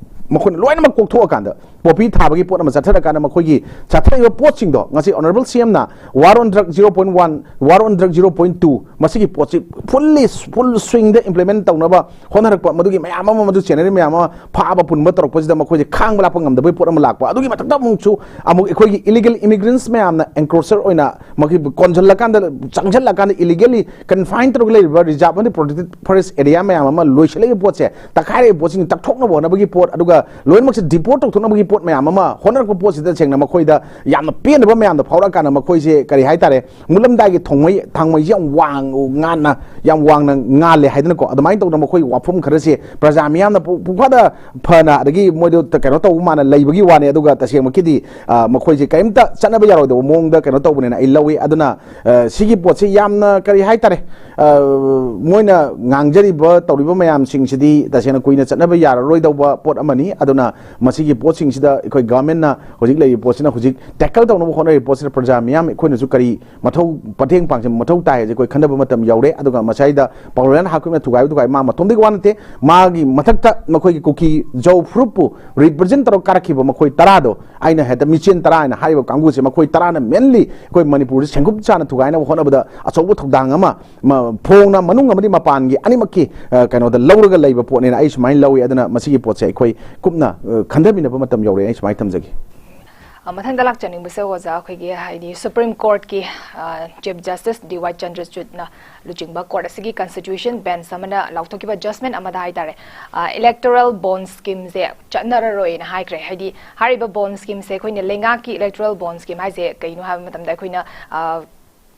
ꯃꯈꯣꯏꯅ ꯂꯣꯏꯅꯃꯛ ꯀꯣꯛꯊꯣꯛꯑꯀꯥꯟꯗ ꯄꯣꯄꯤ ꯊꯥꯕꯒꯤ ꯄꯣꯠ ꯑꯃ ꯆꯠꯊꯔꯀꯥꯟꯗ ꯃꯈꯣꯏꯒꯤ ꯆꯠꯊꯔꯤꯕ ꯄꯣꯠꯁꯤꯡꯗꯣ ꯉꯁꯤ Honourable C M ꯅ War on Drug zero point one, War on Drug zero point two, ꯃꯁꯤꯒꯤ ꯄꯣꯠꯁꯤ fully, full swing ꯗ implement ꯇꯧꯅꯕ ꯍꯣꯠꯅꯔꯛꯄ, ꯃꯗꯨꯒꯤ ꯃꯌꯥꯝ ꯑꯃ, ꯃꯗꯨ ꯆꯦꯟꯅꯔꯤ ꯃꯌꯥꯝ ꯑꯃ ꯐꯥꯕ ꯄꯨꯟꯕ ꯇꯧꯔꯛꯄꯁꯤꯗ ꯃꯈꯣꯏꯁꯦ ꯈꯥꯡꯕ ꯂꯥꯛꯄ ꯉꯝꯗꯕꯒꯤ ꯄꯣꯠ ꯑꯃ ꯂꯥꯛꯄ, ꯑꯗꯨꯒꯤ ꯃꯊꯛꯇ ꯑꯃꯨꯛꯁꯨ ꯑꯃꯨꯛ ꯑꯩꯈꯣꯏꯒꯤ illegal immigrants ꯃꯌꯥꯝꯅ encroacher ꯑꯣꯏꯅ ꯃꯈꯣꯏ ꯀꯣꯟꯁꯤꯜꯂꯀꯥꯟꯗ, ꯆꯪꯁꯤꯜꯂꯀꯥꯟꯗ illegally confined ꯇꯧꯔꯒ ꯂꯩꯔꯤꯕ reserve ꯑꯃꯗꯤ protected forest area ꯃꯌꯥꯝ ꯑꯃ ꯂꯣꯏꯁꯤꯜꯂꯛꯏꯕ ꯄꯣꯠꯁꯦ, ꯇꯛꯈꯥꯏꯔꯛꯏꯕ ꯄꯣꯠꯁꯤꯡ ꯇꯛꯊꯣꯛꯅꯕ ꯍꯣꯠꯅꯕꯒꯤ ꯄꯣꯠ, ꯑꯗꯨꯒ ꯂꯣꯏꯅꯃꯛꯁꯦ deport ꯇꯧꯊꯣꯛꯅꯕꯒꯤ ꯄꯣꯠ ꯃꯌꯥꯝ ꯑꯃ ꯍꯣꯠꯅꯔꯛꯄ ꯄꯣꯠꯁꯤꯗ ꯇꯁꯦꯡꯅ ꯃꯈꯣꯏꯗ ꯌꯥꯝꯅ ꯄꯦꯟꯗꯕ ꯃꯌꯥꯝꯗꯣ ꯐꯥꯎꯔꯛꯑꯀꯥꯟꯗ ꯃꯈꯣꯏꯁꯦ ꯀꯔꯤ ꯍꯥꯏꯇꯥꯔꯦ, ꯃꯨꯠꯂꯝꯗꯥꯏꯒꯤ ꯊꯣꯡꯃꯩ, ꯊꯥꯡꯃꯩꯁꯦ ꯌꯥꯝ ꯋꯥꯡ, ꯉꯥꯟꯅ, ꯌꯥꯝ ꯋꯥꯡꯅ ꯉꯥꯜꯂꯦ ꯍꯥꯏꯗꯅꯀꯣ, ꯑꯗꯨꯃꯥꯏꯅ ꯇꯧꯗꯅ ꯃꯈꯣꯏ ꯋꯥꯐꯝ ꯈꯔꯁꯦ ꯄ꯭ꯔꯖꯥ ꯃꯤꯌꯥꯝꯅ ꯄꯨ-, ꯄꯨꯡꯐꯥꯗ ꯐꯅ, ꯑꯗꯒꯤ ꯃꯣꯏꯗꯣ ꯀꯩꯅꯣ ꯇꯧꯕ ꯃꯥꯅ ꯂꯩꯕꯒꯤ ꯋꯥꯅꯤ, ꯑꯗꯨꯒ ꯇꯁꯦꯡꯃꯛꯀꯤꯗꯤ, ꯑ, ꯃꯈꯣꯏꯁꯦ ꯀꯔꯤꯝꯇ ꯆꯠꯅꯕ ꯌꯥꯔꯣꯏꯗꯕ ꯃꯑꯣꯡꯗ ꯀꯩꯅꯣ ꯇꯧꯕꯅꯦꯅ ꯑꯩ ꯂꯧꯏ꯫ ꯑꯗꯨꯅ, ꯑ, ꯁꯤꯒꯤ ꯄꯣꯠꯁꯤ ꯌꯥꯝꯅ ꯀꯔꯤ ꯍꯥꯏꯇꯥꯔꯦ, ꯑ, ꯃꯣꯏꯅ ꯉꯥꯡꯖꯔꯤꯕ ꯇꯧꯔꯤꯕ ꯃꯌꯥꯝꯁꯤꯡꯁꯤꯗꯤ ꯇꯁꯦꯡꯅ ꯀꯨꯏꯅ ꯆꯠꯅꯕ ꯌꯥꯔꯔꯣꯏꯗꯧꯕ ꯄꯣꯠ ꯑꯃꯅꯤ꯫ ꯑꯗꯨꯅ ꯃꯁꯤꯒꯤ ꯄꯣꯠꯁꯤꯡꯁꯤꯗ ꯑꯩꯈꯣꯏ government ꯅ ꯍꯧꯖꯤꯛ ꯂꯩꯔꯤꯕ ꯄꯣꯠꯁꯤꯅ, ꯍꯧꯖꯤꯛ tackle ꯇꯧꯅꯕ ꯍꯣꯠꯅꯔꯤꯕ ꯄꯣꯠꯁꯤꯗ ꯄ꯭ꯔꯖꯥ ꯃꯤꯌꯥꯝ ꯑꯩꯈꯣꯏꯅꯁꯨ ꯀꯔꯤ ꯃꯊꯧ, ꯃꯇꯦꯡ ꯄꯥꯡꯁꯤꯟꯕ ꯃꯊꯧ ꯇꯥꯏ ꯍꯥꯏꯁꯦ ꯑꯩꯈꯣꯏ ꯈꯟꯊꯕ ꯃꯇꯝ ꯌꯧꯔꯦ꯫ ꯑꯗꯨꯒ ꯃꯁꯥꯏꯗ ꯄꯥꯎꯂꯦꯟ ꯍꯥꯀꯨꯞꯅ ꯊꯨꯒꯥꯏꯕ ꯊꯨꯒꯥꯏ ꯃꯥ ꯃꯇꯣꯝꯗꯒꯤ ꯋꯥ ꯅꯠꯇꯦ, ꯃꯥꯒꯤ ꯃꯊꯛꯇ ꯃꯈꯣꯏꯒꯤ ꯀꯨꯀꯤ ꯖꯧ ꯐꯨꯔꯨꯞꯄꯨ represent ꯇꯧꯔꯒ ꯀꯥꯔꯛꯈꯤꯕ ꯃꯈꯣꯏ ꯇꯔꯥꯗꯣ, ꯑꯩꯅ ꯍꯦꯛꯇ ꯃꯤꯆꯦꯟ ꯇꯔꯥ ꯍꯥꯏꯅ ꯍꯥꯏꯔꯤꯕ ꯀꯥꯡꯕꯨꯁꯦ, ꯃꯈꯣꯏ ꯇꯔꯥꯅ mainly ꯑꯩꯈꯣꯏ ꯃꯅꯤꯄꯨꯔꯁꯦ ꯁꯦꯡꯀꯨꯞ ꯆꯥꯅ ꯊꯨꯒꯥꯏꯅꯕ ꯍꯣꯠꯅꯕꯗ ꯑꯆꯧꯕ ꯊꯧꯗꯥꯡ ꯑꯃ, ꯃ-, ꯐꯣꯡꯅ ꯃꯅꯨꯡ ꯑꯃꯗꯤ ꯃꯄꯥꯟꯒꯤ ꯑꯅꯤꯃꯛꯀꯤ, ꯑ, ꯀꯩꯅꯣꯗ ꯂꯧꯔꯒ ꯂꯩꯕ ꯄꯣꯠꯅꯦꯅ ꯑꯩ ꯁꯨꯃꯥꯏꯅ ꯂꯧꯏ꯫ ꯑꯗꯨꯅ ꯃꯁꯤꯒꯤ ꯄꯣꯠꯁꯦ ꯑꯩꯈꯣꯏ ꯀꯨꯞꯅ, ꯑ, ꯈꯟꯊꯃꯤꯟꯅꯕ ꯃꯇꯝ ꯌꯧꯔꯦ, ꯑꯩ ꯁꯨꯃꯥꯏꯅ ꯊꯝꯖꯒꯦ꯫ ꯑ, ꯃꯊꯪꯗ ꯂꯥꯛꯆꯅꯤꯡꯕꯁꯦ ꯑꯣꯖꯥ, ꯑꯩꯈꯣꯏꯒꯤ ꯍꯥꯏꯗꯤ Supreme Courtꯀꯤ, ꯑ, Chief Justice D Y Chandrachudꯅ ꯂꯨꯆꯤꯡꯕ court ꯑꯁꯤꯒꯤ constitution bench ꯑꯃꯅ ꯂꯥꯎꯊꯣꯛꯈꯤꯕ judgment ꯑꯃꯗ ꯍꯥꯏꯇꯥꯔꯦ, ꯑ, electoral bond schemeꯁꯦ ꯆꯠꯅꯔꯔꯣꯏꯅ ꯍꯥꯏꯈ꯭ꯔꯦ꯫ ꯍꯥꯏꯗꯤ ꯍꯥꯏꯔꯤꯕ bond schemeꯁꯦ ꯑꯩꯈꯣꯏꯅ ꯂꯩꯉꯥꯛꯀꯤ electoral bond scheme ꯍꯥꯏꯁꯦ ꯀꯩꯅꯣ ꯍꯥꯏꯕ ꯃꯇꯝꯗ ꯑꯩꯈꯣꯏꯅ, ꯑ,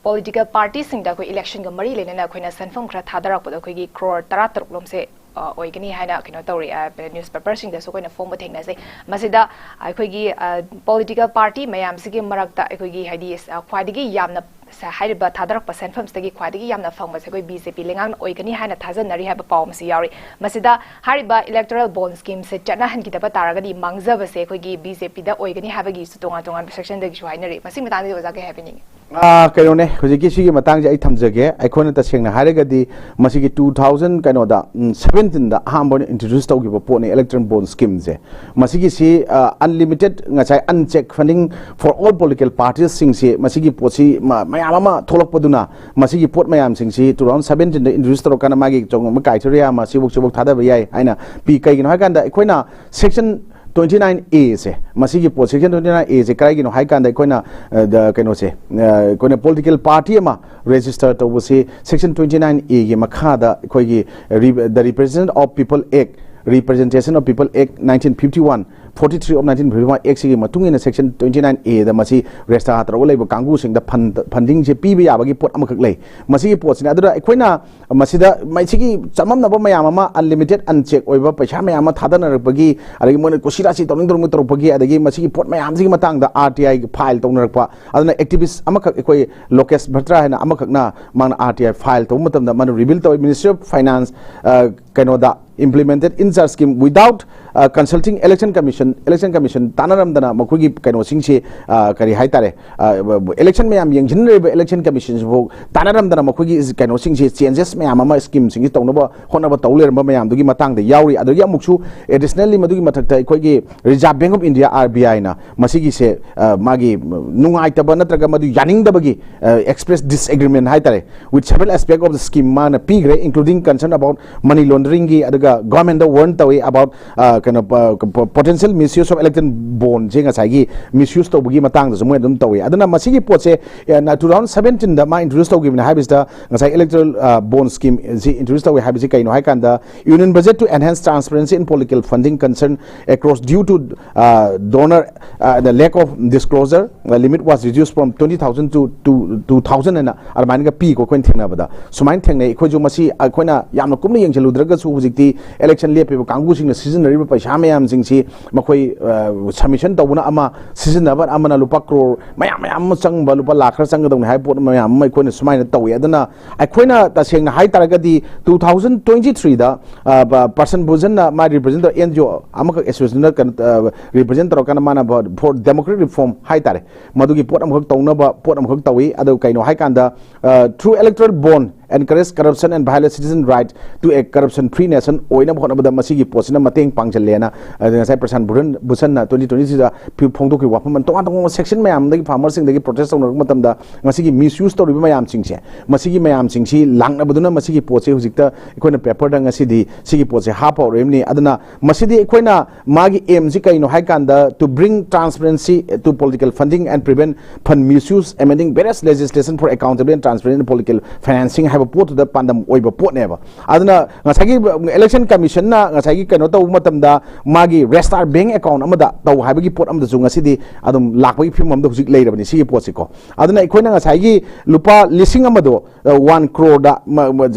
political partyꯁꯤꯡꯗ ꯑꯩꯈꯣꯏ electionꯒ ꯃꯔꯤ ꯂꯩꯅꯅ ꯑꯩꯈꯣꯏꯅ ꯁꯦꯟꯐꯝ ꯈꯔ ꯊꯥꯗꯔꯛꯄꯗꯣ ꯑꯩꯈꯣꯏꯒꯤ crore ꯇꯔꯥ ꯇꯔꯨꯛ ꯂꯣꯝꯁꯦ, ꯑ, ꯑꯣꯏꯒꯅꯤ ꯍꯥꯏꯅ ꯀꯩꯅꯣ ꯇꯧꯔꯤ, ꯑ, newspaperꯁꯤꯡꯗꯁꯨ ꯑꯩꯈꯣꯏꯅ ꯐꯣꯡꯕ ꯊꯦꯡꯅꯖꯩ꯫ ꯃꯁꯤꯗ ꯑꯩꯈꯣꯏꯒꯤ, ꯑ, political party ꯃꯌꯥꯝꯁꯤꯒꯤ ꯃꯔꯛꯇ ꯑꯩꯈꯣꯏꯒꯤ ꯍꯥꯏꯗꯤ, ꯑ, ꯈ꯭ꯋꯥꯏꯗꯒꯤ ꯌꯥꯝꯅ ꯁ-, ꯍꯥꯏꯔꯤꯕ ꯊꯥꯗꯔꯛꯄ ꯁꯦꯟꯐꯝꯁꯤꯗꯒꯤ ꯈ꯭ꯋꯥꯏꯗꯒꯤ ꯌꯥꯝꯅ ꯐꯪꯕꯁꯦ ꯑꯩꯈꯣꯏ B J P ꯂꯩꯉꯥꯛꯅ ꯑꯣꯏꯒꯅꯤ ꯍꯥꯏꯅ ꯊꯥꯖꯅꯔꯤ ꯍꯥꯏꯕ ꯄꯥꯎ ꯑꯃꯁꯨ ꯌꯥꯎꯔꯤ꯫ ꯃꯁꯤꯗ ꯍꯥꯏꯔꯤꯕ electoral bond schemeꯁꯦ ꯆꯠꯅꯍꯟꯈꯤꯗꯕ ꯇꯥꯔꯒꯗꯤ ꯃꯥꯡꯖꯕꯁꯦ ꯑꯩꯈꯣꯏꯒꯤ B J Pꯗ ꯑꯣꯏꯒꯅꯤ ꯍꯥꯏꯕꯒꯤꯁꯨ ꯇꯣꯉꯥꯟ ꯇꯣꯉꯥꯟꯕ sectionꯗꯒꯤꯁꯨ ꯍꯥꯏꯅꯔꯤ꯫ ꯃꯁꯤꯒꯤ ꯃꯇꯥꯡꯗꯗꯤ ꯑꯣꯖꯥ ꯀꯩ ꯍꯥꯏꯕꯤꯅꯤꯡꯉꯤ? ꯑꯥ, ꯀꯩꯅꯣꯅꯦ, ꯍꯧꯖꯤꯛꯀꯤ ꯁꯤꯒꯤ ꯃꯇꯥꯡꯁꯦ ꯑꯩ ꯊꯝꯖꯒꯦ꯫ ꯑꯩꯈꯣꯏꯅ ꯇꯁꯦꯡꯅ ꯍꯥꯏꯔꯒꯗꯤ ꯃꯁꯤꯒꯤ two thousand ꯀꯩꯅꯣꯗ, ꯎꯝ, seventeenꯗ ꯑꯍꯥꯟꯕ ꯑꯣꯏꯅ introduce ꯇꯧꯈꯤꯕ ꯄꯣꯠꯅꯤ electoral bond schemeꯁꯦ꯫ ꯃꯁꯤꯒꯤꯁꯤ, ꯑ, unlimited, ꯉꯁꯥꯏ unchecked funding for all political partiesꯁꯤꯡꯁꯤ, ꯃꯁꯤꯒꯤ ꯄꯣꯠꯁꯤ ꯃ-, ꯃꯌꯥꯝ ꯑꯃ ꯊꯣꯛꯂꯛꯄꯗꯨꯅ, ꯃꯁꯤꯒꯤ ꯄꯣꯠ ꯃꯌꯥꯝꯁꯤꯡꯁꯤ two thousand seventeenꯗ introduce ꯇꯧꯔꯀꯥꯟꯗ ꯃꯥꯒꯤ ꯆꯨꯝꯕ criteria ꯑꯃ ꯁꯤꯐꯧ ꯁꯤꯐꯧ ꯊꯥꯗꯕ ꯌꯥꯏ ꯍꯥꯏꯅ ꯄꯤ꯫ ꯀꯩꯒꯤꯅꯣ ꯍꯥꯏꯀꯥꯟꯗ ꯑꯩꯈꯣꯏꯅ section twenty nine A ꯁꯦ, ꯃꯁꯤꯒꯤ ꯄꯣꯠ section twenty nine A ꯁꯦ ꯀꯔꯥꯏꯒꯤꯅꯣ ꯍꯥꯏꯀꯥꯟꯗ ꯑꯩꯈꯣꯏꯅ, ꯑ, ꯗ-, ꯀꯩꯅꯣꯁꯦ, ꯑ, ꯑꯩꯈꯣꯏꯅ political party ꯑꯃ register ꯇꯧꯕꯁꯤ section twenty nine A ꯒꯤ ꯃꯈꯥꯗ ꯑꯩꯈꯣꯏꯒꯤ ꯔꯤ-, the Representation of People Act, Representation of People Act nineteen fifty one, forty three of nineteen fifty one Act ꯁꯤꯒꯤ ꯃꯇꯨꯡ ꯏꯟꯅ section twenty nine A ꯗ ꯃꯁꯤ register ꯇꯧꯔꯒ ꯂꯩꯕ ꯀꯥꯡꯕꯨꯁꯤꯡꯗ fund, fundingꯁꯦ ꯄꯤꯕ ꯌꯥꯕꯒꯤ ꯄꯣꯠ ꯑꯃꯈꯛ ꯂꯩ꯫ ꯃꯁꯤꯒꯤ ꯄꯣꯠꯁꯤꯅ, ꯑꯗꯨꯅ ꯑꯩꯈꯣꯏꯅ ꯃꯁꯤꯗ ꯃꯁꯤꯒꯤ ꯆꯃꯝꯅꯕ ꯃꯌꯥꯝ ꯑꯃ, unlimited unchecked ꯑꯣꯏꯕ ꯄꯩꯁꯥ ꯃꯌꯥꯝ ꯑꯃ ꯊꯥꯗꯅꯔꯛꯄꯒꯤ, ꯑꯗꯒꯤ ꯃꯣꯏꯅ ꯀꯨꯁꯤ ꯔꯥꯁꯤ ꯇꯧꯅꯤꯡ ꯇꯧꯅꯤꯡ ꯇꯧꯔꯛꯄꯒꯤ, ꯑꯗꯒꯤ ꯃꯁꯤꯒꯤ ꯄꯣꯠ ꯃꯌꯥꯝꯁꯤꯒꯤ ꯃꯇꯥꯡꯗ R T I file ꯇꯧꯅꯔꯛꯄ, ꯑꯗꯨꯅ activist ꯑꯃꯈꯛ, ꯑꯩꯈꯣꯏ Lokesh Batra ꯍꯥꯏꯅ ꯑꯃꯈꯛꯅ ꯃꯥꯅ R T I file ꯇꯧꯕ ꯃꯇꯝꯗ ꯃꯥꯅ reveal ꯇꯧꯋꯤ, Ministry of Finance, ꯑ, ꯀꯩꯅꯣꯗ implemented in such scheme without, ꯑ, consulting election commission, election commission ꯇꯥꯟꯅꯔꯝꯗꯅ ꯃꯈꯣꯏꯒꯤ ꯀꯩꯅꯣꯁꯤꯡꯁꯤ, ꯑ, ꯀꯔꯤ ꯍꯥꯏꯇꯥꯔꯦ, ꯑ, election ꯃꯌꯥꯝ ꯌꯦꯡꯁꯤꯟꯅꯔꯤꯕ election commission ꯁꯤꯐꯥꯎ ꯇꯥꯟꯅꯔꯝꯗꯅ ꯃꯈꯣꯏꯒꯤ ꯀꯩꯅꯣꯁꯤꯡꯁꯤ, changes ꯃꯌꯥꯝ ꯑꯃ schemeꯁꯤꯡꯁꯤ ꯇꯧꯅꯕ ꯍꯣꯠꯅꯕ ꯇꯧ ꯂꯩꯔꯝꯕ ꯃꯌꯥꯝꯗꯨꯒꯤ ꯃꯇꯥꯡꯗ ꯌꯥꯎꯔꯤ꯫ ꯑꯗꯒꯤ ꯑꯃꯨꯛꯁꯨ additionally ꯃꯗꯨꯒꯤ ꯃꯊꯛꯇ ꯑꯩꯈꯣꯏꯒꯤ Reserve Bank of India, R B I ꯅ ꯃꯁꯤꯒꯤꯁꯦ, ꯑ, ꯃꯥꯒꯤ ꯅꯨꯡꯉꯥꯏꯇꯕ ꯅꯠꯇ꯭ꯔꯒ ꯃꯗꯨ ꯌꯥꯅꯤꯡꯗꯕꯒꯤ, ꯑ, express disagreement ꯍꯥꯏꯇꯥꯔꯦ, with several aspect of the scheme ꯃꯥꯅ ꯄꯤꯈ꯭ꯔꯦ, including concern about money launderingꯒꯤ, ꯑꯗꯨꯒ governmentꯗ warn ꯇꯧꯏ about, ꯑ, ꯀꯩꯅꯣ, ꯄ-, ꯄ-, potential Misuse of electoral bond ꯁꯦ ꯉꯁꯥꯏꯒꯤ misuse ꯇꯧꯕꯒꯤ ꯃꯇꯥꯡꯗꯁꯨ ꯃꯣꯏ ꯑꯗꯨꯝ ꯇꯧꯏ꯫ ꯑꯗꯨꯅ ꯃꯁꯤꯒꯤ ꯄꯣꯠꯁꯦ two thousand seventeen ꯗ ꯃꯥ introduce ꯇꯧꯈꯤꯕꯅꯤ ꯍꯥꯏꯕꯁꯤꯗ, ꯉꯁꯥꯏ electoral bond scheme ꯁꯤ introduce ꯇꯧꯏ ꯍꯥꯏꯕꯁꯤ ꯀꯩꯅꯣ ꯍꯥꯏꯀꯥꯟꯗ, Union budget to enhance transparency in political funding concern across due to donor, the lack of disclosure, the limit was reduced from twenty thousand to two thousand ꯍꯥꯏꯅ ꯑꯗꯨꯃꯥꯏꯅꯒ ꯄꯤꯀꯣ꯫ ꯑꯩꯈꯣꯏꯅ ꯊꯦꯡꯅꯕꯗ ꯁꯨꯃꯥꯏꯅ ꯊꯦꯡꯅꯩ꯫ ꯑꯩꯈꯣꯏꯁꯨ ꯃꯁꯤ ꯑꯩꯈꯣꯏꯅ ꯌꯥꯝꯅ ꯀꯨꯞꯅ ꯌꯦꯡꯁꯤꯜꯂꯨꯗ꯭ꯔꯒꯁꯨ, ꯍꯧꯖꯤꯛꯇꯤ election ꯂꯦꯞꯄꯤꯕ ꯀꯥꯡꯕꯨꯁꯤꯡꯅ ꯁꯤꯖꯤꯟꯅꯔꯤꯕ ꯄꯩꯁꯥ ꯃꯌꯥꯝꯁꯤꯡꯁꯤ ꯃꯈꯣꯏ submission ꯇꯧꯕꯅ ꯑꯃ, ꯁꯤꯖꯤꯟꯅꯕ ꯑꯃꯅ, ꯂꯨꯄꯥ ꯀ꯭ꯔꯣꯔ ꯃꯌꯥꯝ ꯃꯌꯥꯝ ꯑꯃ ꯆꯪꯕ, ꯂꯨꯄꯥ ꯂꯥꯛ ꯈꯔ ꯆꯪꯒꯗꯧꯅꯤ ꯍꯥꯏꯕ ꯄꯣꯠ ꯃꯌꯥꯝ ꯑꯃ ꯑꯩꯈꯣꯏꯅ ꯁꯨꯃꯥꯏꯅ ꯇꯧꯏ꯫ ꯑꯗꯨꯅ ꯑꯩꯈꯣꯏꯅ ꯇꯁꯦꯡꯅ ꯍꯥꯏ ꯇꯥꯔꯒꯗꯤ, two thousand twenty three ꯗ ꯄ꯭ꯔꯁꯟ ꯚꯨꯖꯟꯅ ꯃꯥ represent ꯇꯧꯔ, NGO ꯑꯃꯈꯛ association ꯗ ꯀꯩꯅꯣ represent ꯇꯧꯔꯀꯥꯟꯗ ꯃꯥꯅ for democratic reform ꯍꯥꯏ ꯇꯥꯔꯦ, ꯃꯗꯨꯒꯤ ꯄꯣꯠ ꯑꯃꯈꯛ ꯇꯧꯅꯕ ꯄꯣꯠ ꯑꯃꯈꯛ ꯇꯧꯏ꯫ ꯑꯗꯨ ꯀꯩꯅꯣ ꯍꯥꯏꯀꯥꯟꯗ, through electoral bond encourage corruption and violate citizen right to a corruption free nation ꯑꯣꯏꯅꯕ ꯍꯣꯠꯅꯕꯗ ꯃꯁꯤꯒꯤ ꯄꯣꯠꯁꯤꯅ ꯃꯇꯦꯡ ꯄꯥꯡꯁꯤꯜꯂꯦꯅ, ꯑꯗꯨ ꯉꯁꯥꯏ ꯄ꯭ꯔꯁꯥꯟ ꯚꯨꯔꯟ ꯚꯨꯁꯟꯅ twenty twenty three ꯗ ꯐꯣꯡꯗꯣꯛꯈꯤꯕ ꯋꯥꯐꯝ, ꯇꯣꯉꯥꯟ ꯇꯣꯉꯥꯟꯕ section ꯃꯌꯥꯝꯗꯒꯤ farmer ꯁꯤꯡꯗꯒꯤ protest ꯇꯧꯅꯔꯛꯄ ꯃꯇꯝꯗ ꯃꯁꯤꯒꯤ misuse ꯇꯧꯔꯤꯕ ꯃꯌꯥꯝꯁꯤꯡꯁꯦ, ꯃꯁꯤꯒꯤ ꯃꯌꯥꯝꯁꯤꯡꯁꯤ ꯂꯥꯛꯅꯕꯗꯨꯅ ꯃꯁꯤꯒꯤ ꯄꯣꯠꯁꯦ ꯍꯧꯖꯤꯛꯇ ꯑꯩꯈꯣꯏꯅ paper ꯗ ꯉꯁꯤꯗꯤ ꯁꯤꯒꯤ ꯄꯣꯠꯁꯦ ꯍꯥꯞꯄ ꯍꯧꯔꯛꯏꯕꯅꯤ꯫ ꯑꯗꯨꯅ ꯃꯁꯤꯗꯤ ꯑꯩꯈꯣꯏꯅ ꯃꯥꯒꯤ aim ꯁꯤ ꯀꯩꯅꯣ ꯍꯥꯏ ꯀꯥꯟꯗ, to bring transparency to political funding and prevent fund misuse, amending various legislation for accountable and transparent political financing ꯍꯥꯏꯕ ꯄꯣꯠꯇꯨꯗ ꯄꯥꯟꯗꯝ ꯑꯣꯏꯕ ꯄꯣꯠꯅꯦꯕ꯫ ꯑꯗꯨꯅ ꯉꯁꯥꯏꯒꯤ election commission ꯅ ꯉꯁꯥꯏꯒꯤ ꯀꯩꯅꯣ ꯇꯧꯕ ꯃꯇꯝꯗ ꯃꯥꯒꯤ register bank account ꯑꯃꯗ ꯇꯧ ꯍꯥꯏꯕꯒꯤ ꯄꯣꯠ ꯑꯃꯗꯁꯨ ꯉꯁꯤꯗꯤ ꯑꯗꯨꯝ ꯂꯥꯛꯄꯒꯤ ꯐꯤꯕꯝ ꯑꯃꯗ ꯍꯧꯖꯤꯛ ꯂꯩꯔꯕꯅꯤ ꯁꯤꯒꯤ ꯄꯣꯠꯁꯤꯀꯣ꯫ ꯑꯗꯨꯅ ꯑꯩꯈꯣꯏꯅ ꯉꯁꯥꯏꯒꯤ ꯂꯨꯄꯥ ꯂꯤꯁꯤꯡ ꯑꯃꯗꯣ, ꯋꯥꯟ ꯀ꯭ꯔꯣꯔꯗ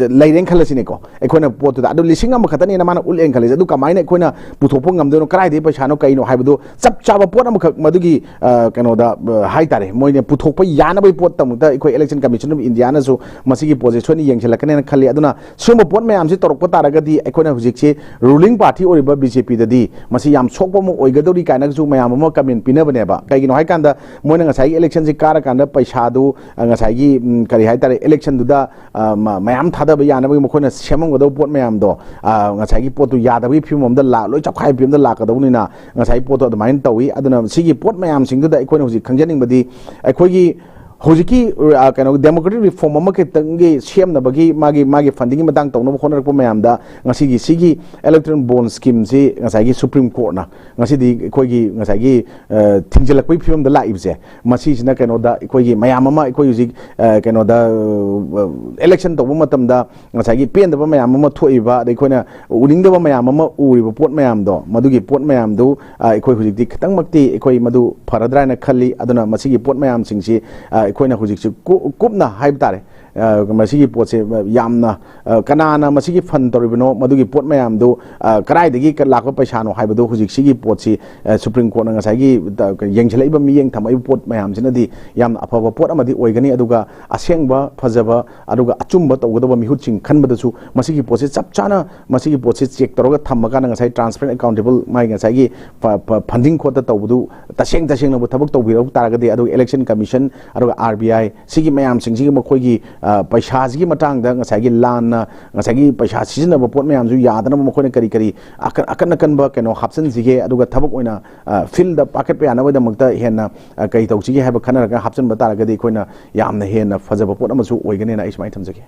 ꯂꯩꯔꯦꯅ ꯈꯜꯂꯁꯤꯅꯦꯀꯣ, ꯑꯩꯈꯣꯏꯅ ꯄꯣꯠꯇꯨꯗ ꯑꯗꯨ ꯂꯤꯁꯤꯡ ꯑꯃꯈꯛꯇꯅꯦꯅ ꯃꯥꯅ ꯎꯠꯂꯦꯅ ꯈꯜꯂꯁꯤ꯫ ꯑꯗꯨ ꯀꯃꯥꯏꯅ ꯑꯩꯈꯣꯏꯅ ꯄꯨꯊꯣꯛꯄ ꯉꯝꯗꯣꯏꯅꯣ, ꯀꯗꯥꯏꯗꯒꯤ ꯄꯩꯁꯥꯅꯣ, ꯀꯩꯅꯣ ꯍꯥꯏꯕꯗꯨ ꯆꯞ ꯆꯥꯕ ꯄꯣꯠ ꯑꯃꯈꯛ ꯃꯗꯨꯒꯤ, ꯑ, ꯀꯩꯅꯣꯗ, ꯑ, ꯍꯥꯏ ꯇꯥꯔꯦ, ꯃꯣꯏꯅ ꯄꯨꯊꯣꯛꯄ ꯌꯥꯅꯕꯒꯤ ꯄꯣꯠꯇꯃꯛꯇ ꯑꯩꯈꯣꯏ election commission of India ꯅꯁꯨ ꯃꯁꯤꯒꯤ ꯄꯣꯠꯁꯦ ꯁꯣꯏꯗꯅ ꯌꯦꯡꯁꯤꯜꯂꯛꯀꯅꯦꯅ ꯈꯜꯂꯤ꯫ ꯑꯗꯨꯅ ꯁꯤꯒꯨꯝꯕ ꯄꯣꯠ ꯃꯌꯥꯝꯁꯤ ꯇꯧꯔꯛꯄ ꯇꯥꯔꯒꯗꯤ ꯑꯩꯈꯣꯏꯅ ꯍꯧꯖꯤꯛꯁꯤ ruling party ꯑꯣꯏꯔꯤꯕ BJP ꯗꯗꯤ ꯃꯁꯤ ꯌꯥꯝ ꯁꯣꯛꯄ ꯑꯃ ꯑꯣꯏꯒꯗꯧꯔꯤ ꯀꯥꯏꯅꯁꯨ ꯃꯌꯥꯝ ꯑꯃ comment ꯄꯤꯅꯕꯅꯦꯕ꯫ ꯀꯩꯒꯤꯅꯣ ꯍꯥꯏꯀꯥꯟꯗ, ꯃꯣꯏꯅ ꯉꯁꯥꯏꯒꯤ election ꯁꯤ ꯀꯥꯔꯀꯥꯟꯗ ꯄꯩꯁꯥꯗꯨ, ꯑ, ꯉꯁꯥꯏꯒꯤ, ꯎꯝ, ꯀꯔꯤ ꯍꯥꯏ ꯇꯥꯔꯦ, election ꯗꯨꯗ, ꯑ, ꯃ-, ꯃꯌꯥꯝ ꯊꯥꯗꯕ ꯌꯥꯅꯕꯒꯤ ꯃꯈꯣꯏꯅ ꯁꯦꯝꯃꯝꯒꯗꯧꯕ ꯄꯣꯠ ꯃꯌꯥꯝꯗꯣ, ꯑ, ꯉꯁꯥꯏꯒꯤ ꯄꯣꯠꯇꯨ ꯌꯥꯗꯕꯒꯤ ꯐꯤꯕꯝ ꯑꯃꯗ ꯂꯥ-, ꯂꯣꯏ ꯆꯞꯈꯥꯏꯕ ꯐꯤꯕꯝꯗ ꯂꯥꯛꯀꯗꯧꯕꯅꯤꯅ, ꯉꯁꯥꯏꯒꯤ ꯄꯣꯠꯇꯣ ꯑꯗꯨꯃꯥꯏꯅ ꯇꯧꯏ꯫ ꯑꯗꯨꯅ ꯁꯤꯒꯤ ꯄꯣꯠ ꯃꯌꯥꯝꯁꯤꯡꯗꯨꯗ ꯑꯩꯈꯣꯏꯅ ꯍꯧꯖꯤꯛ ꯈꯪꯖꯅꯤꯡꯕꯗꯤ, ꯑꯩꯈꯣꯏꯒꯤ ꯍꯧꯖꯤꯛꯀꯤ ꯑ, ꯀꯩꯅꯣ, democratic reform ꯑꯃꯈꯛꯇꯪꯒꯤ ꯁꯦꯝꯅꯕꯒꯤ ꯃꯥꯒꯤ ꯃꯥꯒꯤ fundingꯒꯤ ꯃꯇꯥꯡ ꯇꯧꯅꯕ ꯍꯣꯠꯅꯔꯛꯄ ꯃꯌꯥꯝꯗ ꯉꯁꯤꯒꯤ ꯁꯤꯒꯤ electoral bond schemeꯁꯤ ꯉꯁꯥꯏꯒꯤ Supreme Courtꯅ ꯉꯁꯤꯗꯤ ꯑꯩꯈꯣꯏꯒꯤ ꯉꯁꯥꯏꯒꯤ ꯑ, ꯊꯤꯡꯖꯤꯜꯂꯛꯄꯒꯤ ꯐꯤꯕꯝꯗ ꯂꯥꯛꯏꯕꯁꯦ, ꯃꯁꯤꯁꯤꯅ ꯀꯩꯅꯣꯗ ꯑꯩꯈꯣꯏꯒꯤ ꯃꯌꯥꯝ ꯑꯃ ꯑꯩꯈꯣꯏ ꯍꯧꯖꯤꯛ ꯑ, ꯀꯩꯅꯣꯗ ꯑ, election ꯇꯧꯕ ꯃꯇꯝꯗ ꯉꯁꯥꯏꯒꯤ ꯄꯦꯟꯗꯕ ꯃꯌꯥꯝ ꯑꯃ ꯊꯣꯛꯏꯕ, ꯑꯗꯩ ꯑꯩꯈꯣꯏꯅ ꯎꯅꯤꯡꯗꯕ ꯃꯌꯥꯝ ꯑꯃ ꯎꯔꯤꯕ ꯄꯣꯠ ꯃꯌꯥꯝꯗꯣ, ꯃꯗꯨꯒꯤ ꯄꯣꯠ ꯃꯌꯥꯝꯗꯨ ꯑ, ꯑꯩꯈꯣꯏ ꯍꯧꯖꯤꯛꯇꯤ ꯈꯤꯇꯪꯃꯛꯇꯤ ꯑꯩꯈꯣꯏ ꯃꯗꯨ ꯐꯔꯗ꯭ꯔꯥ ꯍꯥꯏꯅ ꯈꯜꯂꯤ꯫ ꯑꯗꯨꯅ ꯃꯁꯤꯒꯤ ꯄꯣꯠ ꯃꯌꯥꯝꯁꯤꯡꯁꯤ ꯑ, ꯑꯩꯈꯣꯏꯅ ꯍꯧꯖꯤꯛꯁꯨ ꯀꯨ- ꯀꯨꯞꯅ ꯍꯥꯏꯕ ꯇꯥꯔꯦ, ꯑ, ꯃꯁꯤꯒꯤ ꯄꯣꯠꯁꯦ ꯌꯥꯝꯅ ꯑ, ꯀꯅꯥꯅ ꯃꯁꯤꯒꯤ fund ꯇꯧꯔꯤꯕꯅꯣ, ꯃꯗꯨꯒꯤ ꯄꯣꯠ ꯃꯌꯥꯝꯗꯨ ꯑ, ꯀꯗꯥꯏꯗꯒꯤ ꯀ- ꯂꯥꯛꯄ ꯄꯩꯁꯥꯅꯣ ꯍꯥꯏꯕꯗꯨ ꯍꯧꯖꯤꯛ ꯁꯤꯒꯤ ꯄꯣꯠꯁꯤ ꯑ, Supreme Courtꯅ ꯉꯁꯥꯏꯒꯤ ꯇ- ꯌꯦꯡꯁꯤꯜꯂꯛꯏꯕ, ꯃꯤꯠꯌꯦꯡ ꯊꯝꯃꯛꯏꯕ ꯄꯣꯠ ꯃꯌꯥꯝꯁꯤꯅꯗꯤ ꯌꯥꯝꯅ ꯑꯐꯕ ꯄꯣꯠ ꯑꯃꯗꯤ ꯑꯣꯏꯒꯅꯤ꯫ ꯑꯗꯨꯒ ꯑꯁꯦꯡꯕ ꯐꯖꯕ ꯑꯗꯨꯒ ꯑꯆꯨꯝꯕ ꯇꯧꯒꯗꯕ ꯃꯤꯍꯨꯠꯁꯤꯡ ꯈꯟꯕꯗꯁꯨ ꯃꯁꯤꯒꯤ ꯄꯣꯠꯁꯤ ꯆꯞ ꯆꯥꯅ ꯃꯁꯤꯒꯤ ꯄꯣꯠꯁꯤ check ꯇꯧꯔꯒ ꯊꯝꯃꯀꯥꯟꯗ ꯉꯁꯥꯏ transparent, accountable, ꯃꯥꯒꯤ ꯉꯁꯥꯏꯒꯤ ꯐ- ꯐ- funding ꯈꯣꯠꯇ ꯇꯧꯕꯗꯨ ꯇꯁꯦꯡ ꯇꯁꯦꯡꯅꯕꯨ ꯊꯕꯛ ꯇꯧꯕꯤꯔꯛ ꯇꯥꯔꯒꯗꯤ, ꯑꯗꯨꯒ Election Commission ꯑꯗꯨꯒ R B I ꯁꯤꯒꯤ ꯃꯌꯥꯝꯁꯤꯡꯁꯤꯒꯤ ꯃꯈꯣꯏꯒꯤ ꯑ, ꯄꯩꯁꯥꯁꯤꯒꯤ ꯃꯇꯥꯡꯗ ꯉꯁꯥꯏꯒꯤ ꯂꯥꯟꯅ ꯉꯁꯥꯏꯒꯤ ꯄꯩꯁꯥ ꯁꯤꯖꯤꯟꯅꯕ ꯄꯣꯠ ꯃꯌꯥꯝꯁꯨ ꯌꯥꯗꯅꯕ ꯃꯈꯣꯏꯅ ꯀꯔꯤ ꯀꯔꯤ ꯑꯀꯟ- ꯑꯀꯟ ꯑꯀꯟꯕ ꯀꯩꯅꯣ ꯍꯥꯞꯆꯤꯟꯁꯤꯒꯦ, ꯑꯗꯨꯒ ꯊꯕꯛ ꯑꯣꯏꯅ ꯑ, fieldꯇ ꯄꯥꯏꯈꯠꯄ ꯌꯥꯅꯕꯒꯤꯗꯃꯛꯇ ꯍꯦꯟꯅ ꯑ, ꯀꯔꯤ ꯇꯧꯁꯤꯒꯦ ꯍꯥꯏꯕ ꯈꯟꯅꯔꯒ ꯍꯥꯞꯆꯤꯟꯕ ꯇꯥꯔꯒꯗꯤ ꯑꯩꯈꯣꯏꯅ ꯌꯥꯝꯅ ꯍꯦꯟꯅ ꯐꯖꯕ ꯄꯣꯠ ꯑꯃꯁꯨ ꯑꯣꯏꯒꯅꯦꯅ ꯑꯩ ꯁꯨꯃꯥꯏꯅ ꯊꯝꯖꯒꯦ꯫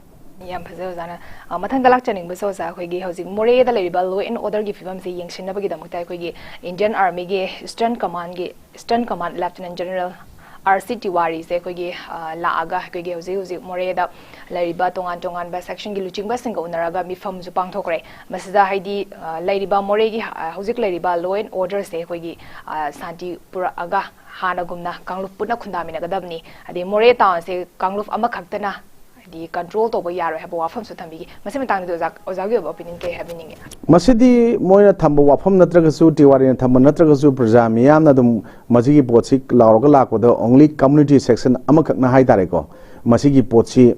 ꯌꯥꯝ ꯐꯖꯩ ꯑꯣꯖꯥꯅ꯫ ꯑ, ꯃꯊꯪꯗ ꯂꯥꯛꯆꯅꯤꯡꯕꯁꯦ ꯑꯣꯖꯥ, ꯑꯩꯈꯣꯏꯒꯤ ꯍꯧꯖꯤꯛ ꯃꯣꯔꯦꯗ ꯂꯩꯔꯤꯕ law and orderꯒꯤ ꯐꯤꯕꯝꯁꯤ ꯌꯦꯡꯁꯤꯟꯅꯕꯒꯤꯗꯃꯛꯇ ꯑꯩꯈꯣꯏꯒꯤ Indian Armyꯒꯤ Eastern Commandꯒꯤ Eastern Command Lieutenant General R C Tiwariꯁꯦ ꯑꯩꯈꯣꯏꯒꯤ ꯑ, ꯂꯥꯛꯑꯒ ꯑꯩꯈꯣꯏꯒꯤ ꯍꯧꯖꯤꯛ ꯍꯧꯖꯤꯛ ꯃꯣꯔꯦꯗ ꯂꯩꯔꯤꯕ ꯇꯣꯉꯥꯟ ꯇꯣꯉꯥꯟꯕ sectionꯒꯤ ꯂꯨꯆꯤꯡꯕꯁꯤꯡꯒ ꯎꯅꯔꯒ ꯃꯤꯐꯝꯁꯨ ꯄꯥꯡꯊꯣꯛꯈ꯭ꯔꯦ꯫ ꯃꯁꯤꯗ ꯍꯥꯏꯗꯤ ꯑ, ꯂꯩꯔꯤꯕ ꯃꯣꯔꯦꯒꯤ ꯑ, ꯍꯧꯖꯤꯛ ꯂꯩꯔꯤꯕ law and orderꯁꯦ ꯑꯩꯈꯣꯏꯒꯤ ꯑ, ꯁꯥꯟꯇꯤ ꯄꯨꯔꯛꯑꯒ ꯍꯥꯟꯅꯒꯨꯝꯅ ꯀꯥꯡꯂꯨꯞ ꯄꯨꯟꯅ ꯈꯨꯟꯗꯥꯃꯤꯟꯅꯒꯗꯕꯅꯤ, ꯑꯗꯩ ꯃꯣꯔꯦ townꯁꯦ ꯀꯥꯡꯂꯨꯞ ꯑꯃꯈꯛꯇꯅ ꯍꯥꯏꯗꯤ control ꯇꯧꯕ ꯌꯥꯔꯣꯏ ꯍꯥꯏꯕ ꯋꯥꯐꯝꯁꯨ ꯊꯝꯕꯤꯈꯤ꯫ ꯃꯁꯤ ꯃꯇꯥꯡꯗ ꯑꯣꯖꯥ, ꯑꯣꯖꯥꯒꯤ ꯑꯣꯏꯕ opinion ꯀꯩ ꯍꯥꯏꯕꯤꯅꯤꯡꯉꯤ? ꯃꯁꯤꯗꯤ ꯃꯣꯏꯅ ꯊꯝꯕ ꯋꯥꯐꯝ ꯅꯠꯇ꯭ꯔꯒꯁꯨ, ꯇꯤꯋꯥꯔꯤꯅ ꯊꯝꯕ ꯅꯠꯇ꯭ꯔꯒꯁꯨ, ꯄ꯭ꯔꯖꯥ ꯃꯤꯌꯥꯝꯅ ꯑꯗꯨꯝ ꯃꯁꯤꯒꯤ ꯄꯣꯠꯁꯤ ꯂꯥꯎꯔꯒ ꯂꯥꯛꯄꯗ only community section ꯑꯃꯈꯛꯅ ꯍꯥꯏ ꯇꯥꯔꯦꯀꯣ, ꯃꯁꯤꯒꯤ ꯄꯣꯠꯁꯤ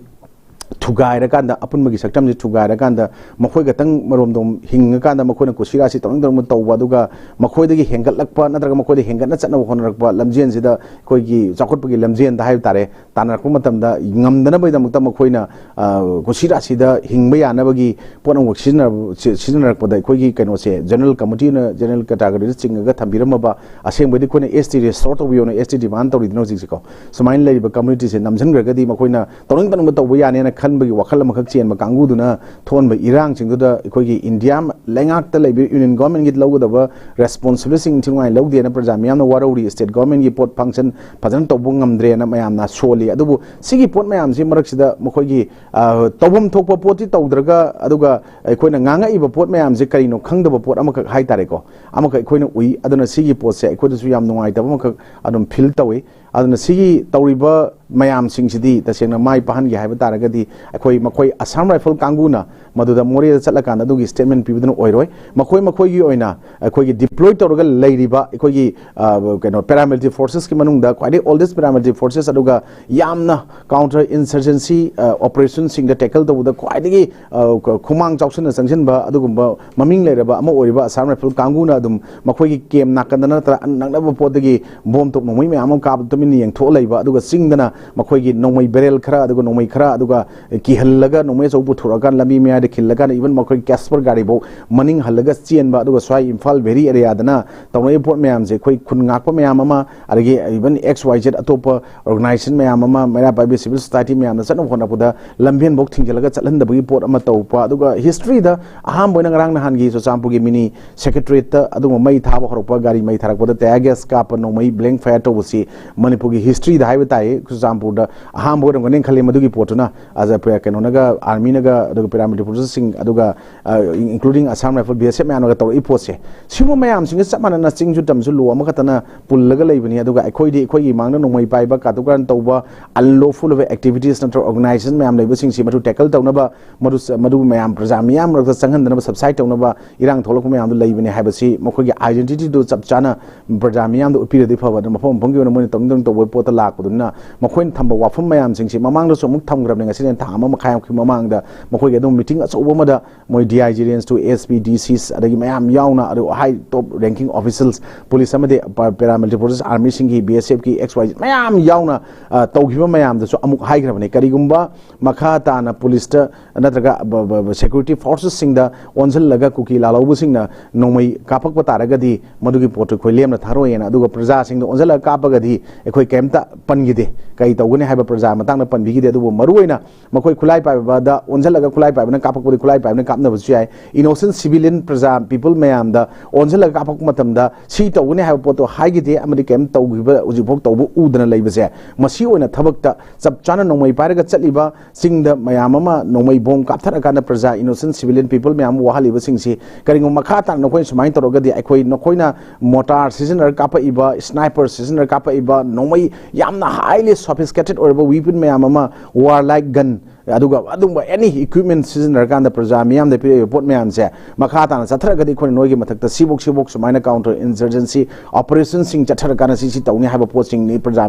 ꯊꯨꯒꯥꯏꯔꯀꯥꯟꯗ, ꯑꯄꯨꯟꯕꯒꯤ ꯁꯛꯇꯝꯁꯤ ꯊꯨꯒꯥꯏꯔꯀꯥꯟꯗ, ꯃꯈꯣꯏ ꯈꯛꯇꯪ ꯃꯔꯣꯝꯗꯣꯝ ꯍꯤꯡꯉꯀꯥꯟꯗ ꯃꯈꯣꯏꯅ ꯀꯨꯁꯤꯔꯥꯁꯤ ꯇꯧꯅꯤꯡ ꯇꯧꯅꯤꯡꯕ ꯇꯧꯕ, ꯑꯗꯨꯒ ꯃꯈꯣꯏꯗꯒꯤ ꯍꯦꯟꯒꯠꯂꯛꯄ ꯅꯠꯇ꯭ꯔꯒ ꯃꯈꯣꯏꯗ ꯍꯦꯟꯒꯠꯅ ꯆꯠꯅꯕ ꯍꯣꯠꯅꯔꯛꯄ ꯂꯝꯖꯦꯟꯁꯤꯗ, ꯑꯩꯈꯣꯏꯒꯤ ꯆꯥꯎꯈꯠꯄꯒꯤ ꯂꯝꯖꯦꯟꯗ ꯍꯥꯏꯕ ꯇꯥꯔꯦ, ꯇꯥꯟꯅꯔꯛꯄ ꯃꯇꯝꯗ ꯉꯝꯗꯅꯕꯒꯤꯗꯃꯛꯇ ꯃꯈꯣꯏꯅ, ꯑ, ꯀꯨꯁꯤꯔꯥꯁꯤꯗ ꯍꯤꯡꯕ ꯌꯥꯅꯕꯒꯤ ꯄꯣꯠ ꯑꯃꯈꯛ ꯁꯤꯖꯤꯟꯅꯔꯕ-, ꯁꯤ-, ꯁꯤꯖꯤꯟꯅꯔꯛꯄꯗ ꯑꯩꯈꯣꯏꯒꯤ ꯀꯩꯅꯣꯁꯦ, ꯖꯦꯅꯔꯦꯜ ꯀꯝꯃꯨꯅꯤꯇꯤꯅ ꯖꯦꯅꯔꯦꯜ ꯀꯦꯇꯥꯒꯣꯔꯤꯗ ꯆꯤꯡꯉꯒ ꯊꯝꯕꯤꯔꯝꯃꯕ, ꯑꯁꯦꯡꯕꯗꯤ ꯑꯩꯈꯣꯏꯅ S T restore ꯇꯧꯕꯤꯌꯣꯅ S T demand ꯇꯧꯔꯤꯗꯅ ꯍꯧꯖꯤꯛꯁꯦꯀꯣ꯫ ꯁꯨꯃꯥꯏꯅ ꯂꯩꯔꯤꯕ ꯀꯝꯃꯨꯅꯤꯇꯤꯁꯦ ꯅꯝꯁꯤꯟꯈ꯭ꯔꯒꯗꯤ ꯃꯈꯣꯏꯅ ꯇꯧꯅꯤꯡ ꯇꯧꯅꯤꯡꯕ ꯇꯧꯕ ꯌꯥꯅꯦꯅ ꯈꯟꯕꯒꯤ ꯋꯥꯈꯜ ꯑꯃꯈꯛ ꯆꯦꯟꯕ ꯀꯥꯡꯕꯨꯗꯨꯅ ꯊꯣꯛꯍꯟꯕ ꯏꯔꯥꯡꯁꯤꯡꯗꯨꯗ ꯑꯩꯈꯣꯏꯒꯤ ꯏꯟꯗꯤꯌꯥ ꯂꯩꯉꯥꯛꯇ ꯂꯩꯕ ꯌꯨꯅꯤꯌꯟ ꯒꯣꯔꯃꯦꯟꯒꯤ ꯂꯧꯒꯗꯕ ꯔꯦꯁꯄꯣꯟꯁꯤꯕꯤꯂꯤꯇꯤꯁꯤꯡ ꯏꯟꯊꯤ ꯅꯨꯡꯉꯥꯏꯅ ꯂꯧꯗꯦꯅ ꯄ꯭ꯔꯖꯥ ꯃꯤꯌꯥꯝꯅ ꯋꯥꯔꯧꯔꯤ꯫ ꯁ꯭ꯇꯦꯠ ꯒꯣꯔꯃꯦꯟꯒꯤ ꯄꯣꯠ ꯐꯪꯁꯟ ꯐꯖꯅ ꯇꯧꯕ ꯉꯝꯗ꯭ꯔꯦꯅ ꯃꯌꯥꯝꯅ ꯁꯣꯜꯂꯤ꯫ ꯑꯗꯨꯕꯨ ꯁꯤꯒꯤ ꯄꯣꯠ ꯃꯌꯥꯝꯁꯤ ꯃꯔꯛꯁꯤꯗ ꯃꯈꯣꯏꯒꯤ, ꯑ, ꯇꯧꯐꯝ ꯊꯣꯛꯄ ꯄꯣꯠꯇꯤ ꯇꯧꯗ꯭ꯔꯒ, ꯑꯗꯨꯒ ꯑꯩꯈꯣꯏꯅ ꯉꯥꯡꯉꯛꯏꯕ ꯄꯣꯠ ꯃꯌꯥꯝꯁꯦ ꯀꯔꯤꯅꯣ ꯈꯪꯗꯕ ꯄꯣꯠ ꯑꯃꯈꯛ ꯍꯥꯏꯇꯥꯔꯦꯀꯣ, ꯑꯃꯈꯛ ꯑꯩꯈꯣꯏꯅ ꯎꯏ꯫ ꯑꯗꯨꯅ ꯁꯤꯒꯤ ꯄꯣꯠꯁꯦ ꯑꯩꯈꯣꯏꯗꯁꯨ ꯌꯥꯝ ꯅꯨꯡꯉꯥꯏꯇꯕ ꯑꯃꯈꯛ ꯑꯗꯨꯝ ꯐꯤꯜ ꯇꯧꯏ꯫ ꯑꯗꯨꯅ ꯁꯤꯒꯤ ꯇꯧꯔꯤꯕ ꯃꯌꯥꯝꯁꯤꯡꯁꯤꯗꯤ ꯇꯁꯦꯡꯅ ꯃꯥꯏ ꯄꯥꯛꯍꯟꯒꯦ ꯍꯥꯏꯕ ꯇꯥꯔꯒꯗꯤ ꯑꯩꯈꯣꯏ, ꯃꯈꯣꯏ ꯑꯁꯥꯝ ꯔꯥꯏꯐꯜ ꯀꯥꯡꯕꯨꯅ ꯃꯗꯨꯗ ꯃꯣꯔꯦꯗ ꯆꯠꯂꯀꯥꯟꯗ ꯑꯗꯨꯒꯤ ꯁ꯭ꯇꯦꯠꯃꯦꯟ ꯄꯤꯕꯗꯨꯅ ꯑꯣꯏꯔꯣꯏ꯫ ꯃꯈꯣꯏ ꯃꯈꯣꯏꯒꯤ ꯑꯣꯏꯅ ꯑꯩꯈꯣꯏꯒꯤ ꯗꯤꯄ꯭ꯂꯣꯏ ꯇꯧꯔꯒ ꯂꯩꯔꯤꯕ ꯑꯩꯈꯣꯏꯒꯤ, ꯑ, ꯀꯩꯅꯣ, ꯄꯦꯔꯥꯃꯤꯂꯤꯇꯔꯤ ꯐꯣꯔꯁꯦꯁꯀꯤ ꯃꯅꯨꯡꯗ ꯈ꯭ꯋꯥꯏꯗꯒꯤ ꯑꯣꯜꯗꯦꯁ ꯄꯦꯔꯥꯃꯤꯂꯤꯇꯔꯤ ꯐꯣꯔꯁꯦꯁ, ꯑꯗꯨꯒ ꯌꯥꯝꯅ ꯀꯥꯎꯟꯇꯔ ꯏꯟꯁꯔꯖꯦꯟꯁꯤ, ꯑ, ꯑꯣꯄꯔꯦꯁꯟꯁꯤꯡꯗ ꯇꯦꯀꯜ ꯇꯧꯕꯗ ꯈ꯭ꯋꯥꯏꯗꯒꯤ, ꯑ, ꯈ-, ꯈꯨꯃꯥꯡ ꯆꯥꯎꯁꯤꯟꯅ ꯆꯪꯁꯤꯟꯕ ꯑꯗꯨꯒꯨꯝꯕ ꯃꯃꯤꯡ ꯂꯩꯔꯕ ꯑꯃ ꯑꯣꯏꯔꯤꯕ ꯑꯁꯥꯝ ꯔꯥꯏꯐꯜ ꯀꯥꯡꯕꯨꯅ ꯑꯗꯨꯝ ꯃꯈꯣꯏꯒꯤ ꯀꯦꯝ ꯅꯥꯀꯟꯗ ꯅꯠꯇ꯭ꯔꯒ ꯅꯛꯅꯕ ꯄꯣꯠꯇꯒꯤ ꯕꯣꯝ ꯇꯣꯞ ꯅꯣꯡꯃꯩ ꯃꯌꯥꯝ ꯑꯃ ꯀꯥꯞꯄ ꯇꯨꯃꯤꯟꯅ ꯌꯦꯡꯊꯣꯛꯑ ꯂꯩꯕ, ꯑꯗꯨꯒ ꯆꯤꯡꯗꯅ ꯃꯈꯣꯏꯒꯤ ꯅꯣꯡꯃꯩ ꯕꯦꯔꯦꯜ ꯈꯔ, ꯑꯗꯨꯒ ꯅꯣꯡꯃꯩ ꯈꯔ, ꯑꯗꯨꯒ ꯀꯤꯍꯜꯂꯒ ꯅꯣꯡꯃꯩ ꯑꯆꯧꯕ ꯄꯨꯊꯣꯔꯛꯑꯀꯥꯟꯗ ꯂꯝꯕꯤ ꯃꯌꯥꯏꯗ ꯈꯤꯜꯂꯀꯥꯟꯗ even ꯃꯈꯣꯏ ꯀꯦꯁꯄꯔ ꯒꯥꯔꯤꯐꯧ ꯃꯅꯤꯡ ꯍꯜꯂꯒ ꯆꯦꯟꯕ, ꯑꯗꯨꯒ ꯁ꯭ꯋꯥꯏ ꯏꯝꯐꯥꯜ ꯚꯦꯂꯤ ꯑꯦꯔꯤꯌꯥꯗꯅ ꯇꯧꯅꯔꯤꯕ ꯄꯣꯠ ꯃꯌꯥꯝꯁꯦ ꯑꯩꯈꯣꯏ ꯈꯨꯟ ꯉꯥꯛꯄ ꯃꯌꯥꯝ ꯑꯃ, ꯑꯗꯒꯤ even X Y Z ꯑꯇꯣꯞꯄ ꯑꯣꯔꯒꯅꯥꯏꯖꯦꯁꯟ ꯃꯌꯥꯝ ꯑꯃ, ꯃꯩꯔꯥ ꯄꯥꯏꯕꯤ ꯁꯤꯚꯤꯜ ꯁꯣꯁꯥꯏꯇꯤ ꯃꯌꯥꯝꯅ ꯆꯠꯅꯕ ꯍꯣꯠꯅꯕꯗ ꯂꯝꯕꯦꯟꯐꯧ ꯊꯤꯡꯖꯤꯜꯂꯒ ꯆꯠꯍꯟꯗꯕꯒꯤ ꯄꯣꯠ ꯑꯃ ꯇꯧꯕ, ꯑꯗꯨꯒ ꯍꯤꯁꯇ꯭ꯔꯤꯗ ꯑꯍꯥꯟꯕ ꯑꯣꯏꯅ ꯉꯔꯥꯡ ꯅꯍꯥꯟꯒꯤ ꯆꯨꯔꯆꯥꯟꯄꯨꯔꯒꯤ ꯃꯤꯅꯤ ꯁꯦꯀ꯭ꯔꯦꯇꯔꯤꯌꯦꯠꯇ ꯑꯗꯨꯒꯨꯝꯕ ꯃꯩ ꯊꯥꯕ ꯍꯧꯔꯛꯄ, ꯒꯥꯔꯤ ꯃꯩ ꯊꯥꯔꯛꯄꯗ ꯇꯌꯥꯔ ꯒ꯭ꯌꯥꯁ ꯀꯥꯞꯄ, ꯅꯣꯡꯃꯩ ꯕ꯭ꯂꯦꯡ ꯐꯥꯌꯔ ꯇꯧꯕꯁꯤ ꯃꯅꯤꯄꯨꯔꯒꯤ ꯍꯤꯁꯇ꯭ꯔꯤꯗ ꯍꯥꯏꯕ ꯇꯥꯏ, ꯆꯨꯔꯆꯥꯟꯄꯨꯔꯗ ꯑꯍꯥꯟꯕ ꯑꯣꯏꯔꯝꯒꯅꯤ ꯈꯜꯂꯤ꯫ ꯃꯗꯨꯒꯤ ꯄꯣꯠꯇꯨꯅ ꯑꯖ-, ꯄ-, ꯀꯩꯅꯣꯅꯒ, ꯑꯥꯔꯃꯤꯅꯒ, ꯑꯗꯨꯒ ꯄꯦꯔꯥꯃꯤꯂꯤꯇꯔꯤ ꯐꯣꯔꯁꯦꯁꯁꯤꯡ, ꯑꯗꯨꯒ, ꯑ, ꯏꯟ-, including Assam Rifle, B S F ꯃꯌꯥꯝꯅꯒ ꯇꯧꯔꯛꯏ ꯄꯣꯠꯁꯦ, ꯁꯤꯒꯨꯝꯕ ꯃꯌꯥꯝꯁꯤꯡꯁꯦ ꯆꯞ ꯃꯥꯟꯅꯅ ꯆꯤꯡꯁꯨ ꯇꯝꯁꯨ ꯂꯣ ꯑꯃꯈꯛꯇꯅ ꯄꯨꯜꯂꯒ ꯂꯩꯕꯅꯤ꯫ ꯑꯗꯨꯒ ꯑꯩꯈꯣꯏꯗꯤ ꯑꯩꯈꯣꯏꯒꯤ ꯏꯃꯥꯡꯗ ꯅꯣꯡꯃꯩ ꯄꯥꯏꯕ, ꯀꯥꯇꯨ ꯀꯥꯔꯟ ꯇꯧꯕ, unlawful ꯑꯣꯏꯕ activities ꯅꯠꯇ꯭ꯔꯒ organization ꯃꯌꯥꯝ ꯂꯩꯕꯁꯤꯡꯁꯤ ꯃꯗꯨ tackle ꯇꯧꯅꯕ, ꯃꯗꯨ, ꯃꯗꯨ ꯃꯌꯥꯝ ꯄ꯭ꯔꯖꯥ ꯃꯤꯌꯥꯝ ꯃꯔꯛꯇ ꯆꯪꯍꯟꯗꯅꯕ, subside ꯇꯧꯅꯕ, ꯏꯔꯥꯡ ꯊꯣꯛꯂꯛꯄ ꯃꯌꯥꯝꯗꯨ ꯂꯩꯕꯅꯤ ꯍꯥꯏꯕꯁꯤ ꯃꯈꯣꯏꯒꯤ identityꯗꯨ ꯆꯞ ꯆꯥꯅ ꯄ꯭ꯔꯖꯥ ꯃꯤꯌꯥꯝꯗ ꯎꯠꯄꯤꯔꯗꯤ ꯐꯕ꯫ ꯑꯗꯨ ꯃꯐꯝ ꯃꯐꯝꯒꯤ ꯑꯣꯏꯅ ꯃꯣꯏꯅ ꯇꯧꯅꯤꯡ ꯇꯧꯕꯒꯤ ꯄꯣꯠꯇ ꯂꯥꯛꯄꯗꯨꯅ, ꯃꯈꯣꯏꯅ ꯊꯝꯕ ꯋꯥꯐꯝ ꯃꯌꯥꯝꯁꯤꯡꯁꯤ ꯃꯃꯥꯡꯗꯁꯨ ꯑꯃꯨꯛ ꯊꯝꯈ꯭ꯔꯕꯅꯤ꯫ ꯉꯁꯤꯅ ꯊꯥ ꯑꯃ ꯃꯈꯥꯏ ꯑꯃꯒꯤ ꯃꯃꯥꯡꯗ ꯃꯈꯣꯏꯒꯤ ꯑꯗꯨꯝ ꯃꯤꯇꯤꯡ ꯑꯆꯧꯕ ꯑꯃꯗ ꯃꯣꯏ D I G range to S P, D Cs ꯑꯗꯒꯤ ꯃꯌꯥꯝ ꯌꯥꯎꯅ, ꯑꯗꯨ high top ranking officials, police ꯑꯃꯗꯤ paramilitary forces, army ꯁꯤꯡꯒꯤ, B S F ꯀꯤ, X Y Z ꯃꯌꯥꯝ ꯌꯥꯎꯅ, ꯑ, ꯇꯧꯈꯤꯕ ꯃꯌꯥꯝꯗꯁꯨ ꯑꯃꯨꯛ ꯍꯥꯏꯈ꯭ꯔꯕꯅꯤ꯫ ꯀꯔꯤꯒꯨꯝꯕ ꯃꯈꯥ ꯇꯥꯅ ꯄꯨꯂꯤꯁꯇ ꯅꯠꯇ꯭ꯔꯒ ꯕ-, ꯕ-, ꯕ-, security forces ꯁꯤꯡꯗ ꯑꯣꯟꯁꯤꯜꯂꯒ ꯀꯨꯀꯤ ꯂꯥꯜꯍꯧꯕꯁꯤꯡꯅ ꯅꯣꯡꯃꯩ ꯀꯥꯞꯄꯛꯄ ꯇꯥꯔꯒꯗꯤ, ꯃꯗꯨꯒꯤ ꯄꯣꯠꯇꯨ ꯑꯩꯈꯣꯏ ꯂꯦꯝꯅ ꯊꯥꯔꯣꯏꯅ, ꯑꯗꯨꯒ ꯄ꯭ꯔꯖꯥꯁꯤꯡꯗ ꯑꯣꯟꯁꯤꯜꯂꯒ ꯀꯥꯞꯄꯒꯗꯤ ꯑꯩꯈꯣꯏ ꯀꯩꯝꯇ ꯄꯟꯈꯤꯗꯦ꯫ ꯀꯔꯤ ꯇꯧꯒꯅꯤ ꯍꯥꯏꯕ ꯄ꯭ꯔꯖꯥ ꯃꯇꯥꯡꯗ ꯄꯟꯕꯤꯈꯤꯗꯦ꯫ ꯑꯗꯨꯕꯨ ꯃꯔꯨꯑꯣꯏꯅ ꯃꯈꯣꯏ ꯈꯨꯠꯂꯥꯏ ꯄꯥꯏꯕꯗ ꯑꯣꯟꯁꯤꯜꯂꯒ, ꯈꯨꯠꯂꯥꯏ ꯄꯥꯏꯕꯅ ꯀꯥꯞꯄꯛꯄꯗꯤ ꯈꯨꯠꯂꯥꯏ ꯄꯥꯏꯕꯅ ꯀꯥꯞꯅꯕꯁꯨ ꯌꯥꯏ꯫ Innocent civilian ꯄ꯭ꯔꯖꯥ, people ꯃꯌꯥꯝꯗ ꯑꯣꯟꯁꯤꯜꯂꯒ ꯀꯥꯞꯄꯛꯄ ꯃꯇꯝꯗ ꯁꯤ ꯇꯧꯒꯅꯤ ꯍꯥꯏꯕ ꯄꯣꯠꯇꯣ ꯍꯥꯏꯈꯤꯗꯦ ꯑꯃꯗꯤ ꯀꯔꯤꯝ ꯇꯧꯈꯤꯕ ꯍꯧꯖꯤꯛꯐꯥꯎ ꯇꯧꯕ ꯎꯗꯅ ꯂꯩꯕꯁꯦ, ꯃꯁꯤ ꯑꯣꯏꯅ ꯊꯕꯛꯇ ꯆꯞ ꯆꯥꯅ ꯅꯣꯡꯃꯩ ꯄꯥꯏꯔꯒ ꯆꯠꯂꯤꯕ ꯆꯤꯡꯗ ꯃꯌꯥꯝ ꯑꯃ ꯅꯣꯡꯃꯩ ꯕꯣꯝ ꯀꯥꯞꯊꯔꯀꯥꯟꯗ ꯄ꯭ꯔꯖꯥ, innocent civilian people ꯃꯌꯥꯝ ꯑꯃ ꯋꯥꯍꯜꯂꯤꯕꯁꯤꯡꯁꯤ, ꯀꯔꯤꯒꯨꯝꯕ ꯃꯈꯥ ꯇꯥꯅ ꯅꯈꯣꯏꯅ ꯁꯨꯃꯥꯏꯅ ꯇꯧꯔꯒꯗꯤ ꯑꯩꯈꯣꯏ, ꯅꯈꯣꯏꯅ mortar ꯁꯤꯖꯤꯟꯅꯔꯒ ꯀꯥꯞꯄꯛꯏꯕ, sniper ꯁꯤꯖꯤꯟꯅꯔꯒ ꯀꯥꯞꯄꯛꯏꯕ ꯅꯣꯡꯃꯩ, ꯌꯥꯝꯅ highly sophisticated ꯑꯣꯏꯔꯕ weapon ꯃꯌꯥꯝ ꯑꯃ, warlike gun, ꯑꯗꯨꯒ ꯑꯗꯨꯒꯨꯝꯕ any equipment ꯁꯤꯖꯤꯟꯅꯔꯀꯥꯟꯗ ꯄ꯭ꯔꯖꯥ ꯃꯤꯌꯥꯝꯗ ꯄꯤꯔꯛꯏꯕ ꯄꯣꯠ ꯃꯌꯥꯝꯁꯦ ꯃꯈꯥ ꯇꯥꯅ ꯆꯠꯊꯔꯒꯗꯤ ꯑꯩꯈꯣꯏꯅ ꯅꯣꯏꯒꯤ ꯃꯊꯛꯇ ꯁꯤꯕꯣꯛ ꯁꯤꯕꯣꯛ ꯁꯨꯃꯥꯏꯅ counter insurgency operation ꯁꯤꯡ ꯆꯠꯊꯔꯀꯥꯟꯗ ꯁꯤ ꯁꯤ ꯇꯧꯅꯤ ꯍꯥꯏꯕ ꯄꯣꯠꯁꯤꯡꯅꯤ ꯄ꯭ꯔꯖꯥ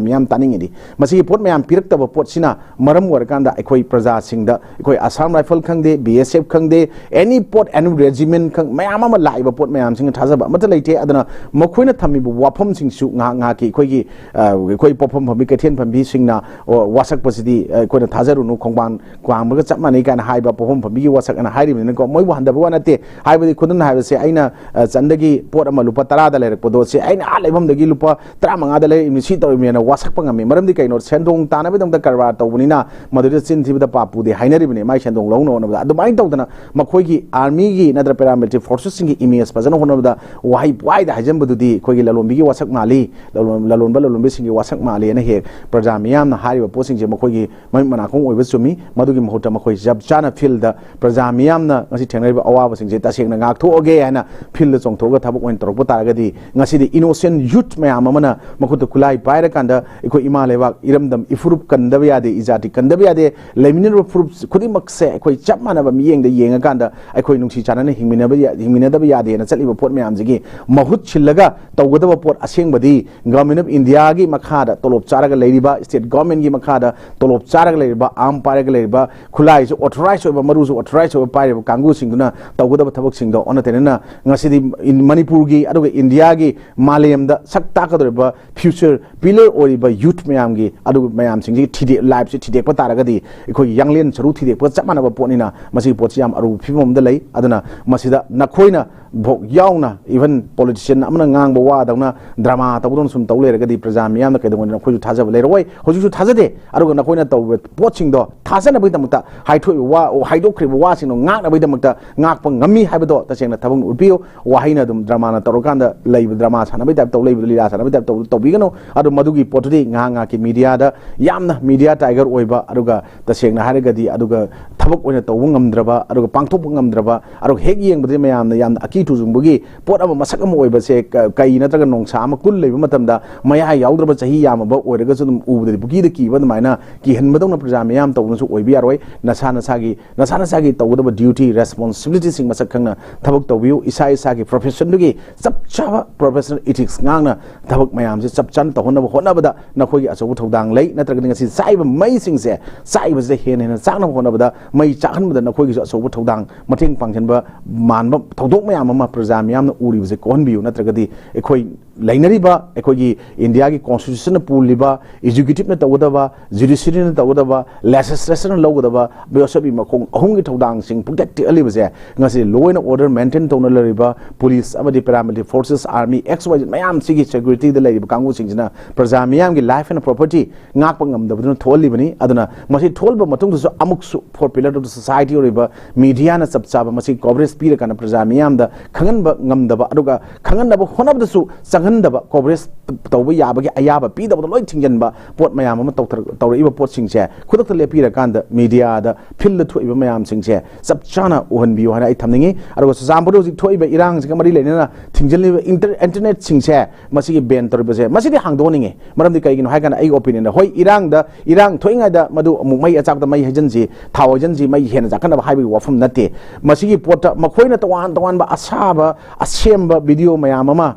ꯃꯤꯌꯥꯝ ꯇꯥꯅꯤꯡꯉꯤꯗꯤ꯫ ꯃꯁꯤꯒꯤ ꯄꯣꯠ ꯃꯌꯥꯝ ꯄꯤꯔꯛꯇꯕ ꯄꯣꯠꯁꯤꯅ ꯃꯔꯝ ꯑꯣꯏꯔꯀꯥꯟꯗ ꯑꯩꯈꯣꯏ ꯄ꯭ꯔꯖꯥꯁꯤꯡꯗ, ꯑꯩꯈꯣꯏ Assam Rifle ꯈꯪꯗꯦ, B S F ꯈꯪꯗꯦ, any ꯄꯣꯠ, any regiment ꯈꯪ-, ꯃꯌꯥꯝ ꯑꯃ ꯂꯥꯛꯏꯕ ꯄꯣꯠ ꯃꯌꯥꯝꯁꯤꯡꯅ ꯊꯥꯖꯕ ꯑꯃꯠꯇ ꯂꯩꯇꯦ꯫ ꯑꯗꯨꯅ ꯃꯈꯣꯏꯅ ꯊꯝꯃꯤꯕ ꯋꯥꯐꯝꯁꯤꯡꯁꯨ ꯉꯥꯏꯍꯥꯛ ꯉꯥꯏꯍꯥꯛꯀꯤ ꯑꯩꯈꯣꯏꯒꯤ, ꯑ, ꯑꯩꯈꯣꯏ ꯄꯣꯠꯐꯝ ꯐꯝꯕꯤ, ꯀꯩꯊꯦꯜ ꯐꯝꯕꯤꯁꯤꯡꯅ, ꯑꯣ, ꯋꯥꯁꯛꯄꯁꯤꯗꯤ, ꯑ, ꯑꯩꯈꯣꯏꯅ ꯊꯥꯖꯔꯨꯅꯨ, ꯈꯣꯡꯕꯥꯟ ꯋꯥꯡꯕꯒ ꯆꯞ ꯃꯥꯟꯅꯩ ꯀꯥꯏꯅ ꯍꯥꯏꯕ ꯄꯣꯠꯐꯝ ꯐꯝꯕꯤꯒꯤ ꯋꯥꯁꯛ ꯑꯅ ꯍꯥꯏꯔꯤꯕꯅꯤꯅꯀꯣ꯫ ꯃꯣꯏꯕꯨ ꯍꯟꯊꯕ ꯋꯥ ꯅꯠꯇꯦ꯫ ꯍꯥꯏꯕꯗꯤ ꯈꯨꯗꯝ ꯍꯥꯏꯕꯁꯦ, ꯑꯩꯅ, ꯑ, ꯆꯟꯗꯒꯤ ꯄꯣꯠ ꯑꯃ ꯂꯨꯄꯥ ꯇꯔꯥꯗ ꯂꯩꯔꯛꯄꯗꯣ, ꯁꯤ ꯑꯩꯅ ꯑꯥ ꯂꯩꯐꯝꯗꯒꯤ ꯂꯨꯄꯥ ꯇꯔꯥꯃꯉꯥꯗ ꯂꯩꯔꯛꯏꯕꯅꯤ, ꯁꯤ ꯇꯧꯔꯤꯕꯅꯦꯅ ꯋꯥꯁꯛꯄ ꯉꯝꯃꯤ꯫ ꯃꯔꯝꯗꯤ ꯀꯩꯅꯣ? ꯁꯦꯟꯗꯣꯡ ꯇꯥꯅꯕꯒꯤꯗꯃꯛꯇ ꯀꯔꯕꯥꯔ ꯇꯧꯕꯅꯤꯅ ꯃꯗꯨꯗ ꯆꯤꯟ ꯊꯤꯕꯗ ꯄꯥꯞ ꯄꯨꯗꯦ ꯍꯥꯏꯅꯔꯤꯕꯅꯤ, ꯃꯥꯏ ꯁꯦꯟꯗꯣꯡ ꯂꯧꯅꯕ ꯍꯣꯠꯅꯕꯗ꯫ ꯑꯗꯨꯃꯥꯏꯅ ꯇꯧꯗꯅ ꯃꯈꯣꯏꯒꯤ army ꯒꯤ ꯅꯠꯇ꯭ꯔ paramilitary forces ꯁꯤꯡꯒꯤ image ꯐꯖꯅ ꯍꯣꯠꯅꯕꯗ ꯋꯥꯍꯩ ꯄꯨꯍꯥꯏꯗ ꯍꯥꯏꯖꯟꯕꯗꯨꯗꯤ ꯑꯩꯈꯣꯏꯒꯤ ꯂꯂꯣꯟꯕꯤꯒꯤ ꯋꯥꯁꯛ ꯃꯥꯜꯂꯤ, ꯂꯂꯣꯟ-, ꯂꯂꯣꯟꯕ ꯂꯂꯣꯟꯕꯤꯁꯤꯡꯒꯤ ꯋꯥꯁꯛ ꯃꯥꯜꯂꯤ ꯍꯥꯏꯅ ꯍꯦꯛ ꯄ꯭ꯔꯖꯥ ꯃꯤꯌꯥꯝꯅ ꯍꯥꯏꯔꯤꯕ ꯄꯣꯠꯁꯤꯡꯁꯦ ꯃꯈꯣꯏꯒꯤ ꯃꯃꯤꯠ ꯃꯅꯥꯀꯣꯡ ꯑꯣꯏꯕ ꯆꯨꯝꯃꯤ꯫ ꯃꯗꯨꯒꯤ ꯃꯍꯨꯠꯇ ꯃꯈꯣꯏ ꯆꯞ ꯆꯥꯅ ꯐꯤꯜꯗ ꯄ꯭ꯔꯖꯥ ꯃꯤꯌꯥꯝꯅ ꯉꯁꯤ ꯊꯦꯡꯅꯔꯤꯕ ꯑꯋꯥꯕꯁꯤꯡꯁꯦ ꯇꯁꯦꯡꯅ ꯉꯥꯛꯊꯣꯛꯑꯒꯦ ꯍꯥꯏꯅ ꯐꯤꯜꯗ ꯆꯣꯡꯊꯣꯛꯑꯒ ꯊꯕꯛ ꯑꯣꯏꯅ ꯇꯧꯔꯛꯄ ꯇꯥꯔꯒꯗꯤ, ꯉꯁꯤꯗꯤ ꯏꯅꯣꯁꯦꯟ ꯌꯨꯠ ꯃꯌꯥꯝ ꯑꯃꯅ ꯃꯈꯨꯠꯇ ꯈꯨꯠꯂꯥꯏ ꯄꯥꯏꯔꯀꯥꯟꯗ ꯑꯩꯈꯣꯏ ꯏꯃꯥ ꯂꯩꯕꯥꯛ, ꯏꯔꯝꯗꯝ, ꯏꯐꯨꯔꯨꯞ ꯀꯟꯗꯕ ꯌꯥꯗꯦ, ꯏꯖꯥꯇꯤ ꯀꯟꯗꯕ ꯌꯥꯗꯦ, ꯂꯩꯃꯤꯟꯅꯔꯤꯕ ꯐꯨꯔꯨꯞ ꯈꯨꯗꯤꯡꯃꯛꯁꯦ ꯑꯩꯈꯣꯏ ꯆꯞ ꯃꯥꯟꯅꯕ ꯃꯤꯠꯌꯦꯡꯗ ꯌꯦꯡꯉꯀꯥꯟꯗ ꯑꯩꯈꯣꯏ ꯅꯨꯡꯁꯤ ꯆꯥꯟꯅꯅ ꯍꯤꯡꯃꯤꯟꯅꯕ ꯌꯥ-, ꯍꯤꯡꯃꯤꯟꯅꯗꯕ ꯌꯥꯗꯦꯅ ꯆꯠꯂꯤꯕ ꯄꯣꯠ ꯃꯌꯥꯝꯁꯤꯒꯤ ꯃꯍꯨꯠ ꯁꯤꯜꯂꯒ ꯇꯧꯒꯗꯕ ꯄꯣꯠ ꯑꯁꯦꯡꯕꯗꯤ Government of Indiaꯒꯤ ꯃꯈꯥꯗ ꯇꯣꯂꯣꯞ ꯆꯥꯔꯒ ꯂꯩꯔꯤꯕ, state governmentꯒꯤ ꯃꯈꯥꯗ ꯇꯣꯂꯣꯞ ꯆꯥꯔꯒ ꯂꯩꯔꯤꯕ, ꯑꯥꯝ ꯄꯥꯏꯔꯒ ꯂꯩꯔꯤꯕ, ꯈꯨꯠꯂꯥꯏꯁꯨ authorized ꯑꯣꯏꯕ, ꯃꯔꯨꯁꯨ authorized ꯑꯣꯏꯕ ꯄꯥꯏꯔꯤꯕ ꯀꯥꯡꯕꯨꯁꯤꯡꯗꯨꯅ ꯇꯧꯒꯗꯕ ꯊꯕꯛꯁꯤꯡꯗꯣ ꯑꯣꯟꯅ ꯇꯩꯅꯅ ꯉꯁꯤꯗꯤ ꯏꯟ-, ꯃꯅꯤꯄꯨꯔꯒꯤ ꯑꯗꯨꯒ ꯏꯟꯗꯤꯌꯥꯒꯤ ꯃꯥꯂꯦꯝꯗ ꯁꯛ ꯇꯥꯛꯀꯗꯧꯔꯤꯕ future pillar ꯑꯣꯏꯔꯤꯕ ꯌꯨꯠ ꯃꯌꯥꯝꯒꯤ, ꯑꯗꯨꯒ ꯃꯌꯥꯝꯁꯤꯡꯁꯤꯒꯤ ꯊꯤꯗꯦ-, life ꯁꯤ ꯊꯤꯗꯦꯛꯄ ꯇꯥꯔꯒꯗꯤ ꯑꯩꯈꯣꯏꯒꯤ ꯌꯥꯡꯂꯦꯟ ꯁꯔꯨ ꯊꯤꯗꯦꯛꯄꯒ ꯆꯞ ꯃꯥꯟꯅꯕ ꯄꯣꯠꯅꯤꯅ ꯃꯁꯤꯒꯤ ꯄꯣꯠꯁꯤ ꯌꯥꯝ ꯑꯔꯨꯕ ꯐꯤꯕꯝ ꯑꯃꯗ ꯂꯩ꯫ ꯑꯗꯨꯅ ꯃꯁꯤꯗ ꯅꯈꯣꯏꯅ ꯚꯣꯛ ꯌꯥꯎꯅ, even politician ꯑꯃꯅ ꯉꯥꯡꯕ ꯋꯥꯗꯧꯅ drama ꯇꯧꯗꯧꯅ ꯁꯨꯝ ꯇꯧ ꯂꯩꯔꯒꯗꯤ ꯄ꯭ꯔꯖꯥ ꯃꯤꯌꯥꯝꯅ ꯀꯩꯗꯧꯉꯩꯗ ꯅꯈꯣꯏꯁꯨ ꯊꯥꯖꯕ ꯂꯩꯔꯛꯑꯣꯏ, ꯍꯧꯖꯤꯛꯁꯨ ꯊꯥꯖꯗꯦ꯫ ꯑꯗꯨꯒ ꯅꯈꯣꯏꯅ ꯇꯧꯕ ꯄꯣꯠꯁꯤꯡꯗꯣ ꯊꯥꯖꯅꯕꯒꯤꯗꯃꯛꯇ ꯍꯥꯏꯊꯣꯛꯏꯕ ꯋꯥ, ꯍꯥꯏꯗꯣꯛꯈ꯭ꯔꯤꯕ ꯋꯥꯁꯤꯡꯗꯣ ꯉꯥꯛꯅꯕꯒꯤꯗꯃꯛꯇ ꯉꯥꯛꯄ ꯉꯝꯃꯤ ꯍꯥꯏꯕꯗꯣ ꯇꯁꯦꯡꯅ ꯊꯕꯛꯅ ꯎꯠꯄꯤꯌꯨ꯫ ꯋꯥꯍꯩꯅ ꯑꯗꯨꯝ dramaꯅ ꯇꯧꯔꯀꯥꯟꯗ ꯂꯩꯕ, drama ꯁꯥꯟꯅꯕꯩ type ꯇꯧ ꯂꯩꯕꯗꯣ, ꯂꯤꯂꯥ ꯁꯥꯟꯅꯕꯩ type ꯇꯧꯕꯗꯣ ꯇꯧꯕꯤꯒꯅꯨ꯫ ꯑꯗꯨ ꯃꯗꯨꯒꯤ ꯄꯣꯠꯇꯨꯗꯤ ꯉꯥꯏꯍꯥꯛ ꯉꯥꯏꯍꯥꯛꯀꯤ mediaꯗ ꯌꯥꯝꯅ media tiger ꯑꯣꯏꯕ, ꯑꯗꯨꯒ ꯇꯁꯦꯡꯅ ꯍꯥꯏꯔꯒꯗꯤ ꯑꯗꯨꯒ ꯊꯕꯛ ꯑꯣꯏꯅ ꯇꯧꯕ ꯉꯝꯗ꯭ꯔꯕ, ꯑꯗꯨꯒ ꯄꯥꯡꯊꯣꯛꯄ ꯉꯝꯗ꯭ꯔꯕ, ꯑꯗꯨꯒ ꯍꯦꯛ ꯌꯦꯡꯕꯗ ꯃꯌꯥꯝꯅ ꯌꯥꯝꯅ ꯑꯀꯤ ꯇꯨꯖꯨꯡꯕꯒꯤ ꯄꯣꯠ ꯑꯃ, ꯃꯁꯛ ꯑꯃ ꯑꯣꯏꯕꯁꯦ ꯀ-, ꯀꯩ ꯅꯠꯇ꯭ꯔꯒ ꯅꯣꯡꯁꯥ ꯑꯃ ꯀꯨꯜ ꯂꯩꯕ ꯃꯇꯝꯗ ꯃꯌꯥꯏ ꯌꯥꯎꯗ꯭ꯔꯕ ꯆꯍꯤ ꯌꯥꯝꯃꯕ ꯑꯣꯏꯔꯒꯁꯨ ꯑꯗꯨꯝ ꯎꯕꯗꯗꯤ ꯄꯨꯀꯤꯗ ꯀꯤꯕ ꯑꯗꯨꯃꯥꯏꯅ ꯀꯤꯍꯟꯕꯗꯧꯅ ꯄ꯭ꯔꯖꯥ ꯃꯤꯌꯥꯝ ꯇꯧꯗꯨꯅꯁꯨ ꯑꯣꯏꯕ ꯌꯥꯔꯣꯏ꯫ ꯅꯁꯥ ꯅꯁꯥꯒꯤ, ꯅꯁꯥ ꯅꯁꯥꯒꯤ ꯇꯧꯒꯗꯕ duty, responsibilityꯁꯤꯡ ꯃꯁꯛ ꯈꯪꯅ ꯊꯕꯛ ꯇꯧꯕꯤꯌꯨ꯫ ꯏꯁꯥ ꯏꯁꯥꯒꯤ professionꯗꯨꯒꯤ ꯆꯞ ꯆꯥꯕ professional ethics ꯉꯥꯛꯅ ꯊꯕꯛ ꯃꯌꯥꯝꯁꯦ ꯆꯞ ꯆꯥꯅ ꯇꯧꯍꯟꯅꯕ ꯍꯣꯠꯅꯕꯗ ꯅꯈꯣꯏꯒꯤ ꯑꯆꯧꯕ ꯊꯧꯗꯥꯡ ꯂꯩ꯫ ꯅꯠꯇ꯭ꯔꯒꯗꯤ ꯉꯁꯤ ꯆꯥꯛꯏꯕ ꯃꯩꯁꯤꯡꯁꯦ, ꯆꯥꯛꯏꯕꯁꯤꯗ ꯍꯦꯟꯅ ꯍꯦꯟꯅ ꯆꯥꯛꯅꯕ ꯍꯣꯠꯅꯕꯗ ꯃꯩ ꯆꯥꯛꯍꯟꯕꯗ ꯅꯈꯣꯏꯒꯤꯁꯨ ꯑꯆꯧꯕ ꯊꯧꯗꯥꯡ, ꯃꯇꯦꯡ ꯄꯥꯡꯁꯤꯟꯕ ꯃꯥꯟꯕ ꯊꯧꯗꯣꯛ ꯃꯌꯥꯝ ꯑꯃ ꯄ꯭ꯔꯖꯥ ꯃꯤꯌꯥꯝꯅ ꯎꯔꯤꯕꯁꯦ ꯀꯣꯛꯍꯟꯕꯤꯌꯨ꯫ ꯅꯠꯇ꯭ꯔꯒꯗꯤ ꯑꯩꯈꯣꯏ ꯂꯩꯅꯔꯤꯕ, ꯑꯩꯈꯣꯏꯒꯤ ꯏꯟꯗꯤꯌꯥꯒꯤ constitutionꯅ ꯄꯨꯜꯂꯤꯕ, executiveꯅ ꯇꯧꯒꯗꯕ, judiciaryꯅ ꯇꯧꯒꯗꯕ, legislatorꯅ ꯂꯧꯒꯗꯕ, ꯕꯤꯑꯣꯁꯦꯐꯀꯤ ꯃꯈꯣꯡ ꯑꯍꯨꯝꯒꯤ ꯊꯧꯗꯥꯡꯁꯤꯡ ꯄꯨꯡꯇꯦꯛ ꯇꯦꯛꯍꯜꯂꯤꯕꯁꯦ, ꯉꯁꯤ law and order maintain ꯇꯧꯅ ꯂꯩꯔꯤꯕ police ꯑꯃꯗꯤ paramilitary forces, army, X Y Z ꯃꯌꯥꯝꯁꯤꯒꯤ securityꯗ ꯂꯩꯔꯤꯕ ꯀꯥꯡꯕꯨꯁꯤꯡꯁꯤꯅ ꯄ꯭ꯔꯖꯥ ꯃꯤꯌꯥꯝꯒꯤ life and property ꯉꯥꯛꯄ ꯉꯝꯗꯕꯗꯨꯅ ꯊꯣꯛꯍꯜꯂꯤꯕꯅꯤ꯫ ꯑꯗꯨꯅ ꯃꯁꯤ ꯊꯣꯛꯍꯟꯕ ꯃꯇꯨꯡꯗꯁꯨ ꯑꯃꯨꯛꯁꯨ four pillar of the society ꯑꯣꯏꯔꯤꯕ mediaꯅ ꯆꯞ ꯆꯥꯕ ꯃꯁꯤ coverage ꯄꯤꯔꯀꯥꯟꯗ ꯄ꯭ꯔꯖꯥ ꯃꯤꯌꯥꯝꯗ ꯈꯪꯍꯟꯕ ꯉꯝꯗꯕ, ꯑꯗꯨꯒ ꯈꯪꯍꯟꯅꯕ ꯍꯣꯠꯅꯕꯗꯁꯨ ꯈꯪꯍꯟꯗꯕ, ꯀꯣꯚꯔꯦꯖ ꯇꯧꯕ ꯌꯥꯕꯒꯤ ꯑꯌꯥꯕ ꯄꯤꯗꯕꯗ ꯂꯣꯏ ꯊꯤꯡꯖꯤꯟꯕ ꯄꯣꯠ ꯃꯌꯥꯝ ꯑꯃ ꯇꯧꯊꯔꯛ-, ꯇꯧꯔꯛꯏꯕ ꯄꯣꯠꯁꯤꯡꯁꯦ ꯈꯨꯗꯛꯇ ꯂꯦꯞꯄꯤꯔꯀꯥꯟꯗ ꯃꯤꯗꯤꯌꯥꯗ ꯐꯤꯜꯗ ꯊꯣꯛꯏꯕ ꯃꯌꯥꯝꯁꯤꯡꯁꯦ ꯆꯞ ꯆꯥꯅ ꯎꯍꯟꯕꯤꯌꯨ ꯍꯥꯏꯅ ꯑꯩ ꯊꯝꯅꯤꯡꯉꯤ꯫ ꯑꯗꯨꯒ ꯆꯨꯔꯆꯥꯟꯄꯨꯔꯗ ꯍꯧꯖꯤꯛ ꯊꯣꯛꯏꯕ ꯏꯔꯥꯡꯁꯤꯒ ꯃꯔꯤ ꯂꯩꯅꯅ ꯊꯤꯡꯖꯤꯜꯂꯤꯕ ꯏꯟꯇꯔ-, ꯏꯟꯇꯔꯅꯦꯠꯁꯤꯡꯁꯦ ꯃꯁꯤꯒꯤ ꯕꯦꯟ ꯇꯧꯔꯤꯕꯁꯦ ꯃꯁꯤꯗꯤ ꯍꯥꯡꯗꯣꯛꯍꯟꯅꯤꯡꯉꯤ꯫ ꯃꯔꯝꯗꯤ ꯀꯩꯒꯤꯅꯣ ꯍꯥꯏ ꯀꯥꯟꯗ ꯑꯩꯒꯤ ꯑꯣꯄꯤꯅꯤꯌꯟꯗ ꯍꯣꯏ ꯏꯔꯥꯡꯗ, ꯏꯔꯥꯡ ꯊꯣꯛꯏꯉꯩꯗ ꯃꯗꯨ ꯑꯃꯨꯛ ꯃꯩ ꯑꯆꯥꯛꯄꯗ ꯃꯩ ꯍꯩꯖꯤꯟꯁꯤ, ꯊꯥꯎ ꯍꯩꯖꯤꯟꯁꯤ, ꯃꯩ ꯍꯦꯟꯅ ꯆꯥꯛꯈꯠꯅꯕ ꯍꯥꯏꯕꯒꯤ ꯋꯥꯐꯝ ꯅꯠꯇꯦ꯫ ꯃꯁꯤꯒꯤ ꯄꯣꯠꯇ ꯃꯈꯣꯏꯅ ꯇꯣꯉꯥꯟ ꯇꯣꯉꯥꯟꯕ ꯑꯁꯥꯕ, ꯑꯁꯦꯝꯕ ꯚꯤꯗꯤꯑꯣ ꯃꯌꯥꯝ ꯑꯃ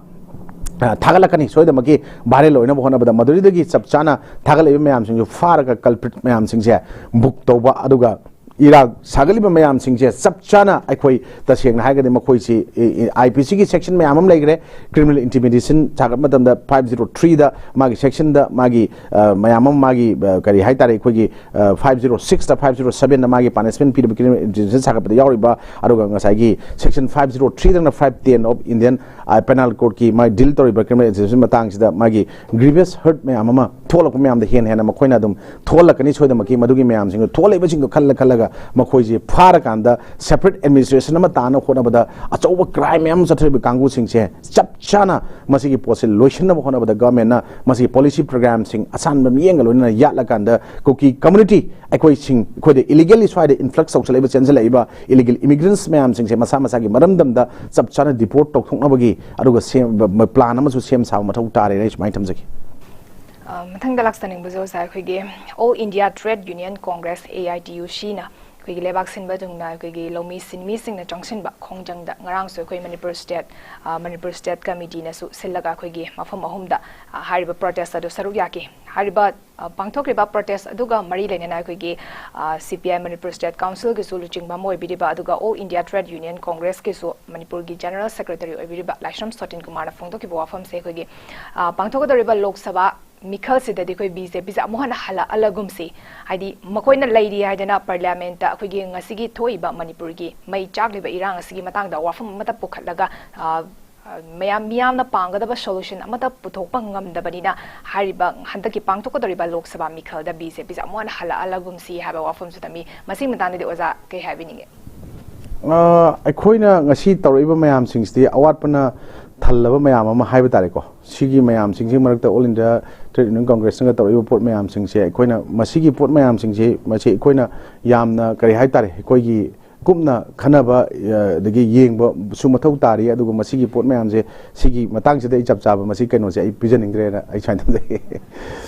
ꯑ, ꯊꯥꯒꯠꯂꯛꯀꯅꯤ ꯁꯣꯏꯗꯅꯃꯛꯀꯤ ꯚꯥꯏꯔꯦꯜ ꯑꯣꯏꯅꯕ ꯍꯣꯠꯅꯕꯗ꯫ ꯃꯗꯨꯗꯒꯤ ꯆꯞ ꯆꯥꯅ ꯊꯥꯒꯠꯂꯛꯏꯕ ꯃꯌꯥꯝꯁꯤꯡꯁꯨ ꯐꯥꯔꯒ ꯀꯜꯄ꯭ꯔꯤꯠ ꯃꯌꯥꯝꯁꯤꯡꯁꯦ ꯕꯨꯛ ꯇꯧꯕ, ꯑꯗꯨꯒ ꯏꯔꯥꯡ ꯁꯥꯒꯠꯂꯤꯕ ꯃꯌꯥꯝꯁꯤꯡꯁꯦ ꯆꯞ ꯆꯥꯅ ꯑꯩꯈꯣꯏ ꯇꯁꯦꯡꯅ ꯍꯥꯏꯔꯒꯗꯤ ꯃꯈꯣꯏꯁꯤ ꯑꯥꯏ ꯄꯤ ꯁꯤꯒꯤ ꯁꯦꯛꯁꯟ ꯃꯌꯥꯝ ꯑꯃ ꯂꯩꯈ꯭ꯔꯦ꯫ ꯀ꯭ꯔꯤꯃꯤꯅꯦꯜ ꯏꯟꯇꯤꯃꯤꯗꯦꯁꯟ ꯁꯥꯒꯠꯄ ꯃꯇꯝꯗ ꯐꯥꯏꯚ ꯖꯤꯔꯣ ꯊ꯭ꯔꯤꯗ ꯃꯥꯒꯤ ꯁꯦꯛꯁꯟꯗ ꯃꯥꯒꯤ, ꯑ, ꯃꯌꯥꯝ ꯑꯃ ꯃꯥꯒꯤ, ꯑ, ꯀꯔꯤ ꯍꯥꯏꯇꯥꯔꯦ, ꯑꯩꯈꯣꯏꯒꯤ, ꯑ, ꯐꯥꯏꯚ ꯖꯤꯔꯣ ꯁꯤꯛꯁꯇ ꯐꯥꯏꯚ ꯖꯤꯔꯣ ꯁꯕꯦꯟꯗ ꯃꯥꯒꯤ ꯄꯥꯅꯤꯁꯃꯦꯟ ꯄꯤꯔꯤꯕ ꯀ꯭ꯔꯤꯃꯤꯅꯦꯜ ꯏꯟꯇꯤꯃꯤꯗꯦꯁꯟ ꯁꯥꯒꯠꯄꯗ ꯌꯥꯎꯔꯤꯕ, ꯑꯗꯨꯒ ꯉꯁꯥꯏꯒꯤ ꯁꯦꯛꯁꯟ ꯐꯥꯏꯚ ꯖꯤꯔꯣ ꯊ꯭ꯔꯤꯗꯅ five ten of Indian uh, penal ꯀꯣꯗꯀꯤ ꯃꯥꯏ ꯗꯤꯜ ꯇꯧꯔꯤꯕ ꯀ꯭ꯔꯤꯃꯤꯅꯦꯜ ꯏꯟꯇꯤꯃꯤꯗꯦꯁꯟ ꯃꯇꯥꯡꯁꯤꯗ ꯃꯥꯒꯤ ꯒ꯭ꯔꯤꯚꯤꯌꯁ ꯍꯔꯠ ꯃꯌꯥꯝ ꯑꯃ ꯊꯣꯛꯂꯛꯄ ꯃꯌꯥꯝꯗ ꯍꯦꯟꯅ ꯍꯦꯟꯅ ꯃꯈꯣꯏꯅ ꯑꯗꯨꯝ ꯊꯣꯛꯍꯜꯂꯛꯀꯅꯤ ꯁꯣꯏꯗꯅꯃꯛꯀꯤ꯫ ꯃꯗꯨꯒꯤ ꯃꯌꯥꯝꯁꯤꯡꯗꯣ ꯊꯣꯛꯍꯜꯂꯛꯏꯕꯁꯤꯡꯗꯣ ꯈꯜꯂ ꯈꯜꯂꯒ ꯃꯈꯣꯏꯁꯦ ꯐꯥꯔꯀꯥꯟꯗ ꯁꯦꯄꯔꯦꯠ ꯑꯦꯗꯃꯤꯅꯤꯁꯇ꯭ꯔꯦꯁꯟ ꯑꯃ ꯇꯥꯅ ꯍꯣꯠꯅꯕꯗ ꯑꯆꯧꯕ ꯀ꯭ꯔꯥꯏꯝ ꯃꯌꯥꯝ ꯑꯃ ꯆꯠꯊꯔꯤꯕ ꯀꯥꯡꯕꯨꯁꯤꯡꯁꯦ ꯆꯞ ꯆꯥꯅ ꯃꯁꯤꯒꯤ ꯄꯣꯠꯁꯦ ꯂꯣꯏꯁꯤꯟꯅꯕ ꯍꯣꯠꯅꯕꯗ ꯒꯚꯔꯟꯃꯦꯟꯠꯅ ꯃꯁꯤꯒꯤ ꯄꯣꯂꯤꯁꯤ ꯄ꯭ꯔꯣꯒ꯭ꯔꯥꯝꯁꯤꯡ ꯑꯁꯥꯟꯕ ꯃꯤꯠꯌꯦꯡꯒ ꯂꯣꯏꯅꯅ ꯌꯥꯠꯂꯀꯥꯟꯗ ꯀꯨꯀꯤ ꯀꯝꯃꯨꯅꯤꯇꯤ ꯑꯩꯈꯣꯏꯁꯤꯡ, ꯑꯩꯈꯣꯏꯗ ꯏꯂꯤꯒꯦꯜꯂꯤ ꯁ꯭ꯋꯥꯏꯗ ꯏꯟꯐ꯭ꯂꯛꯁ ꯇꯧꯁꯜꯂꯛꯏꯕ, ꯆꯦꯟꯁꯤꯜꯂꯛꯏꯕ ꯏꯂꯤꯒꯦꯜ ꯏꯃꯤꯒ꯭ꯔꯦꯟꯠꯁ ꯃꯌꯥꯝꯁꯤꯡꯁꯦ ꯃꯁꯥ ꯃꯁꯥꯒꯤ ꯃꯔꯝꯗꯝꯗ ꯆꯞ ꯆꯥꯅ ꯗꯤꯄꯣꯔꯠ ꯇꯧꯊꯣꯛꯅꯕꯒꯤ ꯑꯗꯨꯒ ꯁꯦꯝ-, ꯄ꯭ꯂꯥꯟ ꯑꯃꯁꯨ ꯁꯦꯝ ꯁꯥꯕ ꯃꯊꯧ ꯇꯥꯔꯦꯅ ꯑꯩ ꯁꯨꯃꯥꯏꯅ ꯊꯝꯖꯒꯦ꯫ ꯑ, ꯃꯊꯪꯗ ꯂꯥꯛꯆꯅꯤꯡꯕꯁꯦ ꯑꯣꯖꯥ, ꯑꯩꯈꯣꯏꯒꯤ All India Trade Union Congress, A I T U C ꯅ ꯑꯩꯈꯣꯏꯒꯤ ꯂꯩꯕꯥꯛ ꯁꯤꯟꯕ ꯊꯨꯡꯅ ꯑꯩꯈꯣꯏꯒꯤ ꯂꯧꯃꯤ ꯁꯤꯟꯃꯤꯁꯤꯡꯅ ꯆꯪꯁꯤꯟꯕ ꯈꯣꯡꯖꯪꯗ ꯉꯔꯥꯡꯁꯨ ꯑꯩꯈꯣꯏ ꯃꯅꯤꯄꯨꯔ ꯁ꯭ꯇꯦꯠ, ꯑ, ꯃꯅꯤꯄꯨꯔ ꯁ꯭ꯇꯦꯠ ꯀꯃꯤꯇꯤꯅꯁꯨ ꯁꯤꯜꯂꯒ ꯑꯩꯈꯣꯏꯒꯤ ꯃꯐꯝ ꯑꯍꯨꯝꯗ, ꯑ, ꯍꯥꯏꯔꯤꯕ ꯄ꯭ꯔꯣꯇꯦꯁ ꯑꯗꯨ ꯁꯔꯨꯛ ꯌꯥꯈꯤ꯫ ꯍꯥꯏꯔꯤꯕ, ꯑ, ꯄꯥꯡꯊꯣꯛꯈ꯭ꯔꯤꯕ ꯄ꯭ꯔꯣꯇꯦꯁ ꯑꯗꯨꯒ ꯃꯔꯤ ꯂꯩꯅꯅ ꯑꯩꯈꯣꯏꯒꯤ, ꯑ, C P I Manipur state ꯀꯥꯎꯟꯁꯤꯜꯒꯤꯁꯨ ꯂꯨꯆꯤꯡꯕ ꯑꯃ ꯑꯣꯏꯕꯤꯔꯤꯕ, ꯑꯗꯨꯒ All India Trade Union Congressꯀꯤꯁꯨ ꯃꯅꯤꯄꯨꯔꯒꯤ ꯖꯦꯅꯔꯦꯜ ꯁꯦꯀ꯭ꯔꯦꯇꯔꯤ ꯑꯣꯏꯕꯤꯔꯤꯕ ꯂꯥꯏꯁ꯭ꯔꯝ ꯁꯣꯇꯤꯟ ꯀꯨꯃꯥꯔꯅ ꯐꯣꯡꯗꯣꯛꯈꯤꯕ ꯋꯥꯐꯝꯁꯦ ꯑꯩꯈꯣꯏꯒꯤ, ꯑ, ꯄꯥꯡꯊꯣꯛꯀꯗꯧꯔꯤꯕ ꯂꯣꯛ ꯁꯚꯥ ꯃꯤꯈꯜꯁꯤꯗꯗꯤ ꯑꯩꯈꯣꯏ BJPꯁꯦ ꯑꯃꯨꯛ ꯍꯟꯅ ꯍꯜꯂꯛꯍꯜꯂꯒꯨꯝꯁꯤ, ꯍꯥꯏꯗꯤ ꯃꯈꯣꯏꯅ ꯂꯩꯔꯤ ꯍꯥꯏꯗꯅ ꯄꯥꯔꯂꯤꯌꯥꯃꯦꯟꯠꯇ ꯑꯩꯈꯣꯏꯒꯤ ꯉꯁꯤꯒꯤ ꯊꯣꯛꯏꯕ ꯃꯅꯤꯄꯨꯔꯒꯤ ꯃꯩ ꯆꯥꯛꯂꯤꯕ ꯏꯔꯥꯡ ꯑꯁꯤꯒꯤ ꯃꯇꯥꯡꯗ ꯋꯥꯐꯝ ꯑꯃꯠꯇ ꯄꯨꯈꯠꯂꯒ, ꯑ, ꯃꯌꯥꯝ, ꯃꯤꯌꯥꯝꯅ ꯄꯥꯝꯒꯗꯕ solution ꯑꯃꯠꯇ ꯄꯨꯊꯣꯛꯄ ꯉꯝꯗꯕꯅꯤꯅ ꯍꯥꯏꯔꯤꯕ ꯍꯟꯗꯛꯀꯤ ꯄꯥꯡꯊꯣꯛꯀꯗꯧꯔꯤꯕ ꯂꯣꯛ ꯁꯚꯥ ꯃꯤꯈꯜꯗ BJPꯁꯦ ꯑꯃꯨꯛ ꯍꯟꯅ ꯍꯜꯂꯛꯍꯜꯂꯒꯨꯝꯁꯤ ꯍꯥꯏꯕ ꯋꯥꯐꯝꯁꯨ ꯊꯝꯃꯤ꯫ ꯃꯁꯤꯒꯤ ꯃꯇꯥꯡꯗꯗꯤ ꯑꯣꯖꯥ ꯀꯩ ꯍꯥꯏꯕꯤꯅꯤꯡꯉꯤ? ꯑ, ꯑꯩꯈꯣꯏꯅ ꯉꯁꯤ ꯇꯧꯔꯛꯏꯕ ꯃꯌꯥꯝꯁꯤꯡꯁꯤꯗꯤ ꯑꯋꯥꯠꯄꯅ ꯍꯜꯂꯕ ꯃꯌꯥꯝ ꯑꯃ ꯍꯥꯏꯕ ꯇꯥꯔꯦꯀꯣ꯫ ꯁꯤꯒꯤ ꯃꯌꯥꯝꯁꯤꯡꯁꯤ ꯃꯔꯛꯇ All India Trade Union Congressꯅꯒ ꯇꯧꯔꯛꯏꯕ ꯄꯣꯠ ꯃꯌꯥꯝꯁꯤꯡꯁꯦ, ꯑꯩꯈꯣꯏꯅ ꯃꯁꯤꯒꯤ ꯄꯣꯠ ꯃꯌꯥꯝꯁꯤꯡꯁꯦ, ꯃꯁꯤ ꯑꯩꯈꯣꯏꯅ ꯌꯥꯝꯅ, ꯀꯔꯤ ꯍꯥꯏꯇꯥꯔꯦ, ꯑꯩꯈꯣꯏꯒꯤ ꯀꯨꯞꯅ ꯈꯟꯅꯕ, ꯑ, ꯑꯗꯒꯤ ꯌꯦꯡꯕꯁꯨ ꯃꯊꯧ ꯇꯥꯔꯤ꯫ ꯑꯗꯨꯒ ꯃꯁꯤꯒꯤ ꯄꯣꯠ ꯃꯌꯥꯝꯁꯦ, ꯁꯤꯒꯤ ꯃꯇꯥꯡꯁꯤꯗ ꯑꯩ ꯆꯞ ꯆꯥꯕ ꯃꯁꯤ ꯀꯩꯅꯣꯁꯦ ꯑꯩ ꯄꯤꯖꯅꯤꯡꯗ꯭ꯔꯦꯅ ꯑꯩ ꯁꯨꯃꯥꯏꯅ ꯊꯝꯖꯒꯦ꯫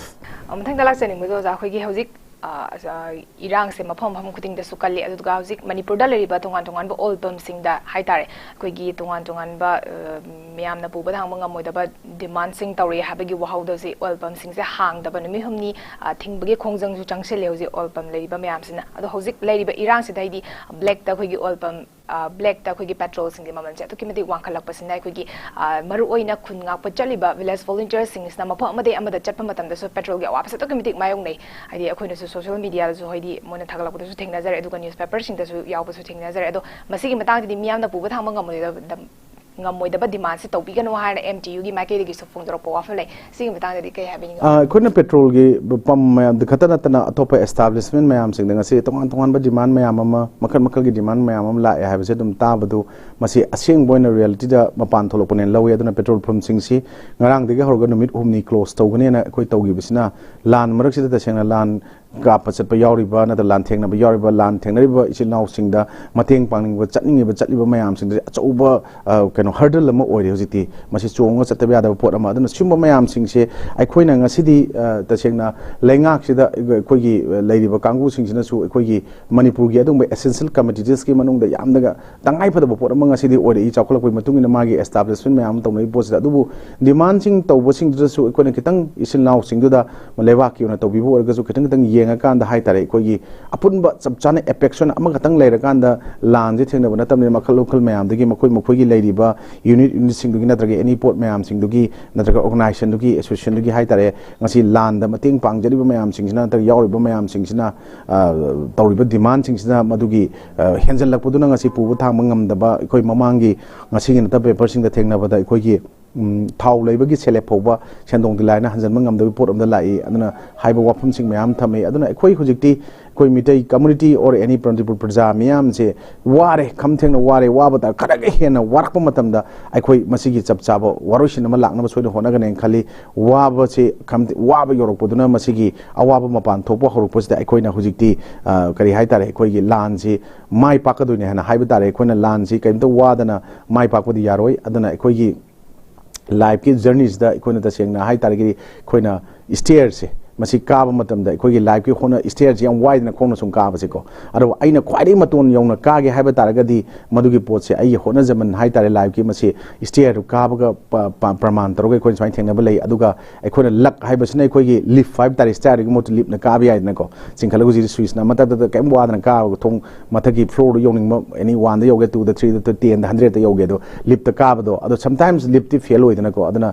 ꯑ, ꯃꯊꯪꯗ ꯂꯥꯛꯆꯅꯤꯡꯕꯗꯣ ꯑꯣꯖꯥ, ꯑꯩꯈꯣꯏꯒꯤ ꯍꯧꯖꯤꯛ, ꯑ, ꯑ, ꯏꯔꯥꯡꯁꯦ ꯃꯐꯝ ꯃꯐꯝ ꯈꯨꯗꯤꯡꯗꯁꯨ ꯀꯜꯂꯤ꯫ ꯑꯗꯨꯒ ꯍꯧꯖꯤꯛ ꯃꯅꯤꯄꯨꯔꯗ ꯂꯩꯔꯤꯕ ꯇꯣꯉꯥꯟ ꯇꯣꯉꯥꯟꯕ oil pumpꯁꯤꯡꯗ ꯍꯥꯏꯇꯥꯔꯦ, ꯑꯩꯈꯣꯏꯒꯤ ꯇꯣꯉꯥꯟ ꯇꯣꯉꯥꯟꯕ, ꯑ, ꯃꯌꯥꯝꯅ ꯄꯨꯕ ꯊꯥꯡꯕ ꯉꯝꯃꯣꯏꯗꯕ demandꯁꯤꯡ ꯇꯧꯔꯛꯑꯦ ꯍꯥꯏꯕꯒꯤ ꯋꯥꯍꯧꯗ ꯍꯧꯖꯤꯛ oil pumpꯁꯤꯡꯁꯦ ꯍꯥꯡꯗꯕ ꯅꯨꯃꯤꯠ ꯍꯨꯝꯅꯤ, ꯑ, ꯊꯤꯡꯕꯒꯤ ꯈꯣꯡꯖꯪꯁꯨ ꯆꯪꯁꯤꯜꯂꯦ ꯍꯧꯖꯤꯛ oil pump ꯂꯩꯔꯤꯕ ꯃꯌꯥꯝꯁꯤꯅ꯫ ꯑꯗꯣ ꯍꯧꯖꯤꯛ ꯂꯩꯔꯤꯕ ꯏꯔꯥꯡꯁꯤꯗ, ꯍꯥꯏꯗꯤ blackꯇ ꯑꯩꯈꯣꯏꯒꯤ oil pump, ꯑ, blackꯇ ꯑꯩꯈꯣꯏꯒꯤ petrolꯁꯤꯡꯒꯤ ꯃꯃꯜꯁꯦ ꯑꯗꯨꯛꯀꯤ ꯃꯇꯤꯛ ꯋꯥꯡꯈꯠꯂꯛꯄꯁꯤꯅ, ꯑꯩꯈꯣꯏꯒꯤ, ꯑ, ꯃꯔꯨꯑꯣꯏꯅ ꯈꯨꯟ ꯉꯥꯛꯄ ꯆꯠꯂꯤꯕ village volunteerꯁꯤꯡꯁꯤꯅ ꯃꯐꯝ ꯑꯃꯗꯒꯤ ꯑꯃꯗ ꯆꯠꯄ ꯃꯇꯝꯗꯁꯨ petrolꯒꯤ ꯑꯋꯥꯕꯁꯦ ꯑꯗꯨꯛꯀꯤ ꯃꯇꯤꯛ ꯃꯥꯌꯣꯛꯅꯩ꯫ ꯍꯥꯏꯗꯤ ꯑꯩꯈꯣꯏꯅꯁꯨ social mediaꯗꯁꯨ, ꯍꯥꯏꯗꯤ ꯃꯣꯏꯅ ꯊꯥꯒꯠꯂꯛꯄꯗꯁꯨ ꯊꯦꯡꯅꯖꯔꯦ, ꯑꯗꯨꯒ newspaperꯁꯤꯡꯗꯁꯨ ꯌꯥꯎꯕꯁꯨ ꯊꯦꯡꯅꯖꯔꯦ꯫ ꯑꯗꯣ ꯃꯁꯤꯒꯤ ꯃꯇꯥꯡꯗꯗꯤ ꯃꯤꯌꯥꯝꯅ ꯄꯨꯕ ꯊꯥꯡꯕ ꯉꯝꯃꯣꯏꯗꯕ, ꯉꯝꯃꯣꯏꯗꯕ demandꯁꯦ ꯇꯧꯕꯤꯒꯅꯨ ꯍꯥꯏꯅ MTUꯒꯤ ꯃꯥꯏꯀꯩꯗꯒꯤꯁꯨ ꯐꯣꯡꯗꯣꯔꯛꯄ ꯋꯥꯐꯝ ꯂꯩ꯫ ꯁꯤꯒꯤ ꯃꯇꯥꯡꯗꯗꯤ ꯀꯩ ꯍꯥꯏꯕꯤꯅꯤꯡꯉꯤ? ꯑ, ꯑꯩꯈꯣꯏꯅ petrolꯒꯤ pump ꯃꯌꯥꯝꯗ ꯈꯛꯇ ꯅꯠꯇꯅ ꯑꯇꯣꯞꯄ establishment ꯃꯌꯥꯝꯁꯤꯡꯗ ꯉꯁꯤ ꯇꯣꯉꯥꯟ ꯇꯣꯉꯥꯟꯕ demand ꯃꯌꯥꯝ ꯑꯃ, ꯃꯈꯜ ꯃꯈꯜꯒꯤ demand ꯃꯌꯥꯝ ꯑꯃ ꯂꯥꯛꯑꯦ ꯍꯥꯏꯕꯁꯦ ꯑꯗꯨꯝ ꯇꯥꯕꯗꯨ, ꯃꯁꯤ ꯑꯁꯦꯡꯕ ꯑꯣꯏꯅ realityꯗ ꯃꯄꯥꯟ ꯊꯣꯛꯂꯛꯄꯅꯦꯅ ꯂꯧꯏ꯫ ꯑꯗꯨꯅ petrol pumpꯁꯤꯡꯁꯤ ꯉꯔꯥꯡꯗꯒꯤ ꯍꯧꯔꯒ ꯅꯨꯃꯤꯠ ꯍꯨꯝꯅꯤ close ꯇꯧꯒꯅꯦꯅ ꯑꯩꯈꯣꯏ ꯇꯧꯈꯤꯕꯁꯤꯅ, ꯂꯥꯟ ꯃꯔꯛꯁꯤꯗ ꯇꯁꯦꯡꯅ ꯂꯥꯟ ꯀꯥꯞꯄ ꯆꯠꯄ ꯌꯥꯎꯔꯤꯕ ꯅꯠꯇ꯭ꯔꯒ ꯂꯥꯟ ꯊꯦꯡꯅꯕ ꯌꯥꯎꯔꯤꯕ, ꯂꯥꯟ ꯊꯦꯡꯅꯔꯤꯕ ꯏꯆꯤꯜ ꯏꯅꯥꯎꯁꯤꯡꯗ ꯃꯇꯦꯡ ꯄꯥꯡꯅꯤꯡꯕ, ꯆꯠꯅꯤꯡꯉꯤꯕ, ꯆꯠꯂꯤꯕ ꯃꯌꯥꯝꯁꯤꯡꯗꯗꯤ ꯑꯆꯧꯕ, ꯑ, ꯀꯩꯅꯣ, hurdle ꯑꯃ ꯑꯣꯏꯔꯦ ꯍꯧꯖꯤꯛꯇꯤ꯫ ꯃꯁꯤ ꯆꯣꯡꯉꯒ ꯆꯠꯇꯕ ꯌꯥꯗꯕ ꯄꯣꯠ ꯑꯃ꯫ ꯑꯗꯨꯅ ꯁꯤꯒꯨꯝꯕ ꯃꯌꯥꯝꯁꯤꯡꯁꯦ ꯑꯩꯈꯣꯏꯅ ꯉꯁꯤꯗꯤ, ꯑ, ꯇꯁꯦꯡꯅ ꯂꯩꯉꯥꯛꯁꯤꯗ ꯑꯩꯈꯣꯏꯒꯤ, ꯑ, ꯂꯩꯔꯤꯕ ꯀꯥꯡꯕꯨꯁꯤꯡꯁꯤꯅꯁꯨ ꯑꯩꯈꯣꯏꯒꯤ ꯃꯅꯤꯄꯨꯔꯒꯤ ꯑꯗꯨꯒꯨꯝꯕ essential commoditiesꯀꯤ ꯃꯅꯨꯡꯗ ꯌꯥꯝꯅꯒ ꯇꯉꯥꯏ ꯐꯗꯕ ꯄꯣꯠ ꯑꯃ ꯉꯁꯤꯗꯤ ꯑꯣꯏꯔꯛꯏ, ꯆꯥꯎꯈꯠꯂꯛꯄꯒꯤ ꯃꯇꯨꯡ ꯏꯟꯅ ꯃꯥꯒꯤ establishment ꯃꯌꯥꯝ ꯑꯃ ꯇꯧꯅꯔꯤꯕ ꯄꯣꯠꯁꯤꯗ꯫ ꯑꯗꯨꯕꯨ demandꯁꯤꯡ ꯇꯧꯕꯁꯤꯡꯗꯨꯗꯁꯨ ꯑꯩꯈꯣꯏꯅ ꯈꯤꯇꯪ ꯏꯆꯤꯜ ꯏꯅꯥꯎꯁꯤꯡꯗꯨꯗ ꯂꯩꯕꯥꯛꯀꯤ ꯑꯣꯏꯅ ꯇꯧꯕꯤꯕ ꯑꯣꯏꯔꯒꯁꯨ ꯈꯤꯇꯪ ꯈꯤꯇꯪ ꯌꯦꯡꯉꯀꯥꯟꯗ ꯍꯥꯏꯇꯥꯔꯦ, ꯑꯩꯈꯣꯏꯒꯤ ꯑꯄꯨꯟꯕ ꯆꯞ ꯆꯥꯅ apex ꯑꯣꯏꯅ ꯑꯃꯈꯛꯇꯪ ꯂꯩꯔꯀꯥꯟꯗ ꯂꯥꯟꯁꯦ ꯊꯦꯡꯅꯕ ꯅꯠꯇꯕꯅꯤꯅ, ꯃꯈꯜ ꯃꯈꯜ ꯃꯌꯥꯝꯗꯒꯤ ꯃꯈꯣꯏ ꯃꯈꯣꯏꯒꯤ ꯂꯩꯔꯤꯕ unit, unitꯁꯤꯡꯗꯨꯒꯤ ꯅꯠꯇ꯭ꯔꯒ any ꯄꯣꯠ ꯃꯌꯥꯝꯁꯤꯡꯗꯨꯒꯤ ꯅꯠꯇ꯭ꯔꯒ organizationꯗꯨꯒꯤ, associationꯗꯨꯒꯤ ꯍꯥꯏꯇꯥꯔꯦ, ꯉꯁꯤ ꯂꯥꯟꯗ ꯃꯇꯦꯡ ꯄꯥꯡꯖꯔꯤꯕ ꯃꯌꯥꯝꯁꯤꯡꯁꯤꯅ ꯅꯠꯇ꯭ꯔꯒ ꯌꯥꯎꯔꯤꯕ ꯃꯌꯥꯝꯁꯤꯡꯁꯤꯅ, ꯑ, ꯇꯧꯔꯤꯕ demandꯁꯤꯡꯁꯤꯅ ꯃꯗꯨꯒꯤ, ꯑ, ꯍꯦꯟꯖꯜꯂꯛꯄꯗꯨꯅ ꯉꯁꯤ ꯄꯨꯕ ꯊꯥꯡꯕ ꯉꯝꯗꯕ, ꯑꯩꯈꯣꯏ ꯃꯃꯥꯡꯒꯤ, ꯉꯁꯤꯒꯤ ꯅꯠꯇꯕ paperꯁꯤꯡꯗ ꯊꯦꯡꯅꯕꯗ ꯑꯩꯈꯣꯏꯒꯤ ꯎꯝ, ꯊꯥꯎ ꯂꯩꯕꯒꯤ ꯁꯦꯜꯐ ꯍꯦꯜꯞ ꯐꯥꯎꯕ ꯁꯦꯟꯗꯣꯡ ꯂꯥꯏꯅ ꯍꯟꯖꯤꯟꯕ ꯉꯝꯗꯕꯒꯤ ꯄꯣꯠ ꯑꯃꯗ ꯂꯥꯛꯏ꯫ ꯑꯗꯨꯅ ꯍꯥꯏꯕ ꯋꯥꯐꯝꯁꯤꯡ ꯃꯌꯥꯝ ꯊꯝꯃꯤ꯫ ꯑꯗꯨꯅ ꯑꯩꯈꯣꯏ ꯍꯧꯖꯤꯛꯇꯤ ꯑꯩꯈꯣꯏ Meitei community or any Manipur ꯄ꯭ꯔꯖꯥ ꯃꯤꯌꯥꯝꯁꯦ ꯋꯥꯔꯦ, ꯈꯝ ꯊꯦꯡꯅ ꯋꯥꯔꯦ꯫ ꯋꯥꯕ ꯇꯥꯔ ꯈꯔꯒ ꯍꯦꯟꯅ ꯋꯥꯔꯛꯄ ꯃꯇꯝꯗ ꯑꯩꯈꯣꯏ ꯃꯁꯤꯒꯤ ꯆꯞ ꯆꯥꯕ ꯋꯥꯔꯣꯏꯁꯤꯟ ꯑꯃ ꯂꯥꯛꯅꯕ ꯁꯣꯏꯗꯅ ꯍꯣꯠꯅꯒꯅꯦꯅ ꯈꯜꯂꯤ꯫ ꯋꯥꯕꯁꯤ ꯈꯝ-, ꯋꯥꯕ ꯌꯧꯔꯛꯄꯗꯨꯅ ꯃꯁꯤꯒꯤ ꯑꯋꯥꯕ ꯃꯄꯥꯟ ꯊꯣꯛꯄ ꯍꯧꯔꯛꯄꯁꯤꯗ ꯑꯩꯈꯣꯏꯅ ꯍꯧꯖꯤꯛꯇꯤ, ꯑ, ꯀꯔꯤ ꯍꯥꯏꯇꯥꯔꯦ, ꯑꯩꯈꯣꯏꯒꯤ ꯂꯥꯟꯁꯤ ꯃꯥꯏ ꯄꯥꯛꯀꯗꯣꯏꯅꯦ ꯍꯥꯏꯅ ꯍꯥꯏꯕ ꯇꯥꯔꯦ꯫ ꯑꯩꯈꯣꯏꯅ ꯂꯥꯟꯁꯤ ꯀꯔꯤꯝꯇ ꯋꯥꯗꯅ ꯃꯥꯏ ꯄꯥꯛꯄꯗꯤ ꯌꯥꯔꯣꯏ꯫ ꯑꯗꯨꯅ ꯑꯩꯈꯣꯏꯒꯤ ꯂꯥꯏꯐꯀꯤ ꯖꯔꯅꯤꯁꯤꯗ ꯑꯩꯈꯣꯏꯅ ꯇꯁꯦꯡꯅ ꯍꯥꯏ ꯇꯥꯔꯒꯗꯤ ꯑꯩꯈꯣꯏꯅ ꯁ꯭ꯇꯦꯌꯔꯁꯦ ꯃꯁꯤ ꯀꯥꯕ ꯃꯇꯝꯗ ꯑꯩꯈꯣꯏꯒꯤ ꯂꯥꯏꯐꯀꯤ ꯍꯣꯠꯅ ꯁ꯭ꯇꯦꯌꯔꯁꯤ ꯌꯥꯝ ꯋꯥꯏꯗꯅ ꯈꯣꯡꯅ ꯁꯨꯝ ꯀꯥꯕꯁꯦꯀꯣ꯫ ꯑꯗꯨꯕꯨ ꯑꯩꯅ ꯈ꯭ꯋꯥꯏꯗꯒꯤ ꯃꯇꯣꯟ ꯌꯧꯅ ꯀꯥꯒꯦ ꯍꯥꯏꯕ ꯇꯥꯔꯒꯗꯤ ꯃꯗꯨꯒꯤ ꯄꯣꯠꯁꯦ ꯑꯩꯒꯤ ꯍꯣꯠꯅꯖꯃꯟ ꯍꯥꯏ ꯇꯥꯔꯦ꯫ ꯂꯥꯏꯐꯀꯤ ꯃꯁꯤ ꯁ꯭ꯇꯦꯌꯔꯗꯨ ꯀꯥꯕꯒ ꯄ-, ꯄ-, ꯄ꯭ꯔꯃꯥꯟ ꯇꯧꯔꯒ ꯑꯩꯈꯣꯏꯅ ꯁꯨꯃꯥꯏꯅ ꯊꯦꯡꯅꯕ ꯂꯩ꯫ ꯑꯗꯨꯒ ꯑꯩꯈꯣꯏꯅ ꯂꯛ ꯍꯥꯏꯕꯁꯤꯅ ꯑꯩꯈꯣꯏꯒꯤ ꯂꯤꯐ ꯍꯥꯏꯕ ꯇꯥꯔꯦ, ꯁ꯭ꯇꯦꯌꯔꯗꯨꯒꯤ ꯃꯍꯨꯠꯇ ꯂꯤꯐꯅ ꯀꯥꯕ ꯌꯥꯏꯗꯅꯀꯣ꯫ ꯆꯤꯡꯈꯠꯂꯒ ꯍꯧꯖꯤꯛꯇꯤ ꯁ꯭ꯋꯤꯁꯅ ꯑꯃꯇꯛꯇꯗ ꯀꯩꯝ ꯋꯥꯗꯅ ꯀꯥꯕ ꯊꯣꯡ ꯃꯊꯛꯀꯤ ꯐ꯭ꯂꯣꯔꯗꯨ ꯌꯧꯅꯤꯡꯕ ꯑꯦꯅꯤ ꯋꯥꯟꯗ ꯌꯧꯒꯦ, ꯇꯨꯗ, ꯊ꯭ꯔꯤꯗ, ꯇꯦꯟꯗ, ꯍꯟꯗ꯭ꯔꯦꯗꯇ ꯌꯧꯒꯦ꯫ ꯑꯗꯣ ꯂꯤꯐꯇ ꯀꯥꯕꯗꯣ, ꯑꯗꯣ ꯁꯝꯇꯥꯏꯝꯁ ꯂꯤꯐꯇꯤ ꯐꯦꯜ ꯑꯣꯏꯗꯅꯀꯣ꯫ ꯑꯗꯨꯅ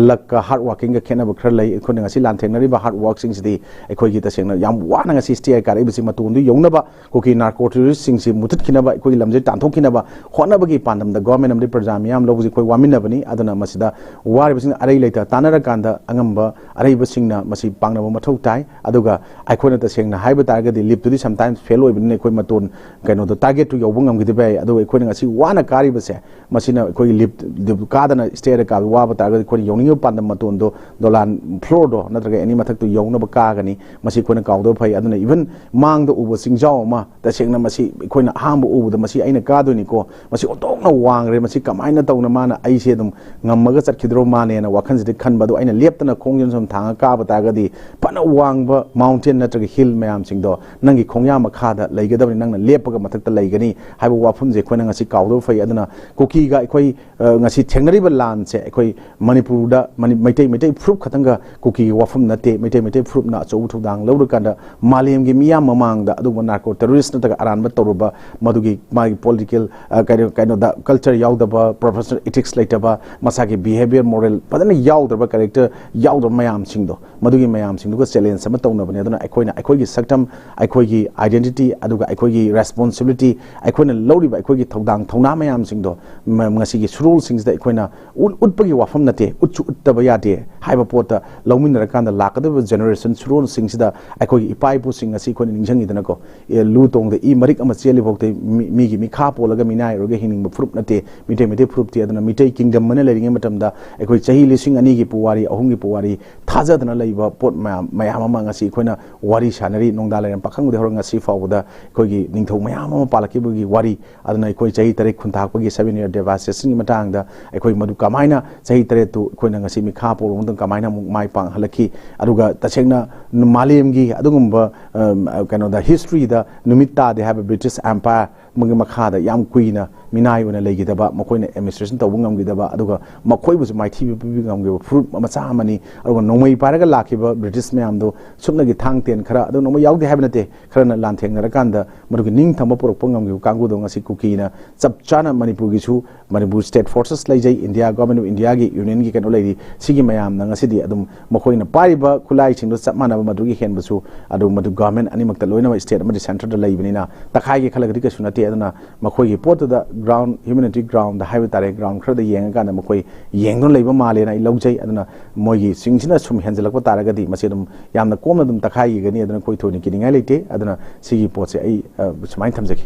ꯂꯛꯀ ꯍꯥꯔꯗ ꯋꯥꯔꯀꯤꯡꯒ ꯈꯦꯠꯅꯕ ꯈꯔ ꯂꯩ꯫ ꯑꯩꯈꯣꯏꯅ ꯉꯁꯤ ꯂꯥꯟꯊꯦꯡꯅꯔꯤꯕ ꯍꯥꯔꯗ ꯋꯥꯔꯛꯁꯤꯡꯁꯤꯗꯤ ꯑꯩꯈꯣꯏꯒꯤ ꯇꯁꯦꯡꯅ ꯌꯥꯝ ꯋꯥꯅ ꯉꯁꯤ ꯁ꯭ꯇꯦꯌꯔ ꯀꯥꯔꯛꯏꯕꯁꯤ ꯃꯇꯣꯟꯗꯨ ꯌꯧꯅꯕ, ꯀꯨꯀꯤ ꯅꯥꯔꯀꯣ ꯇꯦꯔꯣꯔꯤꯁꯁꯤꯡꯁꯤ ꯃꯨꯊꯠꯈꯤꯅꯕ, ꯑꯩꯈꯣꯏꯒꯤ ꯂꯝꯁꯤ ꯇꯥꯟꯊꯣꯛꯈꯤꯅꯕ ꯍꯣꯠꯅꯕꯒꯤ ꯄꯥꯟꯗꯝꯗ ꯒꯣꯔꯃꯦꯟ ꯑꯃꯗꯤ ꯄ꯭ꯔꯖꯥ ꯃꯤꯌꯥꯝ ꯂꯧꯕꯁꯤ ꯑꯩꯈꯣꯏ ꯋꯥꯃꯤꯟꯅꯕꯅꯤ꯫ ꯑꯗꯨꯅ ꯃꯁꯤꯗ ꯋꯥꯔꯤꯕꯁꯤꯡ ꯑꯔꯩ ꯂꯩꯇ ꯇꯥꯟꯅꯔꯀꯥꯟꯗ ꯑꯉꯝꯕ ꯑꯔꯩꯕꯁꯤꯡꯅ ꯃꯁꯤ ꯄꯥꯡꯅꯕ ꯃꯊꯧ ꯇꯥꯏ꯫ ꯑꯗꯨꯒ ꯑꯩꯈꯣꯏꯅ ꯇꯁꯦꯡꯅ ꯍꯥꯏꯕ ꯇꯥꯔꯒꯗꯤ ꯂꯤꯞꯇꯨꯗꯤ ꯁꯝꯇꯥꯏꯝꯁ ꯐꯦꯜ ꯑꯣꯏꯕꯅꯤꯅ ꯑꯩꯈꯣꯏ ꯃꯇꯣꯟ ꯀꯩꯅꯣꯗꯣ ꯇꯥꯔꯒꯦꯠꯇꯨ ꯌꯧꯕ ꯉꯝꯈꯤꯗꯕ ꯌꯥꯏ꯫ ꯑꯗꯨꯒ ꯑꯩꯈꯣꯏꯅ ꯉꯁꯤ ꯋꯥꯅ ꯀꯥꯔꯤꯕꯁꯦ ꯃꯁꯤꯅ ꯑꯩꯈꯣꯏꯒꯤ ꯂꯤꯞ, ꯂꯤꯞ ꯀꯥꯗꯅ ꯁ꯭ꯇꯦꯌꯔꯗ ꯀꯥꯕ ꯋꯥꯕ ꯇꯥꯔꯒꯗꯤ ꯑꯩꯈꯣꯏꯅ ꯌꯧꯅꯤꯡꯉꯤꯕ ꯄꯥꯟꯗꯝ ꯃꯇꯣꯟꯗꯣ, ꯗꯣꯂꯥꯟ ꯐ꯭ꯂꯣꯔꯗꯣ ꯅꯠꯇ꯭ꯔꯒ ꯑꯦꯅꯤ ꯃꯊꯛꯇꯣ ꯌꯧꯅꯕ ꯀꯥꯒꯅꯤ꯫ ꯃꯁꯤ ꯑꯩꯈꯣꯏꯅ ꯀꯥꯎꯗꯕ ꯐꯩ꯫ ꯑꯗꯨꯅ ꯏꯚꯟ ꯃꯥꯡꯗ ꯎꯕ ꯆꯤꯡꯖꯥꯎ ꯑꯃ, ꯇꯁꯦꯡꯅ ꯃꯁꯤ ꯑꯩꯈꯣꯏꯅ ꯑꯍꯥꯟꯕ ꯎꯕꯗ ꯃꯁꯤ ꯑꯩꯅ ꯀꯥꯗꯣꯏꯅꯤꯀꯣ, ꯃꯁꯤ ꯑꯣꯟꯊꯣꯛꯅ ꯋꯥꯡꯈ꯭ꯔꯦ, ꯃꯁꯤ ꯀꯃꯥꯏꯅ ꯇꯧꯅ ꯃꯥꯅ ꯑꯩꯁꯦ ꯑꯗꯨꯝ ꯉꯝꯃꯒ ꯆꯠꯈꯤꯗ꯭ꯔꯣ ꯃꯥꯅꯦꯅ ꯋꯥꯈꯜꯁꯤꯗ ꯈꯟꯕ꯫ ꯑꯗꯣ ꯑꯩꯅ ꯂꯦꯞꯇꯅ ꯈꯣꯡꯁꯤꯅ ꯁꯨꯝ ꯊꯥꯡꯉ ꯀꯥꯕ ꯇꯥꯔꯒꯗꯤ ꯐꯅ ꯋꯥꯡꯕ ꯃꯥꯎꯟꯇꯦꯟ ꯅꯠꯇ꯭ꯔꯒ ꯍꯤꯜ ꯃꯌꯥꯝꯁꯤꯡꯗꯣ ꯅꯪꯒꯤ ꯈꯣꯡꯌꯥ ꯃꯈꯥꯗ ꯂꯩꯒꯗꯕꯅꯤ, ꯅꯪꯅ ꯂꯦꯞꯄꯒ ꯃꯊꯛꯇ ꯂꯩꯒꯅꯤ ꯍꯥꯏꯕ ꯋꯥꯐꯝꯁꯦ ꯑꯩꯈꯣꯏꯅ ꯉꯁꯤ ꯀꯥꯎꯗꯕ ꯐꯩ꯫ ꯑꯗꯨꯅ ꯀꯨꯀꯤꯒ ꯑꯩꯈꯣꯏ, ꯑ, ꯉꯁꯤ ꯊꯦꯡꯅꯔꯤꯕ ꯂꯥꯟꯁꯦ ꯑꯩꯈꯣꯏ ꯃꯅꯤꯄꯨꯔꯗ ꯃꯅꯤ-, ꯃꯩꯇꯩ, ꯃꯩꯇꯩ ꯐꯨꯔꯨꯞ ꯈꯛꯇꯪꯒ ꯀꯨꯀꯤꯒꯤ ꯋꯥꯐꯝ ꯅꯠꯇꯦ꯫ ꯃꯩꯇꯩ ꯃꯩꯇꯩ ꯐꯨꯔꯨꯞꯅ ꯑꯆꯧꯕ ꯊꯧꯗꯥꯡ ꯂꯧꯔꯀꯥꯟꯗ ꯃꯥꯂꯦꯝꯒꯤ ꯃꯤꯌꯥꯝ ꯃꯃꯥꯡꯗ ꯑꯗꯨꯒꯨꯝꯕ narco terrorist ꯅꯠꯇ꯭ꯔꯒ ꯑꯔꯥꯟꯕ ꯇꯧꯔꯨꯕ, ꯃꯗꯨꯒꯤ ꯃꯥꯒꯤ political, ꯑ, ꯀꯩꯅꯣ, ꯀꯩꯅꯣꯗ culture ꯌꯥꯎꯗꯕ, professional ethics ꯂꯩꯇꯕ, ꯃꯁꯥꯒꯤ behaviour moral ꯐꯖꯅ ꯌꯥꯎꯗ꯭ꯔꯕ, character ꯌꯥꯎꯗ꯭ꯔꯕ ꯃꯌꯥꯝꯁꯤꯡꯗꯣ, ꯃꯗꯨꯒꯤ ꯃꯌꯥꯝꯁꯤꯡꯗꯨꯒ challenge ꯑꯃ ꯇꯧꯅꯕꯅꯦ꯫ ꯑꯗꯨꯅ ꯑꯩꯈꯣꯏꯅ ꯑꯩꯈꯣꯏꯒꯤ ꯁꯛꯇꯝ, ꯑꯩꯈꯣꯏꯒꯤ identity, ꯑꯗꯨꯒ ꯑꯩꯈꯣꯏꯒꯤ responsibility, ꯑꯩꯈꯣꯏꯅ ꯂꯧꯔꯤꯕ ꯑꯩꯈꯣꯏꯒꯤ ꯊꯧꯗꯥꯡ ꯊꯧꯅꯥ ꯃꯌꯥꯝꯁꯤꯡꯗꯣ ꯃ-, ꯉꯁꯤꯒꯤ ꯁꯨꯔꯣꯜꯁꯤꯡꯁꯤꯗ ꯑꯩꯈꯣꯏꯅ ꯎꯠ-, ꯎꯠꯄꯒꯤ ꯋꯥꯐꯝ ꯅꯠꯇꯦ, ꯎꯠꯁꯨ ꯎꯠꯇꯕ ꯌꯥꯗꯦ ꯍꯥꯏꯕ ꯄꯣꯠꯇ ꯂꯧꯃꯤꯟꯅꯔꯀꯥꯟꯗ ꯂꯥꯛꯀꯗꯧꯔꯤꯕ generation ꯁꯨꯔꯣꯜꯁꯤꯡꯁꯤꯗ ꯑꯩꯈꯣꯏꯒꯤ ꯏꯄꯥ ꯏꯄꯨꯁꯤꯡ ꯑꯁꯤ ꯑꯩꯈꯣꯏꯅ ꯅꯤꯡꯁꯤꯡꯉꯤꯗꯅꯀꯣ꯫ ꯑꯦ, ꯂꯨ ꯇꯣꯡꯗ ꯏ ꯃꯔꯤꯛ ꯑꯃ ꯆꯦꯜꯂꯤ ꯐꯥꯎꯗ ꯃꯤ-, ꯃꯤꯒꯤ ꯃꯤꯈꯥ ꯄꯣꯜꯂꯒ ꯃꯤꯅꯥꯏ ꯑꯣꯏꯔꯒ ꯍꯤꯡꯅꯤꯡꯕ ꯐꯨꯔꯨꯞ ꯅꯠꯇꯦ ꯃꯤꯇꯩ, ꯃꯩꯇꯩ ꯐꯨꯔꯨꯞꯇꯤ꯫ ꯑꯗꯨꯅ ꯃꯤꯇꯩ kingdom ꯑꯅ ꯂꯩꯔꯤꯉꯩ ꯃꯇꯝꯗ ꯑꯩꯈꯣꯏ ꯆꯍꯤ ꯂꯤꯁꯤꯡ ꯑꯅꯤꯒꯤ ꯄꯨꯋꯥꯔꯤ, ꯑꯍꯨꯝꯒꯤ ꯄꯨꯋꯥꯔꯤ ꯊꯥꯖꯗꯅ ꯂꯩꯕ ꯄꯣꯠ ꯃꯌꯥꯝ, ꯃꯌꯥꯝ ꯑꯃ ꯉꯁꯤ ꯑꯩꯈꯣꯏꯅ ꯋꯥꯔꯤ ꯁꯥꯟꯅꯔꯤ꯫ ꯅꯣꯡꯗꯥ ꯂꯩꯔꯝ ꯄꯥꯈꯪꯕꯗꯒꯤ ꯍꯧꯔꯒ ꯉꯁꯤ ꯐꯥꯎꯕꯗ ꯑꯩꯈꯣꯏꯒꯤ ꯅꯤꯡꯊꯧ ꯃꯌꯥꯝ ꯑꯃ ꯄꯥꯜꯂꯛꯈꯤꯕꯒꯤ ꯋꯥꯔꯤ꯫ ꯑꯗꯨꯅ ꯑꯩꯈꯣꯏ ꯆꯍꯤ ꯇꯔꯦꯠ ꯈꯨꯟꯇꯥꯛꯄꯒꯤ seven year devastation ꯒꯤ ꯃꯇꯥꯡꯗ ꯑꯩꯈꯣꯏ ꯃꯗꯨ ꯀꯃꯥꯏꯅ ꯆꯍꯤ ꯇꯔꯦꯠꯇꯨ ꯑꯩꯈꯣꯏꯅ ꯉꯁꯤ ꯃꯤꯈꯥ ꯄꯣꯟꯕ ꯃꯇꯝꯗ ꯀꯃꯥꯏꯅ ꯑꯃꯨꯛ ꯃꯥꯏ ꯄꯥꯛꯍꯜꯂꯛꯈꯤ? ꯑꯗꯨꯒ ꯇꯁꯦꯡꯅ ꯃꯥꯂꯦꯝꯒꯤ ꯑꯗꯨꯒꯨꯝꯕ, ꯑꯝ, ꯀꯩꯅꯣꯗ, history ꯗ ꯅꯨꯃꯤꯠ ꯇꯥꯗꯦ ꯍꯥꯏꯕ British Empire ꯃꯈꯥꯗ ꯌꯥꯝ ꯀꯨꯏꯅ ꯃꯤꯅꯥꯏ ꯑꯣꯏꯅ ꯂꯩꯈꯤꯗꯕ, ꯃꯈꯣꯏꯅ administration ꯇꯧꯕ ꯉꯝꯈꯤꯗꯕ, ꯑꯗꯨꯒ ꯃꯈꯣꯏꯕꯨꯁꯨ ꯃꯥꯏꯊꯤꯕ ꯄꯤꯕ ꯉꯝꯈꯤꯕ ꯐꯨꯔꯨꯞ ꯃꯆꯥ ꯑꯃꯅꯤ꯫ ꯑꯗꯨꯒ ꯅꯣꯡꯃꯩ ꯄꯥꯏꯔꯒ ꯂꯥꯛꯈꯤꯕ British ꯃꯌꯥꯝꯗꯣ ꯁꯨꯞꯅꯒꯤ ꯊꯥꯡ ꯇꯦꯟ ꯈꯔ, ꯑꯗꯨ ꯅꯣꯡꯃꯩ ꯌꯥꯎꯗꯦ ꯍꯥꯏꯕ ꯅꯠꯇꯦ, ꯈꯔꯅ ꯂꯥꯟꯊꯦꯡꯅꯔꯀꯥꯟꯗ ꯃꯗꯨꯒꯤ ꯅꯤꯡꯊꯝꯕ ꯄꯨꯔꯛꯄ ꯉꯝꯈꯤꯕ ꯀꯥꯡꯕꯨꯗꯣ ꯉꯁꯤ ꯀꯨꯀꯤꯅ ꯆꯞ ꯆꯥꯅ ꯃꯅꯤꯄꯨꯔꯒꯤꯁꯨ, ꯃꯅꯤꯄꯨꯔ state forces ꯂꯩꯖꯩ, India, Government of India ꯒꯤ, Union ꯒꯤ ꯀꯩꯅꯣ ꯂꯩꯔꯤ꯫ ꯁꯤꯒꯤ ꯃꯌꯥꯝꯅ ꯉꯁꯤꯗꯤ ꯑꯗꯨꯝ ꯃꯈꯣꯏꯅ ꯄꯥꯏꯔꯤꯕ ꯈꯨꯠꯂꯥꯏꯁꯤꯡꯗꯣ ꯆꯞ ꯃꯥꯟꯅꯕ, ꯃꯗꯨꯒꯤ ꯍꯦꯟꯕꯁꯨ ꯑꯗꯨꯝ ꯃꯗꯨ government ꯑꯅꯤꯃꯛꯇ ꯂꯣꯏꯅꯃꯛ, state ꯑꯃꯗꯤ centre ꯗ ꯂꯩꯕꯅꯤꯅ ꯇꯛꯈꯥꯏꯒꯦ ꯈꯜꯂꯒꯗꯤ ꯀꯩꯁꯨ ꯅꯠꯇꯦ꯫ ꯑꯗꯨꯅ ꯃꯈꯣꯏꯒꯤ ꯄꯣꯠꯇꯨꯗ ground, humanity ground ꯗ ꯍꯥꯏꯕ ꯇꯥꯔꯦ, ground ꯈꯔꯗ ꯌꯦꯡꯉꯀꯥꯟꯗ ꯃꯈꯣꯏ ꯌꯦꯡꯗꯨꯅ ꯂꯩꯕ ꯃꯥꯜꯂꯦꯅ ꯑꯩ ꯂꯧꯖꯩ꯫ ꯑꯗꯨꯅ ꯃꯣꯏꯒꯤ ꯁꯤꯡꯁꯤꯅ ꯁꯨꯝ ꯍꯦꯟꯖꯜꯂꯛꯄ ꯇꯥꯔꯒꯗꯤ ꯃꯁꯤ ꯑꯗꯨꯝ ꯌꯥꯝꯅ ꯀꯣꯝꯅ ꯑꯗꯨꯝ ꯇꯛꯈꯥꯏꯈꯤꯒꯅꯤ꯫ ꯑꯗꯨꯅ ꯑꯩꯈꯣꯏ ꯊꯣꯏꯅ ꯀꯤꯅꯤꯡꯉꯥꯏ ꯂꯩꯇꯦ꯫ ꯑꯗꯨꯅ ꯁꯤꯒꯤ ꯄꯣꯠꯁꯦ ꯑꯩ, ꯑ, ꯁꯨꯃꯥꯏꯅ ꯊꯝꯖꯒꯦ꯫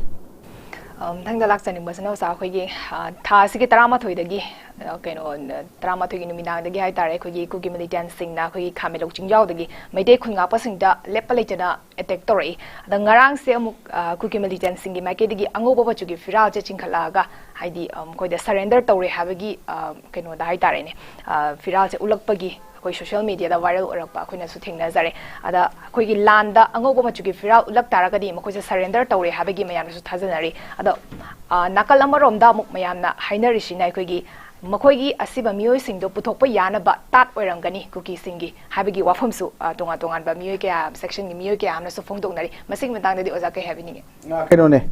ꯑ, ꯃꯊꯪꯗ ꯂꯥꯛꯆꯅꯤꯡꯕꯁꯤꯅ ꯑꯣꯖꯥ, ꯑꯩꯈꯣꯏꯒꯤ, ꯑ, ꯊꯥ ꯑꯁꯤꯒꯤ ꯇꯔꯥꯃꯥꯊꯣꯏꯗꯒꯤ, ꯑ, ꯀꯩꯅꯣ, ꯇꯔꯥꯃꯥꯊꯣꯏꯒꯤ ꯅꯨꯃꯤꯗꯥꯡꯗꯒꯤ ꯍꯥꯏꯇꯥꯔꯦ, ꯑꯩꯈꯣꯏꯒꯤ ꯀꯨꯀꯤ militants ꯁꯤꯡꯅ ꯑꯩꯈꯣꯏꯒꯤ ꯈꯥꯃꯦꯟꯂꯣꯛ ꯆꯤꯡꯖꯥꯎꯗꯒꯤ ꯃꯩꯇꯩ ꯈꯨꯟ ꯉꯥꯛꯄꯁꯤꯡꯗ ꯂꯦꯞꯄ ꯂꯩꯇꯅ attack ꯇꯧꯔꯛꯏ꯫ ꯑꯗ ꯉꯔꯥꯡꯁꯦ ꯑꯃꯨꯛ, ꯑ, ꯀꯨꯀꯤ militants ꯁꯤꯡꯒꯤ ꯃꯥꯏꯀꯩꯗꯒꯤ ꯑꯉꯧꯕ ꯃꯆꯨꯒꯤ ꯐꯤꯔꯥꯜꯁꯦ ꯆꯤꯡꯈꯠꯂꯛꯑꯒ, ꯍꯥꯏꯗꯤ, ꯑ, ꯃꯈꯣꯏꯗ surrender ꯇꯧꯔꯦ ꯍꯥꯏꯕꯒꯤ, ꯑ, ꯀꯩꯅꯣꯗ ꯍꯥꯏꯇꯥꯔꯦꯅꯦ, ꯑ, ꯐꯤꯔꯥꯜꯁꯦ ꯎꯠꯂꯛꯄꯒꯤ ꯑꯩꯈꯣꯏ social media ꯗ viral ꯑꯣꯏꯔꯛꯄ ꯑꯩꯈꯣꯏꯅꯁꯨ ꯊꯦꯡꯅꯖꯔꯦ꯫ ꯑꯗ ꯑꯩꯈꯣꯏꯒꯤ ꯂꯥꯟꯗ ꯑꯉꯧꯕ ꯃꯆꯨꯒꯤ ꯐꯤꯔꯥꯜ ꯎꯠꯂꯛ ꯇꯥꯔꯒꯗꯤ ꯃꯈꯣꯏꯁꯦ surrender ꯇꯧꯔꯦ ꯍꯥꯏꯕꯒꯤ ꯃꯌꯥꯝꯅꯁꯨ ꯊꯥꯖꯅꯔꯤ꯫ ꯑꯗꯣ, ꯑ, ꯅꯥꯀꯜ ꯑꯃꯔꯣꯝꯗ ꯑꯃꯨꯛ ꯃꯌꯥꯝꯅ ꯍꯥꯏꯅꯔꯤꯁꯤꯅ ꯑꯩꯈꯣꯏꯒꯤ ꯃꯈꯣꯏꯒꯤ ꯑꯁꯤꯕ ꯃꯤꯑꯣꯏꯁꯤꯡꯗꯣ ꯄꯨꯊꯣꯛꯄ ꯌꯥꯅꯕ ꯇꯥꯠ ꯑꯣꯏꯔꯝꯒꯅꯤ ꯀꯨꯀꯤꯁꯤꯡꯒꯤ ꯍꯥꯏꯕꯒꯤ ꯋꯥꯐꯝꯁꯨ, ꯑ, ꯇꯣꯉꯥꯟ ꯇꯣꯉꯥꯟꯕ ꯃꯤꯑꯣꯏ ꯀꯌꯥ, ꯁꯦꯛꯁꯟꯒꯤ ꯃꯤꯑꯣꯏ ꯀꯌꯥ ꯑꯃꯅꯁꯨ ꯐꯣꯡꯗꯣꯛꯅꯔꯤ꯫ ꯃꯁꯤꯒꯤ ꯃꯇꯥꯡꯗꯗꯤ ꯑꯣꯖꯥ ꯀꯩ ꯍꯥꯏꯕꯤꯅꯤꯡꯉꯤ? ꯑ, ꯀꯩꯅꯣꯅꯦ,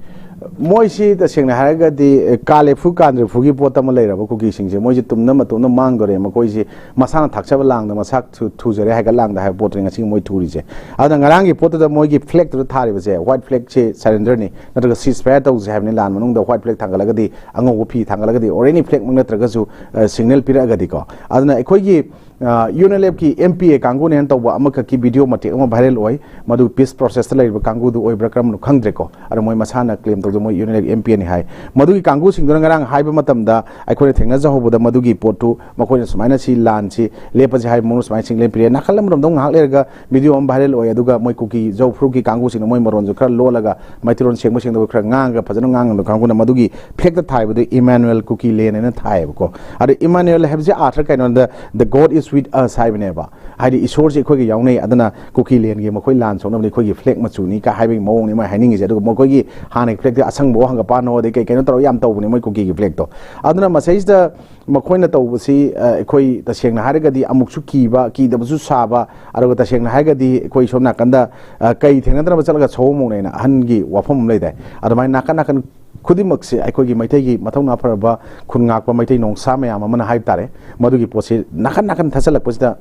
ꯃꯣꯏꯁꯤ ꯇꯁꯦꯡꯅ ꯍꯥꯏꯔꯒꯗꯤ, ꯑꯦ, ꯀꯥꯂꯦꯐꯨ ꯀꯥꯟꯗ꯭ꯔꯦꯐꯨꯒꯤ ꯄꯣꯠ ꯑꯃ ꯂꯩꯔꯕ ꯀꯨꯀꯤꯁꯤꯡꯁꯦ꯫ ꯃꯣꯏꯁꯦ ꯇꯨꯝꯅ ꯃꯇꯣꯝꯅ ꯃꯥꯡꯗꯣꯔꯦ꯫ ꯃꯈꯣꯏꯁꯤ ꯃꯁꯥꯅ ꯊꯥꯛꯆꯕ ꯂꯥꯡꯗ ꯃꯁꯥ ꯊꯨ-, ꯊꯨꯖꯔꯦ, ꯍꯥꯏꯒꯠ ꯂꯥꯡꯗ ꯍꯥꯏꯕ ꯄꯣꯠꯇꯨꯅꯤ ꯉꯁꯤ ꯃꯣꯏ ꯊꯨꯔꯤꯁꯦ꯫ ꯑꯗꯨꯅ ꯉꯔꯥꯡꯒꯤ ꯄꯣꯠꯇꯨꯗ ꯃꯣꯏꯒꯤ ꯐ꯭ꯂꯦꯛꯇꯨꯗ ꯊꯥꯔꯤꯕꯁꯦ, ꯋꯥꯏꯠ ꯐ꯭ꯂꯦꯛꯁꯦ ꯁꯔꯦꯟꯗꯔꯅꯤ, ꯅꯠꯇ꯭ꯔꯒ ꯁꯤꯁ ꯐꯥꯌꯔ ꯇꯧꯁꯦ ꯍꯥꯏꯕꯅꯤ꯫ ꯂꯥꯟ ꯃꯅꯨꯡꯗ ꯋꯥꯏꯠ ꯐ꯭ꯂꯦꯛ ꯊꯥꯡꯒꯠꯂꯒꯗꯤ, ꯑꯉꯧꯕ ꯐꯤ ꯊꯥꯡꯒꯠꯂꯒꯗꯤ, ꯑꯣꯔ ꯑꯦꯅꯤ ꯐ꯭ꯂꯦꯛꯃꯛ ꯅꯠꯇ꯭ꯔꯒꯁꯨ, ꯑ, ꯁꯤꯒꯅꯦꯜ ꯄꯤꯔꯛꯑꯒꯗꯤꯀꯣ꯫ ꯑꯗꯨꯅ ꯑꯩꯈꯣꯏꯒꯤ, ꯑ, ꯌꯨ ꯑꯦꯟ ꯑꯦꯜ ꯑꯦꯐꯀꯤ ꯑꯦꯝ ꯄꯤ ꯑꯦ ꯀꯥꯡꯕꯨꯅꯦꯅ ꯇꯧꯕ ꯑꯃꯈꯛꯀꯤ ꯚꯤꯗꯤꯑꯣ ꯃꯇꯦꯛ ꯑꯃ ꯚꯥꯏꯔꯦꯜ ꯑꯣꯏ꯫ ꯃꯗꯨ ꯄꯤꯁ ꯄ꯭ꯔꯣꯁꯦꯁꯇ ꯂꯩꯔꯤꯕ ꯀꯥꯡꯕꯨꯗꯨ ꯑꯣꯏꯕ꯭ꯔꯥ ꯀꯔꯝꯕꯅꯣ ꯈꯪꯗ꯭ꯔꯦꯀꯣ꯫ ꯑꯗꯣ ꯃꯣꯏ ꯃꯁꯥꯅ ꯀ꯭ꯂꯦꯝ ꯇꯧꯗꯣ ꯃꯣꯏ U N L F M ꯄꯤ ꯑꯦꯅꯤ ꯍꯥꯏ꯫ ꯃꯗꯨꯒꯤ ꯀꯥꯡꯕꯨꯁꯤꯡꯗꯨꯅ ꯉꯔꯥꯡ ꯍꯥꯏꯕ ꯃꯇꯝꯗ ꯑꯩꯈꯣꯏꯅ ꯊꯦꯡꯅꯖꯍꯧꯕꯗ ꯃꯗꯨꯒꯤ ꯄꯣꯠꯇꯨ ꯃꯈꯣꯏꯅ ꯁꯨꯃꯥꯏꯅ ꯁꯤ ꯂꯥꯟꯁꯤ ꯂꯦꯞꯄꯁꯤ ꯍꯥꯏꯕ ꯃꯑꯣꯡꯗ ꯁꯨꯃꯥꯏꯅ ꯁꯤꯒꯅꯦꯜ ꯄꯤꯔꯛꯑꯦ꯫ ꯅꯥꯀꯜ ꯑꯃꯔꯣꯝꯗ ꯉꯥꯏꯍꯥꯛ ꯂꯩꯔꯒ ꯚꯤꯗꯤꯑꯣ ꯑꯃ ꯚꯥꯏꯔꯦꯜ ꯑꯣꯏ, ꯑꯗꯨꯒ ꯃꯣꯏ ꯀꯨꯀꯤ ꯖꯧ ꯐꯨꯔꯨꯞꯀꯤ ꯀꯥꯡꯕꯨꯁꯤꯡꯅ ꯃꯣꯏ ꯃꯔꯣꯟꯁꯨ ꯈꯔ ꯂꯣꯜꯂꯒ ꯃꯩꯇꯩꯂꯣꯟ ꯁꯦꯡꯕ ꯁꯦꯡꯗꯕ ꯈꯔ ꯉꯥꯡꯉꯒ ꯐꯖꯅ ꯉꯥꯡꯉꯝꯕ ꯀꯥꯡꯕꯨꯅ ꯃꯗꯨꯒꯤ ꯐ꯭ꯂꯦꯛꯇ ꯊꯥꯏꯕꯗꯨ ꯏꯃꯥꯅꯨꯑꯦꯜ ꯀꯨꯀꯤ ꯂꯦꯟ ꯍꯥꯏꯅ ꯊꯥꯏꯌꯦꯕꯀꯣ꯫ ꯑꯗ ꯏꯃꯥꯅꯨꯑꯦꯜ ꯍꯥꯏꯕꯁꯤ ꯑꯥꯔꯊ ꯀꯩꯅꯣꯗ "The God is with us" ꯍꯥꯏꯕꯅꯦꯕ꯫ ꯍꯥꯏꯗꯤ ꯏꯁꯣꯔꯁꯤ ꯑꯩꯈꯣꯏꯒ ꯌꯥꯎꯅꯩ, ꯑꯗꯨꯅ ꯀꯨꯀꯤ ꯂꯦꯟꯒꯤ ꯃꯈꯣꯏ ꯂꯥꯟ ꯁꯣꯛꯅꯕꯅꯤ, ꯑꯩꯈꯣꯏꯒꯤ ꯐ꯭ꯂꯦꯛ ꯃꯆꯨꯅꯤ ꯀ ꯍꯥꯏꯕꯒꯤ ꯃꯑꯣꯡꯅꯤ ꯃꯣꯏ ꯍꯥꯏꯅꯤꯡꯉꯤꯁꯦ꯫ ꯑꯗꯨꯒ ꯃꯈꯣꯏꯒꯤ ꯍꯥꯟꯅꯒꯤ ꯐ꯭ꯂꯦꯛꯇꯤ ꯑꯁꯪꯕ ꯍꯪꯒꯄꯥꯟꯅꯣ ꯑꯗꯩ ꯀꯩ ꯀꯩꯅꯣ ꯇꯧꯔꯒ ꯌꯥꯝ ꯇꯧꯕꯅꯦ ꯃꯣꯏ ꯀꯨꯀꯤꯒꯤ ꯐ꯭ꯂꯦꯛꯇꯣ꯫ ꯑꯗꯨꯅ ꯃꯁꯩꯁꯤꯗ ꯃꯈꯣꯏꯅ ꯇꯧꯕꯁꯤ, ꯑ, ꯑꯩꯈꯣꯏ ꯇꯁꯦꯡꯅ ꯍꯥꯏꯔꯒꯗꯤ ꯑꯃꯨꯛꯁꯨ ꯀꯤꯕ, ꯀꯤꯗꯕꯁꯨ ꯁꯥꯕ, ꯑꯗꯨꯒ ꯇꯁꯦꯡꯅ ꯍꯥꯏꯔꯒꯗꯤ ꯑꯩꯈꯣꯏ ꯁꯣꯝ ꯅꯥꯀꯟꯗ, ꯑ, ꯀꯩ ꯊꯦꯡꯅꯗꯅꯕ ꯆꯠꯂꯒ ꯁꯧꯕ ꯃꯧꯅꯩꯅ ꯑꯍꯟꯒꯤ ꯋꯥꯐꯝ ꯑꯃ ꯂꯩꯗꯥꯏ꯫ ꯑꯗꯨꯃꯥꯏꯅ ꯅꯥꯀꯟ ꯅꯥꯀꯟ ꯈꯨꯗꯤꯡꯃꯛꯁꯦ ꯑꯩꯈꯣꯏꯒꯤ ꯃꯩꯇꯩꯒꯤ ꯃꯊꯧꯅꯥ ꯐꯔꯕ ꯈꯨꯟ ꯉꯥꯛꯄ ꯃꯩꯇꯩ ꯅꯣꯡꯁꯥ ꯃꯌꯥꯝ ꯑꯃꯅ ꯍꯥꯏꯕ ꯇꯥꯔꯦ, ꯃꯗꯨꯒꯤ ꯄꯣꯠꯁꯤ ꯅꯥꯀꯟ ꯅꯥꯀꯟ ꯊꯠꯆꯜꯂꯛꯄꯁꯤꯗ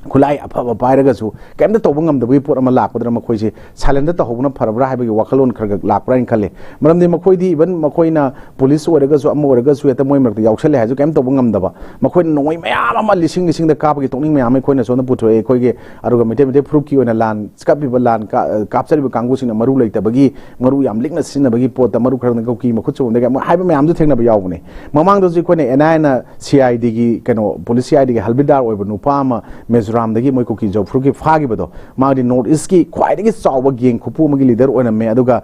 ꯈꯨꯠꯂꯥꯏ ꯑꯐꯕ ꯄꯥꯏꯔꯒꯁꯨ ꯀꯩꯝꯇ ꯇꯧꯕ ꯉꯝꯗꯕꯒꯤ ꯄꯣꯠ ꯑꯃ ꯂꯥꯛꯄꯗꯨꯅ ꯃꯈꯣꯏꯁꯦ ꯁꯥꯏꯂꯦꯟꯗ ꯇꯧꯍꯧꯕꯅ ꯐꯔꯕ꯭ꯔꯥ ꯍꯥꯏꯕꯒꯤ ꯋꯥꯈꯜꯂꯣꯟ ꯈꯔ ꯈꯔ ꯂꯥꯛꯄ꯭ꯔꯥ ꯍꯥꯏꯅ ꯈꯜꯂꯤ꯫ ꯃꯔꯝꯗꯤ ꯃꯈꯣꯏꯗꯤ ꯏꯚꯟ ꯃꯈꯣꯏꯅ ꯄꯨꯂꯤꯁ ꯑꯣꯏꯔꯒꯁꯨ ꯑꯃ ꯑꯣꯏꯔꯒꯁꯨ ꯍꯦꯛꯇ ꯃꯣꯏ ꯃꯔꯛꯇ ꯌꯥꯎꯁꯜꯂꯦ ꯍꯥꯏꯔꯁꯨ ꯀꯩꯝ ꯇꯧꯕ ꯉꯝꯗꯕ꯫ ꯃꯈꯣꯏꯅ ꯅꯣꯡꯃꯩ ꯃꯌꯥꯝ ꯑꯃ ꯂꯤꯁꯤꯡ ꯂꯤꯁꯤꯡꯗ ꯀꯥꯞꯄꯒꯤ ꯇꯣꯛꯅꯤꯡ ꯃꯌꯥꯝ ꯑꯃ ꯑꯩꯈꯣꯏꯅ ꯁꯣꯝꯗ ꯄꯨꯊꯣꯛꯑꯦ ꯑꯩꯈꯣꯏꯒꯤ꯫ ꯑꯗꯨꯒ ꯃꯩꯇꯩ ꯃꯩꯇꯩ ꯐꯨꯔꯨꯞꯀꯤ ꯑꯣꯏꯅ ꯂꯥꯟ ꯀꯥꯞꯄꯤꯕ, ꯂꯥꯟ ꯀꯥ-, ꯀꯥꯞꯆꯔꯤꯕ ꯀꯥꯡꯕꯨꯁꯤꯡꯅ ꯃꯔꯨ ꯂꯩꯇꯕꯒꯤ, ꯃꯔꯨ ꯌꯥꯝ ꯂꯤꯛꯅ ꯁꯤꯖꯤꯟꯅꯕꯒꯤ ꯄꯣꯠꯇ ꯃꯔꯨ ꯈꯔ ꯀꯨꯀꯤ ꯃꯈꯨꯠ ꯆꯨꯝꯕꯗꯒꯤ ꯑꯃꯨꯛ ꯍꯥꯏꯕ ꯃꯌꯥꯝꯗꯨ ꯊꯦꯡꯅꯕ ꯌꯥꯎꯕꯅꯦ꯫ ꯃꯃꯥꯡꯗꯁꯨ ꯑꯩꯈꯣꯏꯅ ꯑꯦꯟ ꯑꯥꯏ ꯑꯦꯅ ꯁꯤ ꯑꯥꯏ ꯗꯤꯒꯤ ꯀꯩꯅꯣ, ꯄꯨꯂꯤꯁ ꯁꯤ ꯑꯥꯏ ꯗꯤꯒꯤ ꯍꯜꯕꯤꯗꯥꯔ ꯑꯣꯏꯕ ꯅꯨꯄꯥ ꯑꯃ ꯃꯦꯖꯣꯔ ꯔꯥꯝꯗꯒꯤ ꯃꯣꯏ ꯀꯨꯀꯤ ꯖꯧ ꯐꯨꯔꯨꯞꯀꯤ ꯐꯥꯈꯤꯕꯗꯣ, ꯃꯥꯗꯤ ꯅꯣꯔꯠ ꯏꯁꯀꯤ ꯈ꯭ꯋꯥꯏꯗꯒꯤ ꯆꯥꯎꯕ ꯒꯦꯡ ꯈꯨꯄꯨ ꯑꯃꯒꯤ ꯂꯤꯗꯔ ꯑꯣꯏꯔꯝꯃꯦ꯫ ꯑꯗꯨꯒ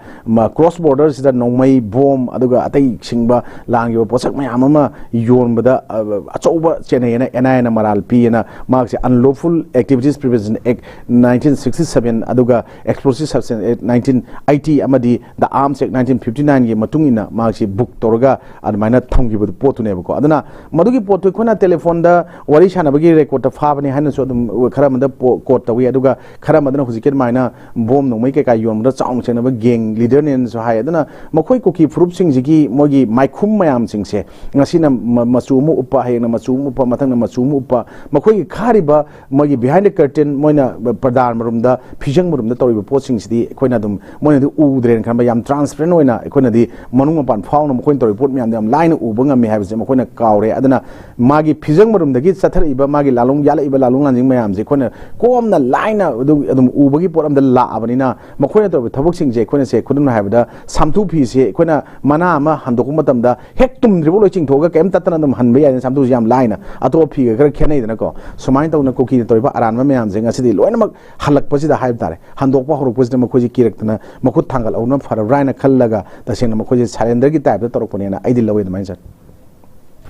ꯀ꯭ꯔꯣꯁ ꯕꯣꯔꯗꯔꯁꯤꯗ ꯅꯣꯡꯃꯩ, ꯕꯣꯝ, ꯑꯗꯨꯒ ꯑꯇꯩ ꯁꯤꯡꯕ ꯂꯥꯡꯈꯤꯕ ꯄꯣꯠꯁꯛ ꯃꯌꯥꯝ ꯑꯃ ꯌꯣꯟꯕꯗ ꯑ, ꯑꯆꯧꯕ ꯆꯦꯟꯅꯩꯌꯦꯅ ꯑꯦꯟ ꯑꯥꯏ ꯑꯦꯅ ꯃꯔꯥꯜ ꯄꯤꯌꯦꯅ ꯃꯍꯥꯛꯁꯦ Unlawful Activities Prevention Act nineteen sixty seven ꯑꯗꯨꯒ Explosive Substance Act nineteen eighty ꯑꯃꯗꯤ The Arms Act nineteen fifty nine ꯒꯤ ꯃꯇꯨꯡ ꯏꯟꯅ ꯃꯍꯥꯛꯁꯤ ꯕꯨꯛ ꯇꯧꯔꯒ ꯑꯗꯨꯃꯥꯏꯅ ꯊꯝꯈꯤꯕ ꯄꯣꯠꯇꯨꯅꯦꯕꯀꯣ꯫ ꯑꯗꯨꯅ ꯃꯗꯨꯒꯤ ꯄꯣꯠꯇꯨ ꯑꯩꯈꯣꯏꯅ ꯇꯦꯂꯤꯐꯣꯟꯗ ꯋꯥꯔꯤ ꯁꯥꯟꯅꯕꯒꯤ ꯔꯦꯀꯣꯔꯠꯇ ꯐꯥꯕꯅꯤ ꯍꯥꯏꯅꯁꯨ ꯑꯗꯨꯝ ꯈꯔ ꯑꯃꯗ ꯀꯣꯠ ꯇꯧꯏ꯫ ꯑꯗꯨꯒ ꯈꯔ ꯑꯃꯗꯅ ꯍꯧꯖꯤꯛꯀꯤ ꯑꯗꯨꯃꯥꯏꯅ ꯕꯣꯝ ꯅꯣꯡꯃꯩ ꯀꯩꯀꯥ ꯌꯣꯟꯕꯗ ꯆꯥꯎꯅ ꯆꯦꯟꯅꯕ ꯒꯦꯡ ꯂꯤꯗꯔꯅꯦꯅꯁꯨ ꯍꯥꯏ꯫ ꯑꯗꯨꯅ ꯃꯈꯣꯏ ꯀꯨꯀꯤ ꯐꯨꯔꯨꯞꯁꯤꯡꯁꯤꯒꯤ ꯃꯣꯏꯒꯤ ꯃꯥꯏꯈꯨꯝ ꯃꯌꯥꯝꯁꯤꯡꯁꯦ ꯉꯁꯤꯅ ꯃ-, ꯃꯆꯨ ꯑꯃ ꯎꯞꯄ, ꯍꯌꯦꯡꯅ ꯃꯆꯨ ꯑꯃ ꯎꯞꯄ, ꯃꯊꯪꯅ ꯃꯆꯨ ꯑꯃ ꯎꯞꯄ, ꯃꯈꯣꯏꯒꯤ ꯈꯥꯔꯤꯕ ꯃꯣꯏꯒꯤ behind the curtain, ꯃꯣꯏꯅ ꯄ꯭ꯔꯗꯥꯟ ꯃꯔꯨꯝꯗ, ꯐꯤꯖꯪ ꯃꯔꯨꯝꯗ ꯇꯧꯔꯤꯕ ꯄꯣꯠꯁꯤꯡꯁꯤꯗꯤ ꯑꯩꯈꯣꯏꯅ ꯑꯗꯨꯝ, ꯃꯣꯏꯅꯗꯤ ꯎꯗ꯭ꯔꯦꯅ ꯈꯟꯕ, ꯌꯥꯝ transparent ꯑꯣꯏꯅ ꯑꯩꯈꯣꯏꯅꯗꯤ ꯃꯅꯨꯡ ꯃꯄꯥꯟ ꯐꯥꯎꯅ ꯃꯈꯣꯏꯅ ꯇꯧꯔꯤꯕ ꯄꯣꯠ ꯃꯌꯥꯝꯗꯣ ꯌꯥꯝ ꯂꯥꯏꯅ ꯎꯕ ꯉꯝꯃꯤ ꯍꯥꯏꯕꯁꯦ ꯃꯈꯣꯏꯅ ꯀꯥꯎꯔꯦ꯫ ꯑꯗꯨꯅ ꯃꯥꯒꯤ ꯐꯤꯖꯪ ꯃꯔꯨꯝꯗꯒꯤ ꯆꯠꯊꯔꯛꯏꯕ ꯃꯥꯒꯤ ꯂꯥꯂꯣꯡ ꯌꯥꯜꯂꯛꯏꯕ ꯂꯥꯂꯣꯡ ꯂꯥꯟꯖꯤꯡ ꯃꯌꯥꯝꯁꯦ ꯑꯩꯈꯣꯏꯅ ꯀꯣꯝꯅ ꯂꯥꯏꯅ ꯑꯗꯨꯝ, ꯑꯗꯨꯝ ꯎꯕꯒꯤ ꯄꯣꯠ ꯑꯝꯗ ꯂꯥꯛꯑꯕꯅꯤꯅ, ꯃꯈꯣꯏꯅ ꯇꯧꯔꯤꯕ ꯊꯕꯛꯁꯤꯡꯁꯦ ꯑꯩꯈꯣꯏꯅ ꯁꯦ, ꯈꯨꯗꯝ ꯑꯣꯏꯅ ꯍꯥꯏꯕꯗ, ꯁꯥꯝꯇꯨ ꯐꯤꯁꯦ ꯑꯩꯈꯣꯏꯅ ꯃꯅꯥ ꯑꯃ ꯍꯟꯗꯣꯛꯄ ꯃꯇꯝꯗ ꯍꯦꯛ ꯇꯨꯝꯗ꯭ꯔꯤꯕ ꯂꯣꯏ ꯆꯤꯡꯊꯣꯛꯑꯒ ꯀꯩꯝ ꯇꯠꯇꯅ ꯑꯗꯨꯝ ꯍꯟꯕ ꯌꯥꯏꯗꯅ, ꯁꯥꯝꯇꯨꯁꯦ ꯌꯥꯝ ꯂꯥꯏꯅ꯫ ꯑꯇꯣꯞꯄ ꯐꯤꯒ ꯈꯔ ꯈꯦꯠꯅꯩꯗꯅꯀꯣ꯫ ꯁꯨꯃꯥꯏꯅ ꯇꯧꯅ ꯀꯨꯀꯤꯅ ꯇꯧꯔꯤꯕ ꯑꯔꯥꯟꯕ ꯃꯌꯥꯝꯁꯦ ꯉꯁꯤꯗꯤ ꯂꯣꯏꯅꯃꯛ ꯍꯜꯂꯛꯄꯁꯤꯗ ꯍꯥꯏꯕ ꯇꯥꯔꯦ, ꯍꯟꯗꯣꯛꯄ ꯍꯧꯔꯛꯄꯁꯤꯗ ꯃꯈꯣꯏꯁꯦ ꯀꯤꯔꯛꯇꯅ ꯃꯈꯨꯠ ꯊꯥꯡꯒꯠꯍꯧꯕꯅ ꯐꯔꯕ꯭ꯔꯥ ꯍꯥꯏꯅ ꯈꯜꯂꯒ ꯇꯁꯦꯡꯅ ꯃꯈꯣꯏꯁꯦ ꯁꯔꯦꯟꯗꯔꯒꯤ ꯇꯥꯏꯞꯇ ꯇꯧꯔꯛꯄꯅꯦꯅ ꯑꯩꯗꯤ ꯂꯧꯋꯦ ꯑꯗꯨꯃꯥꯏꯅ, ꯁꯥꯔ꯫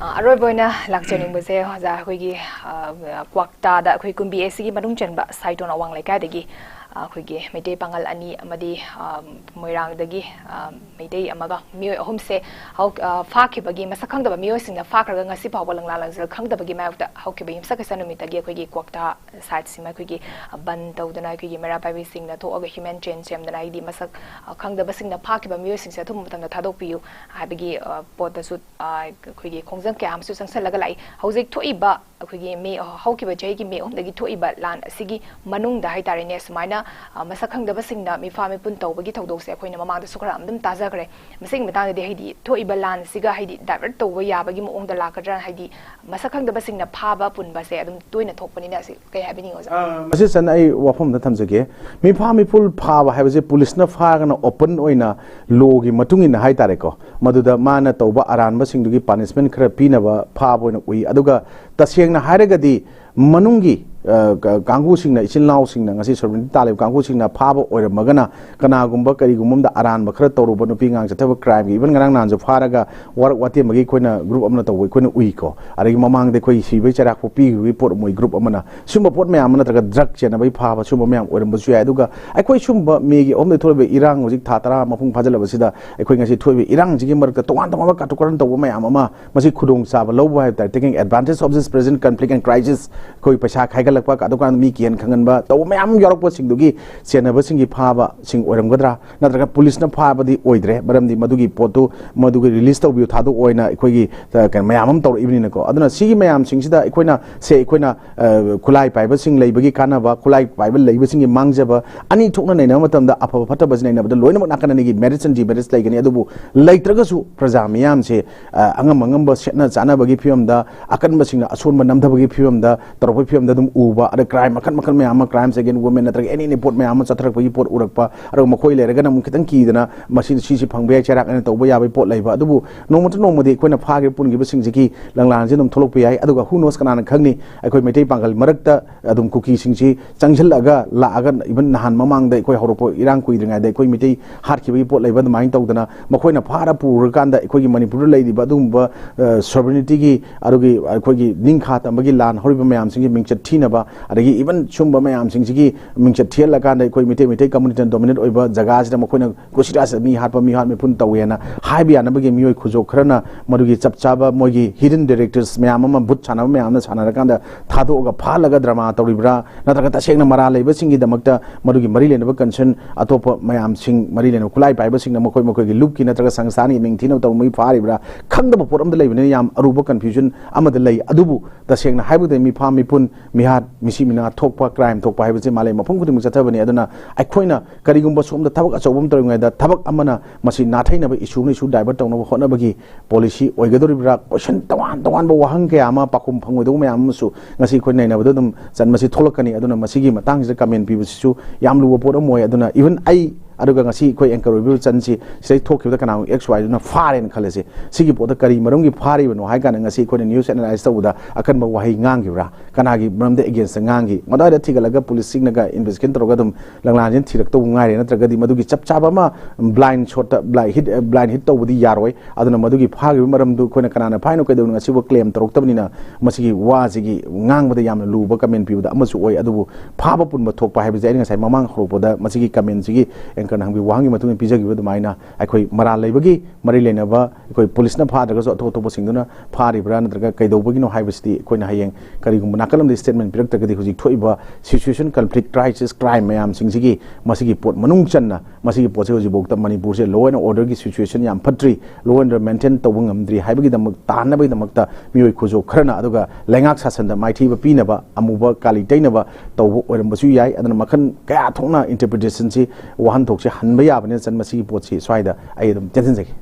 ꯑ, ꯑꯔꯣꯏꯕ ꯑꯣꯏꯅ ꯂꯥꯛꯆꯅꯤꯡꯕꯁꯦ ꯑꯣꯖꯥ, ꯑꯩꯈꯣꯏꯒꯤ, ꯑ, ꯀ꯭ꯋꯥꯛꯇꯥꯗ ꯑꯩꯈꯣꯏ ꯀꯨꯝꯕꯤ ꯑꯦꯁ ꯁꯤꯒꯤ ꯃꯅꯨꯡ ꯆꯟꯕ ꯁꯥꯏꯇꯣꯟ ꯑꯋꯥꯡ ꯂꯩꯀꯥꯏꯗꯒꯤ, ꯑ, ꯑꯩꯈꯣꯏꯒꯤ ꯃꯩꯇꯩ ꯄꯥꯉꯜ ꯑꯅꯤ ꯑꯃꯗꯤ, ꯑ, ꯃꯣꯏꯔꯥꯡꯗꯒꯤ, ꯑ, ꯃꯩꯇꯩ ꯑꯃꯒ ꯃꯤꯑꯣꯏ ꯑꯍꯨꯝꯁꯦ ꯍꯧ-, ꯑ, ꯐꯥꯈꯤꯕꯒꯤ, ꯃꯁꯛ ꯈꯪꯗꯕ ꯃꯤꯑꯣꯏꯁꯤꯡꯅ ꯐꯥꯈ꯭ꯔꯒ ꯉꯁꯤ ꯐꯥꯎꯕ ꯂꯪꯂꯥ ꯂꯪꯖꯦꯜ ꯈꯪꯗꯕꯒꯤ ꯃꯥꯌꯣꯛꯇ ꯍꯧꯈꯤꯕ ꯌꯨꯝꯁꯀꯩꯁ ꯅꯨꯃꯤꯠꯇꯒꯤ ꯑꯩꯈꯣꯏꯒꯤ ꯀ꯭ꯋꯥꯛꯇꯥ ꯁꯥꯏꯠꯁꯤꯃ ꯑꯩꯈꯣꯏꯒꯤ ꯕꯟ ꯇꯧꯗꯅ, ꯑꯩꯈꯣꯏꯒꯤ ꯃꯩꯔꯥ ꯄꯥꯏꯕꯤꯁꯤꯡꯅ ꯊꯣꯛꯑꯒ human chain ꯁꯦꯝꯗꯅ, ꯍꯥꯏꯗꯤ ꯃꯁꯛ, ꯑ, ꯈꯪꯗꯕꯁꯤꯡꯅ ꯐꯥꯈꯤꯕ ꯃꯤꯑꯣꯏꯁꯤꯡꯁꯦ ꯑꯊꯨꯕ ꯃꯇꯝꯗ ꯊꯥꯗꯣꯛꯄꯤꯌꯨ ꯍꯥꯏꯕꯒꯤ, ꯑ, ꯄꯣꯠꯇꯁꯨ, ꯑ, ꯑꯩꯈꯣꯏꯒꯤ ꯈꯣꯡꯖꯪ ꯀꯌꯥ ꯑꯃꯁꯨ ꯆꯪꯁꯤꯜꯂꯒ ꯂꯥꯛꯏ꯫ ꯍꯧꯖꯤꯛ ꯊꯣꯛꯏꯕ ꯑꯩꯈꯣꯏꯒꯤ ꯃꯦ, ꯍꯧꯈꯤꯕ ꯆꯍꯤꯒꯤ ꯃꯦ ꯑꯍꯨꯝꯗꯒꯤ ꯊꯣꯛꯏꯕ ꯂꯥꯟ ꯑꯁꯤꯒꯤ ꯃꯅꯨꯡꯗ ꯍꯥꯏꯇꯥꯔꯦꯅꯦ, ꯁꯨꯃꯥꯏꯅ, ꯑ, ꯃꯁꯛ ꯈꯪꯗꯕꯁꯤꯡꯅ ꯃꯤꯐꯥ ꯃꯤꯄꯨꯟ ꯇꯧꯕꯒꯤ ꯊꯧꯗꯣꯛꯁꯦ ꯑꯩꯈꯣꯏꯅ ꯃꯃꯥꯡꯗꯁꯨ ꯈꯔ ꯑꯗꯨꯝ ꯇꯥꯖꯈ꯭ꯔꯦ꯫ ꯃꯁꯤꯒꯤ ꯃꯇꯥꯡꯗꯗꯤ ꯍꯥꯏꯗꯤ ꯊꯣꯛꯏꯕ ꯂꯥꯟꯁꯤꯒ ꯍꯥꯏꯗꯤ divert ꯇꯧꯕ ꯌꯥꯕꯒꯤ ꯃꯑꯣꯡꯗ ꯂꯥꯛꯀꯗ꯭ꯔꯥ, ꯍꯥꯏꯗꯤ ꯃꯁꯛ ꯈꯪꯗꯕꯁꯤꯡꯅ ꯐꯥꯕ ꯄꯨꯟꯕꯁꯦ ꯑꯗꯨꯝ ꯇꯣꯏꯅ ꯊꯣꯛꯄꯅꯤꯅ, ꯑꯁꯤ ꯀꯩ ꯍꯥꯏꯕꯤꯅꯤꯡꯉꯤ, ꯑꯣꯖꯥ? ꯑ, ꯃꯁꯤ ꯆꯟ ꯑꯩ ꯋꯥꯐꯝ ꯑꯝꯇ ꯊꯝꯖꯒꯦ꯫ ꯃꯤꯐꯥ ꯃꯤꯄꯨꯜ ꯐꯥꯕ ꯍꯥꯏꯕꯁꯦ ꯄꯨꯂꯤꯁꯅ ꯐꯥꯔꯒꯅ open ꯑꯣꯏꯅ lawꯒꯤ ꯃꯇꯨꯡ ꯏꯟꯅ ꯍꯥꯏꯇꯥꯔꯦꯀꯣ, ꯃꯗꯨꯗ ꯃꯥꯅ ꯇꯧꯕ ꯑꯔꯥꯟꯕꯁꯤꯡꯗꯨꯒꯤ punishment ꯈꯔ ꯄꯤꯅꯕ ꯐꯥꯕ ꯑꯣꯏꯅ ꯎꯏ꯫ ꯑꯗꯨꯒ ꯇꯁꯦꯡꯅ ꯍꯥꯏꯔꯒꯗꯤ ꯃꯅꯨꯡꯒꯤ, ꯑ, ꯀ-, ꯀꯥꯡꯕꯨꯁꯤꯡꯅ, ꯏꯆꯤꯜ ꯏꯅꯥꯎꯁꯤꯡꯅ, ꯉꯁꯤ sovereignty ꯇꯥꯜꯂꯤꯕ ꯀꯥꯡꯕꯨꯁꯤꯡꯅ ꯐꯥꯕ ꯑꯣꯏꯔꯝꯃꯒꯅ, ꯀꯅꯥꯒꯨꯝꯕ ꯀꯔꯤꯒꯨꯝꯕ ꯑꯃꯗ ꯑꯔꯥꯟꯕ ꯈꯔ ꯇꯧꯔꯨꯕ, ꯅꯨꯄꯤ ꯑꯉꯥꯡ ꯆꯠꯊꯕ crimeꯒꯤ, even ꯉꯔꯥꯡ ꯅꯍꯥꯟꯁꯨ ꯐꯥꯔꯒ ꯋꯥꯔꯛ ꯋꯥꯇꯦꯝꯕꯒꯤ ꯑꯩꯈꯣꯏꯅ group ꯑꯃꯅ ꯇꯧꯕ ꯑꯩꯈꯣꯏꯅ ꯎꯏꯀꯣ꯫ ꯑꯗꯒꯤ ꯃꯃꯥꯡꯗ ꯑꯩꯈꯣꯏ ꯁꯤꯕꯒꯤ ꯆꯩꯔꯥꯛꯄꯨ ꯄꯤꯈꯤꯕꯒꯤ ꯄꯣꯠ ꯃꯣꯏ group ꯑꯃꯅ, ꯁꯨꯝꯕ ꯄꯣꯠ ꯃꯌꯥꯝ ꯑꯃ ꯅꯠꯇ꯭ꯔꯒ drug ꯆꯦꯟꯅꯕꯒꯤ ꯐꯥꯕ, ꯁꯨꯝꯕ ꯃꯌꯥꯝ ꯑꯣꯏꯔꯝꯕꯁꯨ ꯌꯥꯏ꯫ ꯑꯗꯨꯒ ꯑꯩꯈꯣꯏ ꯁꯨꯝꯕ ꯃꯦꯒꯤ ꯑꯍꯨꯝꯗꯒꯤ ꯊꯣꯛꯂꯤꯕ ꯏꯔꯥꯡ, ꯍꯧꯖꯤꯛ ꯊꯥ ꯇꯔꯥ ꯃꯄꯨꯡ ꯐꯥꯖꯤꯜꯂꯕꯁꯤꯗ, ꯑꯩꯈꯣꯏ ꯉꯁꯤ ꯊꯣꯛꯏꯕ ꯏꯔꯥꯡꯁꯤꯒꯤ ꯃꯔꯛꯇ ꯇꯣꯉꯥꯟ ꯇꯣꯉꯥꯟꯕ ꯀꯥꯇꯨ ꯀꯥꯔꯟ ꯇꯧꯕ ꯃꯌꯥꯝ ꯑꯃ, ꯃꯁꯤ ꯈꯨꯗꯣꯡꯆꯥꯕ ꯂꯧꯕ ꯍꯥꯏꯕ ꯇꯥꯔꯦ, taking advantage of this present conflict and crisis, ꯑꯩꯈꯣꯏ ꯄꯩꯁꯥ ꯈꯥꯏꯒꯠꯂꯛꯄ, ꯀꯥꯇꯨ ꯀꯥꯔꯟ ꯃꯤ ꯀꯤꯍꯟ ꯈꯪꯍꯟꯕ ꯇꯧꯕ ꯃꯌꯥꯝ ꯌꯥꯎꯔꯛꯄꯁꯤꯡꯗꯨꯒꯤ ꯆꯦꯟꯅꯕꯁꯤꯡꯒꯤ ꯐꯥꯕꯁꯤꯡ ꯑꯣꯏꯔꯝꯒꯗ꯭ꯔꯥ, ꯅꯠꯇ꯭ꯔꯒ ꯄꯨꯂꯤꯁꯅ ꯐꯥꯕꯗꯤ ꯑꯣꯏꯗ꯭ꯔꯦ, ꯃꯔꯝꯗꯤ ꯃꯗꯨꯒꯤ ꯄꯣꯠꯇꯨ, ꯃꯗꯨꯒꯤ release ꯇꯧꯕꯤꯌꯨ, ꯊꯥꯗꯣꯛꯑꯣ ꯍꯥꯏꯅ ꯑꯩꯈꯣꯏꯒꯤ, ꯑ, ꯀꯩꯅꯣ, ꯃꯌꯥꯝ ꯑꯃ ꯇꯧꯔꯛꯏꯕꯅꯤꯅꯀꯣ꯫ ꯑꯗꯨꯅ ꯁꯤꯒꯤ ꯃꯌꯥꯝꯁꯤꯡꯁꯤꯗ ꯑꯩꯈꯣꯏꯅ, ꯁꯦ, ꯑꯩꯈꯣꯏꯅ, ꯑ, ꯈꯨꯠꯂꯥꯏ ꯄꯥꯏꯕꯁꯤꯡ ꯂꯩꯕꯒꯤ ꯀꯥꯟꯅꯕ, ꯈꯨꯠꯂꯥꯏ ꯄꯥꯏꯕ ꯂꯩꯕꯁꯤꯡꯒꯤ ꯃꯥꯡꯖꯕ, ꯑꯅꯤ ꯊꯣꯛꯅ ꯅꯩꯅꯕ ꯃꯇꯝꯗ, ꯑꯐꯕ ꯐꯠꯇꯕꯁꯤ ꯅꯩꯅꯕꯗ ꯂꯣꯏꯅꯃꯛ ꯅꯥꯀꯟ ꯑꯅꯤꯒꯤ merits and demerits ꯂꯩꯒꯅꯤ꯫ ꯑꯗꯨꯕꯨ ꯂꯩꯇ꯭ꯔꯒꯁꯨ ꯄ꯭ꯔꯖꯥ ꯃꯤꯌꯥꯝꯁꯦ, ꯑ, ꯑꯉꯝ ꯑꯉꯝꯕ ꯁꯦꯠꯅ ꯆꯥꯅꯕꯒꯤ ꯐꯤꯕꯝꯗ, ꯑꯀꯟꯕꯁꯤꯡꯅ ꯑꯁꯣꯟꯕ ꯅꯝꯊꯕꯒꯤ ꯐꯤꯕꯝꯗ, ꯇꯧꯔꯛꯄꯒꯤ ꯐꯤꯕꯝꯗ ꯑꯗꯨꯝ ꯎꯕ, ꯑꯗ crime ꯃꯈꯜ ꯃꯈꯜ ꯃꯌꯥꯝ ꯑꯃ, crimes against women ꯅꯠꯇ꯭ꯔꯒ any any ꯄꯣꯠ ꯃꯌꯥꯝ ꯑꯃ ꯆꯠꯊꯔꯛꯄꯒꯤ ꯄꯣꯠ ꯎꯔꯛꯄ, ꯑꯗꯨꯒ ꯃꯈꯣꯏ ꯂꯩꯔꯒꯅ ꯑꯃꯨꯛ ꯈꯤꯇꯪ ꯀꯤꯗꯅ ꯃꯁꯤ, ꯁꯤꯁꯤ ꯐꯪꯕ ꯌꯥꯏ, ꯆꯩꯔꯥꯛ ꯑꯅ ꯇꯧꯕ ꯌꯥꯕꯒꯤ ꯄꯣꯠ ꯂꯩꯕ꯫ ꯑꯗꯨꯕꯨ ꯅꯣꯡꯃꯇ ꯅꯣꯡꯃꯗꯤ ꯑꯩꯈꯣꯏꯅ ꯐꯥꯈꯤꯕ ꯄꯨꯟꯈꯤꯕꯁꯤꯡꯁꯤꯒꯤ ꯂꯪꯂꯥꯟꯁꯤ ꯑꯗꯨꯝ ꯊꯣꯛꯂꯛꯄ ꯌꯥꯏ꯫ ꯑꯗꯨꯒ who knows, ꯀꯅꯥꯅ ꯈꯪꯅꯤ, ꯑꯩꯈꯣꯏ ꯃꯩꯇꯩ ꯄꯥꯡꯒꯜ ꯃꯔꯛꯇ ꯑꯗꯨꯝ ꯀꯨꯀꯤꯁꯤꯡꯁꯤ ꯆꯪꯁꯤꯜꯂꯛꯑꯒ ꯂꯥꯛꯑꯒ, even ꯅꯍꯥꯟ ꯃꯃꯥꯡꯗ ꯑꯩꯈꯣꯏ ꯍꯧꯔꯛꯄ ꯏꯔꯥꯡ ꯀꯨꯏꯗ꯭ꯔꯤꯉꯩꯗ ꯑꯩꯈꯣꯏ ꯃꯩꯇꯩ ꯍꯥꯠꯈꯤꯕꯒꯤ ꯄꯣꯠ ꯂꯩꯕ, ꯑꯗꯨꯃꯥꯏꯅ ꯇꯧꯗꯅ ꯃꯈꯣꯏꯅ ꯐꯥꯔ ꯄꯨꯔꯀꯥꯟꯗ ꯑꯩꯈꯣꯏꯒꯤ ꯃꯅꯤꯄꯨꯔꯗ ꯂꯩꯔꯤꯕ ꯑꯗꯨꯒꯨꯝꯕ, ꯑ, sovereigntyꯒꯤ, ꯑꯗꯨꯒꯤ ꯑꯩꯈꯣꯏꯒꯤ ꯅꯤꯡꯈꯥ ꯇꯝꯕꯒꯤ ꯂꯥꯟ ꯍꯧꯔꯤꯕ ꯃꯌꯥꯝꯁꯤꯡꯒꯤ ꯃꯤꯡꯆꯠ ꯊꯤꯅꯕ, ꯑꯗꯒꯤ even ꯁꯨꯝꯕ ꯃꯌꯥꯝꯁꯤꯡꯁꯤꯒꯤ ꯃꯤꯡꯆꯠ ꯊꯤꯍꯜꯂꯀꯥꯟꯗ ꯑꯩꯈꯣꯏ ꯃꯩꯇꯩ, ꯃꯩꯇꯩ communityꯅ dominate ꯑꯣꯏꯕ ꯖꯒꯥꯁꯤꯗ ꯃꯈꯣꯏꯅ ꯀꯨꯁꯤꯔꯥꯁꯤꯗ ꯃꯤ ꯍꯥꯠꯄ, ꯃꯤ ꯍꯥꯠ ꯃꯤꯄꯨꯟ ꯇꯧꯋꯦꯅ ꯍꯥꯏꯕ ꯌꯥꯅꯕꯒꯤ ꯃꯤꯑꯣꯏ ꯈꯨꯖꯣꯛ ꯈꯔꯅ ꯃꯗꯨꯒꯤ ꯆꯞ ꯆꯥꯕ ꯃꯣꯏꯒꯤ hidden directives ꯃꯌꯥꯝ ꯑꯃ, ꯚꯨꯠ ꯁꯥꯟꯅꯕ ꯃꯌꯥꯝ ꯑꯃ ꯁꯥꯟꯅꯔꯀꯥꯟꯗ ꯊꯥꯗꯣꯛꯑꯒ ꯐꯥꯍꯜꯂꯒ drama ꯇꯧꯔꯤꯕ꯭ꯔꯥ, ꯅꯠꯇ꯭ꯔꯒ ꯇꯁꯦꯡꯅ ꯃꯔꯥꯜ ꯂꯩꯕꯁꯤꯡꯒꯤꯗꯃꯛꯇ ꯃꯗꯨꯒꯤ ꯃꯔꯤ ꯂꯩꯅꯕ concern ꯑꯇꯣꯞꯄ ꯃꯌꯥꯝꯁꯤꯡ, ꯃꯔꯤ ꯂꯩꯅꯕ ꯈꯨꯠꯂꯥꯏ ꯄꯥꯏꯕꯁꯤꯡꯅ ꯃꯈꯣꯏ ꯃꯈꯣꯏꯒꯤ ꯂꯨꯞꯀꯤ ꯅꯠꯇ꯭ꯔꯒ ꯁꯪꯁꯊꯥꯟꯒꯤ ꯃꯤꯡ ꯊꯤꯅꯕ ꯇꯧꯕ ꯃꯤ ꯐꯥꯔꯤꯕ꯭ꯔꯥ, ꯈꯪꯗꯕ ꯄꯣꯠ ꯑꯃꯗ ꯂꯩꯕꯅꯤꯅ ꯌꯥꯝ ꯑꯔꯨꯕ confusion ꯑꯃꯗ ꯂꯩ꯫ ꯑꯗꯨꯕꯨ ꯇꯁꯦꯡꯅ ꯍꯥꯏꯕꯗ ꯃꯤꯐꯥ ꯃꯤꯄꯨꯟ, ꯃꯤꯍꯥꯠ, ꯃꯤꯁꯤ ꯃꯤꯅꯥ ꯊꯣꯛꯄ, crime ꯊꯣꯛꯄ ꯍꯥꯏꯕꯁꯤ ꯃꯥꯂꯦꯝ ꯃꯐꯝ ꯈꯨꯗꯤꯡꯃꯛ ꯆꯠꯊꯕꯅꯤ꯫ ꯑꯗꯨꯅ ꯑꯩꯈꯣꯏꯅ ꯀꯔꯤꯒꯨꯝꯕ ꯁꯣꯝꯗ ꯊꯕꯛ ꯑꯆꯧꯕ ꯑꯃ ꯇꯧꯔꯤꯉꯩꯗ ꯊꯕꯛ ꯑꯃꯅ ꯃꯁꯤ ꯅꯥꯊꯩꯅꯕ, issue ꯑꯃꯅ issue divert ꯇꯧꯅꯕ ꯍꯣꯠꯅꯕꯒꯤ policy ꯑꯣꯏꯒꯗꯧꯔꯤꯕ꯭ꯔꯥ? Question ꯇꯣꯉꯥꯟ ꯇꯣꯉꯥꯟꯕ ꯋꯥꯍꯪ ꯀꯌꯥ ꯑꯃ, ꯄꯥꯎꯈꯨꯝ ꯐꯪꯉꯣꯏꯗꯧꯕ ꯃꯌꯥꯝ ꯑꯃꯁꯨ ꯉꯁꯤ ꯑꯩꯈꯣꯏ ꯅꯩꯅꯕꯗ ꯑꯗꯨꯝ ꯆꯟ-, ꯃꯁꯤ ꯊꯣꯛꯂꯛꯀꯅꯤ꯫ ꯑꯗꯨꯅ ꯃꯁꯤꯒꯤ ꯃꯇꯥꯡꯁꯤꯗ comment ꯄꯤꯕꯁꯤꯁꯨ ꯌꯥꯝ ꯂꯨꯕ ꯄꯣꯠ ꯑꯃ ꯑꯣꯏ꯫ ꯑꯗꯨꯅ even ꯑꯩ ꯑꯗꯨꯒ ꯉꯁꯤ ꯑꯩꯈꯣꯏ anchor ꯑꯣꯏꯕꯤꯕ ꯆꯟꯁꯤ ꯁꯤꯗꯩ ꯊꯣꯛꯈꯤꯕꯗ ꯀꯅꯥꯒꯨꯝꯕ X Y ꯗꯨꯅ ꯐꯥꯔꯦꯅ ꯈꯜꯂꯁꯤ꯫ ꯁꯤꯒꯤ ꯄꯣꯠꯇ ꯀꯔꯤ ꯃꯔꯝꯒꯤ ꯐꯥꯔꯤꯕꯅꯣ ꯍꯥꯏ ꯀꯥꯟꯗ ꯉꯁꯤ ꯑꯩꯈꯣꯏꯅ news analyse ꯇꯧꯕꯗ ꯑꯀꯟꯕ ꯋꯥꯍꯩ ꯉꯥꯡꯈꯤꯕ꯭ꯔꯥ, ꯀꯅꯥꯒꯤ ꯃꯔꯝꯗ against ꯉꯥꯡꯈꯤ, ꯃꯗꯨꯋꯥꯏꯗ ꯊꯤꯒꯠꯂꯒ police ꯁꯤꯡꯅꯒ investigation ꯇꯧꯔꯒ ꯑꯗꯨꯝ ꯂꯪꯂꯥꯟꯁꯤꯅ ꯊꯤꯔꯛꯇꯧꯕ ꯉꯥꯏꯔꯦ꯫ ꯅꯠꯇ꯭ꯔꯒꯗꯤ ꯃꯗꯨꯒꯤ ꯆꯞ ꯆꯥꯕ ꯑꯃ blind shot ꯇ, blind hit, blind hit ꯇꯧꯕꯗꯤ ꯌꯥꯔꯣꯏ꯫ ꯑꯗꯨꯅ ꯃꯗꯨꯒꯤ ꯐꯥꯈꯤꯕ ꯃꯔꯝꯗꯨ ꯑꯩꯈꯣꯏꯅ ꯀꯅꯥꯅ ꯐꯥꯏꯅꯣ ꯀꯩꯗꯧꯅꯣ ꯉꯁꯤꯐꯥꯎ claim ꯇꯧꯔꯛꯇꯕꯅꯤꯅ ꯃꯁꯤꯒꯤ ꯋꯥꯁꯤꯒꯤ ꯉꯥꯡꯕꯗ ꯌꯥꯝꯅ ꯂꯨꯕ comment ꯄꯤꯕꯗ ꯑꯃꯁꯨ ꯑꯣꯏ꯫ ꯑꯗꯨꯕꯨ ꯐꯥꯕ ꯄꯨꯟꯕ ꯊꯣꯛꯄ ꯍꯥꯏꯕꯁꯦ ꯑꯩꯅ ꯉꯁꯥꯏ ꯃꯃꯥꯡ ꯍꯧꯔꯛꯄꯗ ꯃꯁꯤꯒꯤ comment ꯁꯤꯒꯤ anchor ꯅ ꯍꯪꯕꯤꯕ ꯋꯥꯍꯪꯒꯤ ꯃꯇꯨꯡ ꯏꯟꯅ ꯄꯤꯖꯈꯤꯕ ꯑꯗꯨꯃꯥꯏꯅ ꯑꯩꯈꯣꯏ ꯃꯔꯥꯜ ꯂꯩꯕꯒꯤ ꯃꯔꯤ ꯂꯩꯅꯕ ꯑꯩꯈꯣꯏ police ꯅ ꯐꯥꯗ꯭ꯔꯒꯁꯨ ꯑꯇꯣꯞ ꯑꯇꯣꯞꯄꯁꯤꯡꯗꯨꯅ ꯐꯥꯔꯤꯕ꯭ꯔꯥ ꯅꯠꯇ꯭ꯔꯒ ꯀꯩꯗꯧꯕꯒꯤꯅꯣ ꯍꯥꯏꯕꯁꯤꯗꯤ ꯑꯩꯈꯣꯏꯅ ꯍꯌꯦꯡ ꯀꯔꯤꯒꯨꯝꯕ ꯅꯥꯀꯜ ꯑꯃꯗ statement ꯄꯤꯔꯛꯇ꯭ꯔꯒꯗꯤ ꯍꯧꯖꯤꯛ ꯊꯣꯛꯏꯕ situation, conflict, crisis, crime ꯃꯌꯥꯝꯁꯤꯡꯁꯤꯒꯤ ꯃꯁꯤꯒꯤ ꯄꯣꯠ ꯃꯅꯨꯡ ꯆꯟꯅ ꯃꯁꯤꯒꯤ ꯄꯣꯠꯁꯦ ꯍꯧꯖꯤꯛꯐꯥꯎꯗ ꯃꯅꯤꯄꯨꯔꯁꯦ law and order ꯒꯤ situation ꯌꯥꯝ ꯐꯠꯇ꯭ꯔꯤ, law and order maintain ꯇꯧꯕ ꯉꯝꯗ꯭ꯔꯤ ꯍꯥꯏꯕꯒꯤꯗꯃꯛ ꯇꯥꯅꯕꯒꯤꯗꯃꯛꯇ ꯃꯤꯑꯣꯏ ꯈꯨꯖꯣꯞ ꯈꯔꯅ ꯑꯗꯨꯒ ꯂꯩꯉꯥꯛ ꯁꯥꯁꯟꯗ ꯃꯥꯏꯊꯤꯕ ꯄꯤꯅꯕ ꯑꯃꯨꯕ ꯀꯥꯂꯤ ꯇꯩꯅꯕ ꯇꯧꯕ ꯑꯣꯏꯔꯝꯕꯁꯨ ꯌꯥꯏ꯫ ꯑꯗꯨꯅ ꯃꯈꯜ ꯀꯌꯥ ꯊꯣꯛꯅ interpretation ꯁꯤ ꯋꯥꯍꯟꯊꯣꯛꯁꯦ ꯍꯟꯕ ꯌꯥꯕꯅꯤꯅ ꯆꯟ ꯃꯁꯤꯒꯤ ꯄꯣꯠꯁꯤ ꯁ꯭ꯋꯥꯏꯗ ꯑꯩ ꯑꯗꯨꯝ ꯇꯦꯟꯁꯤꯟꯖꯒꯦ꯫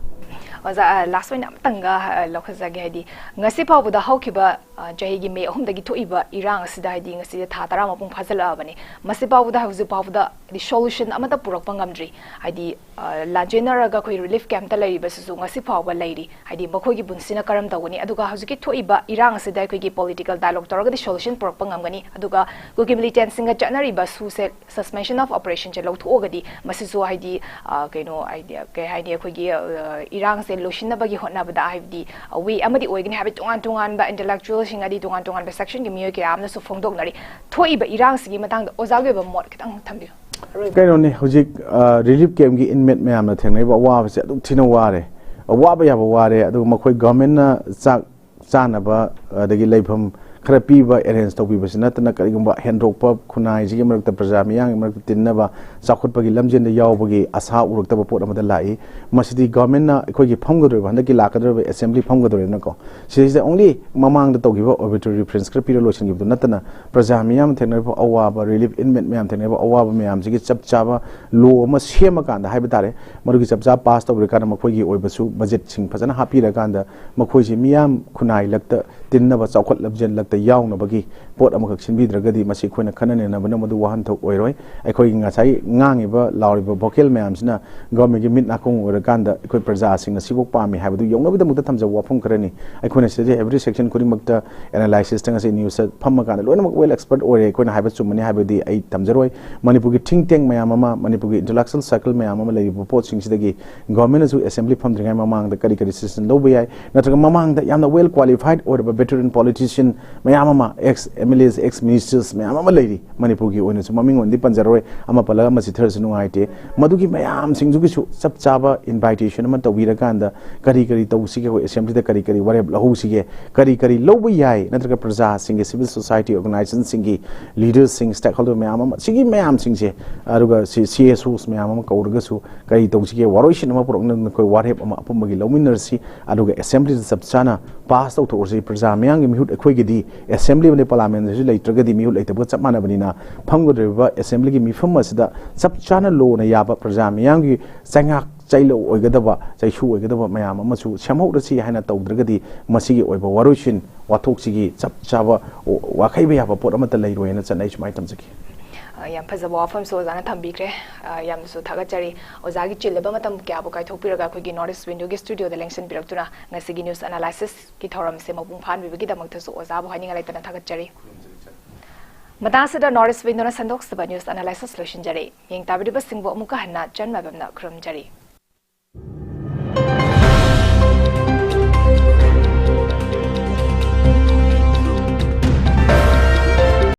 ꯑꯣꯖꯥ, ꯂꯥꯁ ꯑꯣꯏꯅ ꯑꯃꯇꯪꯒ ꯑ, ꯂꯧꯈꯠꯆꯒꯦ꯫ ꯍꯥꯏꯗꯤ ꯉꯁꯤ ꯐꯥꯎꯕꯗ ꯍꯧꯈꯤꯕ ꯑ, ꯆꯍꯤꯒꯤ ꯃꯦ ꯑꯍꯨꯝꯗꯒꯤ ꯊꯣꯛꯏꯕ ꯏꯔꯥꯡ ꯑꯁꯤꯗ, ꯍꯥꯏꯗꯤ ꯉꯁꯤꯗ ꯊꯥ ꯇꯔꯥ ꯃꯄꯨꯡ ꯐꯥꯖꯤꯜꯂꯛꯑꯕꯅꯤ, ꯃꯁꯤ ꯐꯥꯎꯕꯗ ꯍꯧꯖꯤꯛ ꯐꯥꯎꯕꯗ ꯍꯥꯏꯗꯤ solution ꯑꯃꯠꯇ ꯄꯨꯔꯛꯄ ꯉꯝꯗ꯭ꯔꯤ꯫ ꯍꯥꯏꯗꯤ ꯑ, ꯂꯥꯟꯖꯦꯟꯅꯔꯒ ꯑꯩꯈꯣꯏ relief camp ꯇ ꯂꯩꯔꯤꯕꯁꯤꯁꯨ ꯉꯁꯤ ꯐꯥꯎꯕ ꯂꯩꯔꯤ꯫ ꯍꯥꯏꯗꯤ ꯃꯈꯣꯏꯒꯤ ꯄꯨꯟꯁꯤꯅ ꯀꯔꯝ ꯇꯧꯒꯅꯤ? ꯑꯗꯨꯒ ꯍꯧꯖꯤꯛꯀꯤ ꯊꯣꯛꯏꯕ ꯏꯔꯥꯡ ꯑꯁꯤꯗ ꯑꯩꯈꯣꯏꯒꯤ political dialogue ꯇꯧꯔꯒꯗꯤ solution ꯄꯨꯔꯛꯄ ꯉꯝꯒꯅꯤ꯫ ꯑꯗꯨꯒ ꯀꯨꯀꯤ militant ꯁꯤꯡꯒ ꯆꯠꯅꯔꯤꯕ ꯁꯨꯁꯦ suspension of operation ꯁꯦ ꯂꯧꯊꯣꯛꯑꯒꯗꯤ ꯃꯁꯤꯁꯨ ꯍꯥꯏꯗꯤ, ꯑ, ꯀꯩꯅꯣ, ꯍꯥꯏꯗꯤ, ꯀꯩ ꯍꯥꯏꯅꯤ, ꯑꯩꯈꯣꯏꯒꯤ, ꯑ, ꯏꯔꯥꯡꯁꯦ ꯂꯣꯏꯁꯤꯟꯅꯕꯒꯤ ꯍꯣꯠꯅꯕꯗ ꯍꯥꯏꯕꯗꯤ, ꯑ, way ꯑꯃꯗꯤ ꯑꯣꯏꯒꯅꯤ ꯍꯥꯏꯕ ꯇꯣꯉꯥꯟ ꯇꯣꯉꯥꯟꯕ intellectual ꯁꯤꯡ ꯑꯗꯤ ꯇꯣꯉꯥꯟ ꯇꯣꯉꯥꯟꯕ section ꯒꯤ ꯃꯤꯑꯣꯏ ꯀꯌꯥ ꯑꯃꯅꯁꯨ ꯐꯣꯡꯗꯣꯛꯅꯔꯤ꯫ ꯊꯣꯛꯏꯕ ꯏꯔꯥꯡꯁꯤꯒꯤ ꯃꯇꯥꯡꯗ ꯑꯣꯖꯥꯒꯤ ꯑꯣꯏꯕ ꯃꯣꯠ ꯈꯤꯇꯪ ꯊꯝꯕꯤꯌꯨ꯫ ꯑꯔꯣꯏꯕ꯫ ꯀꯩꯅꯣꯅꯤ, ꯍꯧꯖꯤꯛ, ꯑ, relief camp ꯀꯤ inmate ꯃꯌꯥꯝꯅ ꯊꯦꯡꯅꯔꯤꯕ ꯑꯋꯥꯕꯁꯦ ꯑꯗꯨꯛ ꯊꯤꯅ ꯋꯥꯔꯦ, ꯑꯋꯥꯕ ꯌꯥꯕ ꯋꯥꯔꯦ꯫ ꯑꯗꯨꯒ ꯃꯈꯣꯏ government ꯅ ꯆꯥꯛ ꯆꯥꯅꯕ ꯑꯗꯒꯤ ꯂꯩꯐꯝ ꯈꯔ ꯄꯤꯕ arrange ꯇꯧꯕꯤꯕꯁꯤ ꯅꯠꯇꯅ ꯀꯔꯤꯒꯨꯝꯕ ꯍꯦꯟꯗꯣꯛꯄ ꯈꯨꯟꯅꯥꯏꯁꯤꯒꯤ ꯃꯔꯛꯇ, ꯄ꯭ꯔꯖꯥ ꯃꯤꯌꯥꯝꯒꯤ ꯃꯔꯛꯇ ꯇꯤꯟꯅꯕ, ꯆꯥꯎꯈꯠꯄꯒꯤ ꯂꯝꯖꯦꯟꯗ ꯌꯥꯎꯕꯒꯤ ꯑꯁꯥ ꯎꯔꯛꯇꯕ ꯄꯣꯠ ꯑꯃꯗ ꯂꯥꯛꯏ꯫ ꯃꯁꯤꯗꯤ government ꯅ ꯑꯩꯈꯣꯏꯒꯤ ꯐꯝꯒꯗꯧꯔꯤꯕ, ꯍꯟꯗꯛꯀꯤ ꯂꯥꯛꯀꯗꯧꯔꯤꯕ assembly ꯐꯝꯒꯗꯧꯔꯤꯕꯅꯀꯣ, ꯁꯤꯗꯩꯁꯤꯗ only ꯃꯃꯥꯡꯗ ꯇꯧꯈꯤꯕ obituary reference ꯈꯔ ꯄꯤꯔ ꯂꯣꯏꯁꯤꯟꯈꯤꯕꯗꯨ ꯅꯠꯇꯅ ꯄ꯭ꯔꯖꯥ ꯃꯤꯌꯥꯝ ꯊꯦꯡꯅꯔꯤꯕ ꯑꯋꯥꯕ, relief inmate ꯃꯌꯥꯝ ꯊꯦꯡꯅꯔꯤꯕ ꯑꯋꯥꯕ ꯃꯌꯥꯝꯁꯤꯒꯤ ꯆꯞ ꯆꯥꯕ law ꯑꯃ ꯁꯦꯝꯃꯀꯥꯟꯗ ꯍꯥꯏꯕ ꯇꯥꯔꯦ, ꯃꯗꯨꯒꯤ ꯆꯞ ꯆꯥꯕ pass ꯇꯧꯕꯤꯔꯀꯥꯟꯗ ꯃꯈꯣꯏꯒꯤ ꯑꯣꯏꯕꯁꯨ budget ꯁꯤꯡ ꯐꯖꯅ ꯍꯥꯞꯄꯤꯔꯀꯥꯟꯗ ꯃꯈꯣꯏꯁꯤ ꯃꯤꯌꯥꯝ ꯈꯨꯟꯅꯥꯏ ꯂꯛꯇ ꯇꯤꯟꯅꯕ, ꯆꯥꯎꯈꯠ ꯂꯝꯖꯦꯜ ꯂꯛ ꯇ ꯌꯥꯎꯅꯕꯒꯤ ꯄꯣꯠ ꯑꯃꯈꯛ ꯁꯤꯟꯕꯤꯗ꯭ꯔꯒꯗꯤ ꯃꯁꯤ ꯑꯩꯈꯣꯏꯅ ꯈꯟꯅ ꯅꯩꯅꯕꯅ ꯃꯗꯨ ꯋꯥꯍꯟꯊꯣꯛ ꯑꯣꯏꯔꯣꯏ꯫ ꯑꯩꯈꯣꯏꯒꯤ ꯉꯁꯥꯏ ꯉꯥꯡꯉꯤꯕ, ꯂꯥꯎꯔꯤꯕ ꯚꯣꯀꯦꯜ ꯃꯌꯥꯝꯁꯤꯅ ꯒꯚꯔꯟꯃꯦꯟꯒꯤ ꯃꯤꯠ ꯅꯥꯀꯣꯡ ꯑꯣꯏꯔꯀꯥꯟꯗ ꯑꯩꯈꯣꯏ ꯄ꯭ꯔꯖꯥꯁꯤꯡꯅ ꯁꯤꯐꯥꯎ ꯄꯥꯝꯃꯤ ꯍꯥꯏꯕꯗꯨ ꯌꯧꯅꯕꯒꯤꯗꯃꯛꯇ ꯊꯝꯖꯕ ꯋꯥꯐꯝ ꯈꯔꯅꯤ꯫ ꯑꯩꯈꯣꯏꯅ ꯁꯤꯗꯩ every section ꯈꯨꯗꯤꯡꯃꯛꯇ analysisꯇ ꯉꯁꯤ newsꯇ ꯐꯝꯃꯀꯥꯟꯗ ꯂꯣꯏꯅꯃꯛ well expert ꯑꯣꯏꯔꯦ, ꯑꯩꯈꯣꯏꯅ ꯍꯥꯏꯕ ꯆꯨꯝꯃꯅꯤ ꯍꯥꯏꯕꯗꯤ ꯑꯩ ꯊꯝꯖꯔꯣꯏ꯫ ꯃꯅꯤꯄꯨꯔꯒꯤ think tank ꯃꯌꯥꯝ ꯑꯃ, ꯃꯅꯤꯄꯨꯔꯒꯤ intellectual circle ꯃꯌꯥꯝ ꯑꯃ ꯂꯩꯔꯤꯕ ꯄꯣꯠꯁꯤꯡꯁꯤꯗꯒꯤ ꯒꯚꯔꯟꯃꯦꯟꯅꯁꯨ ꯑꯦꯁꯦꯝꯕ꯭ꯂꯤ ꯐꯝꯗ꯭ꯔꯤꯉꯩ ꯃꯃꯥꯡꯗ ꯀꯔꯤ ꯀꯔꯤ decision ꯂꯧꯕ ꯌꯥꯏ, ꯅꯠꯇ꯭ꯔꯒ ꯃꯃꯥꯡꯗ ꯌꯥꯝꯅ well qualified ꯑꯣꯏꯔꯕ veteran politician ꯃꯌꯥꯝ ꯑꯃ, ex MLAs, ex ministers ꯃꯌꯥꯝ ꯑꯃ ꯂꯩꯔꯤ꯫ ꯃꯅꯤꯄꯨꯔꯒꯤ ꯑꯣꯏꯅꯁꯨ ꯃꯃꯤꯡ ꯑꯣꯏꯅꯗꯤ ꯄꯟꯖꯔꯔꯣꯏ, ꯑꯃ ꯄꯜꯂꯒ ꯑꯃ ꯆꯤꯊꯔꯁꯨ ꯅꯨꯡꯉꯥꯏꯇꯦ꯫ ꯃꯗꯨꯒꯤ ꯃꯌꯥꯝꯁꯤꯡꯗꯨꯒꯤꯁꯨ ꯆꯞ ꯆꯥꯕ invitation ꯑꯃ ꯇꯧꯕꯤꯔꯀꯥꯟꯗ ꯀꯔꯤ ꯀꯔꯤ ꯇꯧꯁꯤꯒꯦ, ꯑꯩꯈꯣꯏ ꯑꯦꯁꯦꯝꯕ꯭ꯂꯤꯗ ꯀꯔꯤ ꯀꯔꯤ ꯋꯥꯔꯦꯞ ꯂꯧꯍꯧꯁꯤꯒꯦ, ꯀꯔꯤ ꯀꯔꯤ ꯂꯧꯕ ꯌꯥꯏ, ꯅꯠꯇ꯭ꯔꯒ ꯄ꯭ꯔꯖꯥꯁꯤꯡꯒꯤ, civil society organisationꯁꯤꯡꯒꯤ leadersꯁꯤꯡ, stakeholder ꯃꯌꯥꯝ ꯑꯃ, ꯁꯤꯒꯤ ꯃꯌꯥꯝꯁꯤꯡꯁꯦ, ꯑꯗꯨꯒ ꯁꯤ CSOs ꯃꯌꯥꯝ ꯑꯃ ꯀꯧꯔꯒꯁꯨ ꯀꯔꯤ ꯇꯧꯁꯤꯒꯦ, ꯋꯥꯔꯣꯏꯁꯤꯟ ꯑꯃ ꯄꯨꯔꯛꯅꯕ ꯑꯩꯈꯣꯏ ꯋꯥꯔꯦꯞ ꯑꯃ ꯑꯄꯨꯟꯕꯒꯤ ꯂꯧꯃꯤꯟꯅꯔꯁꯤ, ꯑꯗꯨꯒ ꯑꯦꯁꯦꯝꯕ꯭ꯂꯤꯗ ꯆꯞ ꯆꯥꯅ ꯄꯥꯁ ꯇꯧꯊꯣꯛꯑꯁꯤ꯫ ꯄ꯭ꯔꯖꯥ ꯃꯤꯌꯥꯝꯒꯤ ꯃꯤꯍꯨꯠ ꯑꯩꯈꯣꯏꯒꯤꯗꯤ ꯑꯦꯁꯦꯝꯕ꯭ꯂꯤ ꯑꯃꯗꯤ ꯄꯥꯔꯂꯥꯃꯦꯟ ꯑꯁꯤ ꯂꯩꯇ꯭ꯔꯒꯗꯤ ꯃꯤꯍꯨꯠ ꯂꯩꯇꯕꯒ ꯆꯞ ꯃꯥꯟꯅꯕꯅꯤꯅ, ꯐꯝꯒꯗꯧꯔꯤꯕ ꯑꯦꯁꯦꯝꯕ꯭ꯂꯤꯒꯤ ꯃꯤꯐꯝ ꯑꯁꯤꯗ ꯆꯞ ꯆꯥꯅ ꯂꯣꯅ ꯌꯥꯕ, ꯄ꯭ꯔꯖꯥ ꯃꯤꯌꯥꯝꯒꯤ ꯆꯩꯉꯥꯛ ꯆꯩꯂꯧ ꯑꯣꯏꯒꯗꯕ, ꯆꯩꯁꯨ ꯑꯣꯏꯒꯗꯕ ꯃꯌꯥꯝ ꯑꯃꯁꯨ ꯁꯦꯝꯍꯧꯔꯁꯤ ꯍꯥꯏꯅ ꯇꯧꯗ꯭ꯔꯒꯗꯤ ꯃꯁꯤꯒꯤ ꯑꯣꯏꯕ ꯋꯥꯔꯣꯏꯁꯤꯟ ꯋꯥꯊꯣꯛꯁꯤꯒꯤ ꯆꯞ ꯆꯥꯕ ꯋꯥꯈꯩꯕ ꯌꯥꯕ ꯄꯣꯠ ꯑꯃꯠꯇ ꯂꯩꯔꯣꯏꯅ ꯆꯠꯅꯩ꯫ ꯁꯨꯃꯥꯏꯅ ꯊꯝꯖꯒꯦ꯫ ꯑ, ꯌꯥꯝ ꯐꯖꯕ ꯋꯥꯐꯝꯁꯨ ꯑꯣꯖꯥꯅ ꯊꯝꯕꯤꯈ꯭ꯔꯦ꯫ ꯑ, ꯌꯥꯝꯅꯁꯨ ꯊꯥꯒꯠꯆꯔꯤ꯫ ꯑꯣꯖꯥꯒꯤ ꯆꯤꯜꯂꯕ ꯃꯇꯝ ꯀꯌꯥꯕꯨ ꯀꯥꯏꯊꯣꯛꯄꯤꯔꯒ ꯑꯩꯈꯣꯏꯒꯤ North East Windowꯒꯤ studioꯗ ꯂꯦꯡꯁꯤꯟꯕꯤꯔꯛꯇꯨꯅ ꯉꯁꯤꯒꯤ news analysisꯀꯤ ꯊꯧꯔꯝꯁꯦ ꯃꯄꯨꯡ ꯐꯥꯍꯟꯕꯤꯕꯒꯤꯗꯃꯛꯇꯁꯨ ꯑꯣꯖꯥꯕꯨ ꯍꯥꯏꯅꯤꯡꯉꯥꯏ ꯂꯩꯇꯅ ꯊꯥꯒꯠꯆꯔꯤ꯫ ꯃꯇꯥꯡꯁꯤꯗ North East Windowꯅ ꯁꯟꯗꯣꯛꯆꯕ news analysis ꯂꯣꯏꯁꯤꯟꯖꯔꯦ꯫ ꯌꯦꯡ ꯇꯥꯕꯤꯔꯤꯕꯁꯤꯡꯕꯨ ꯑꯃꯨꯛꯀ ꯍꯟꯅ ꯆꯟ ꯃꯥꯏꯕꯝꯅ ꯈꯨꯔꯨꯝꯖꯔꯤ꯫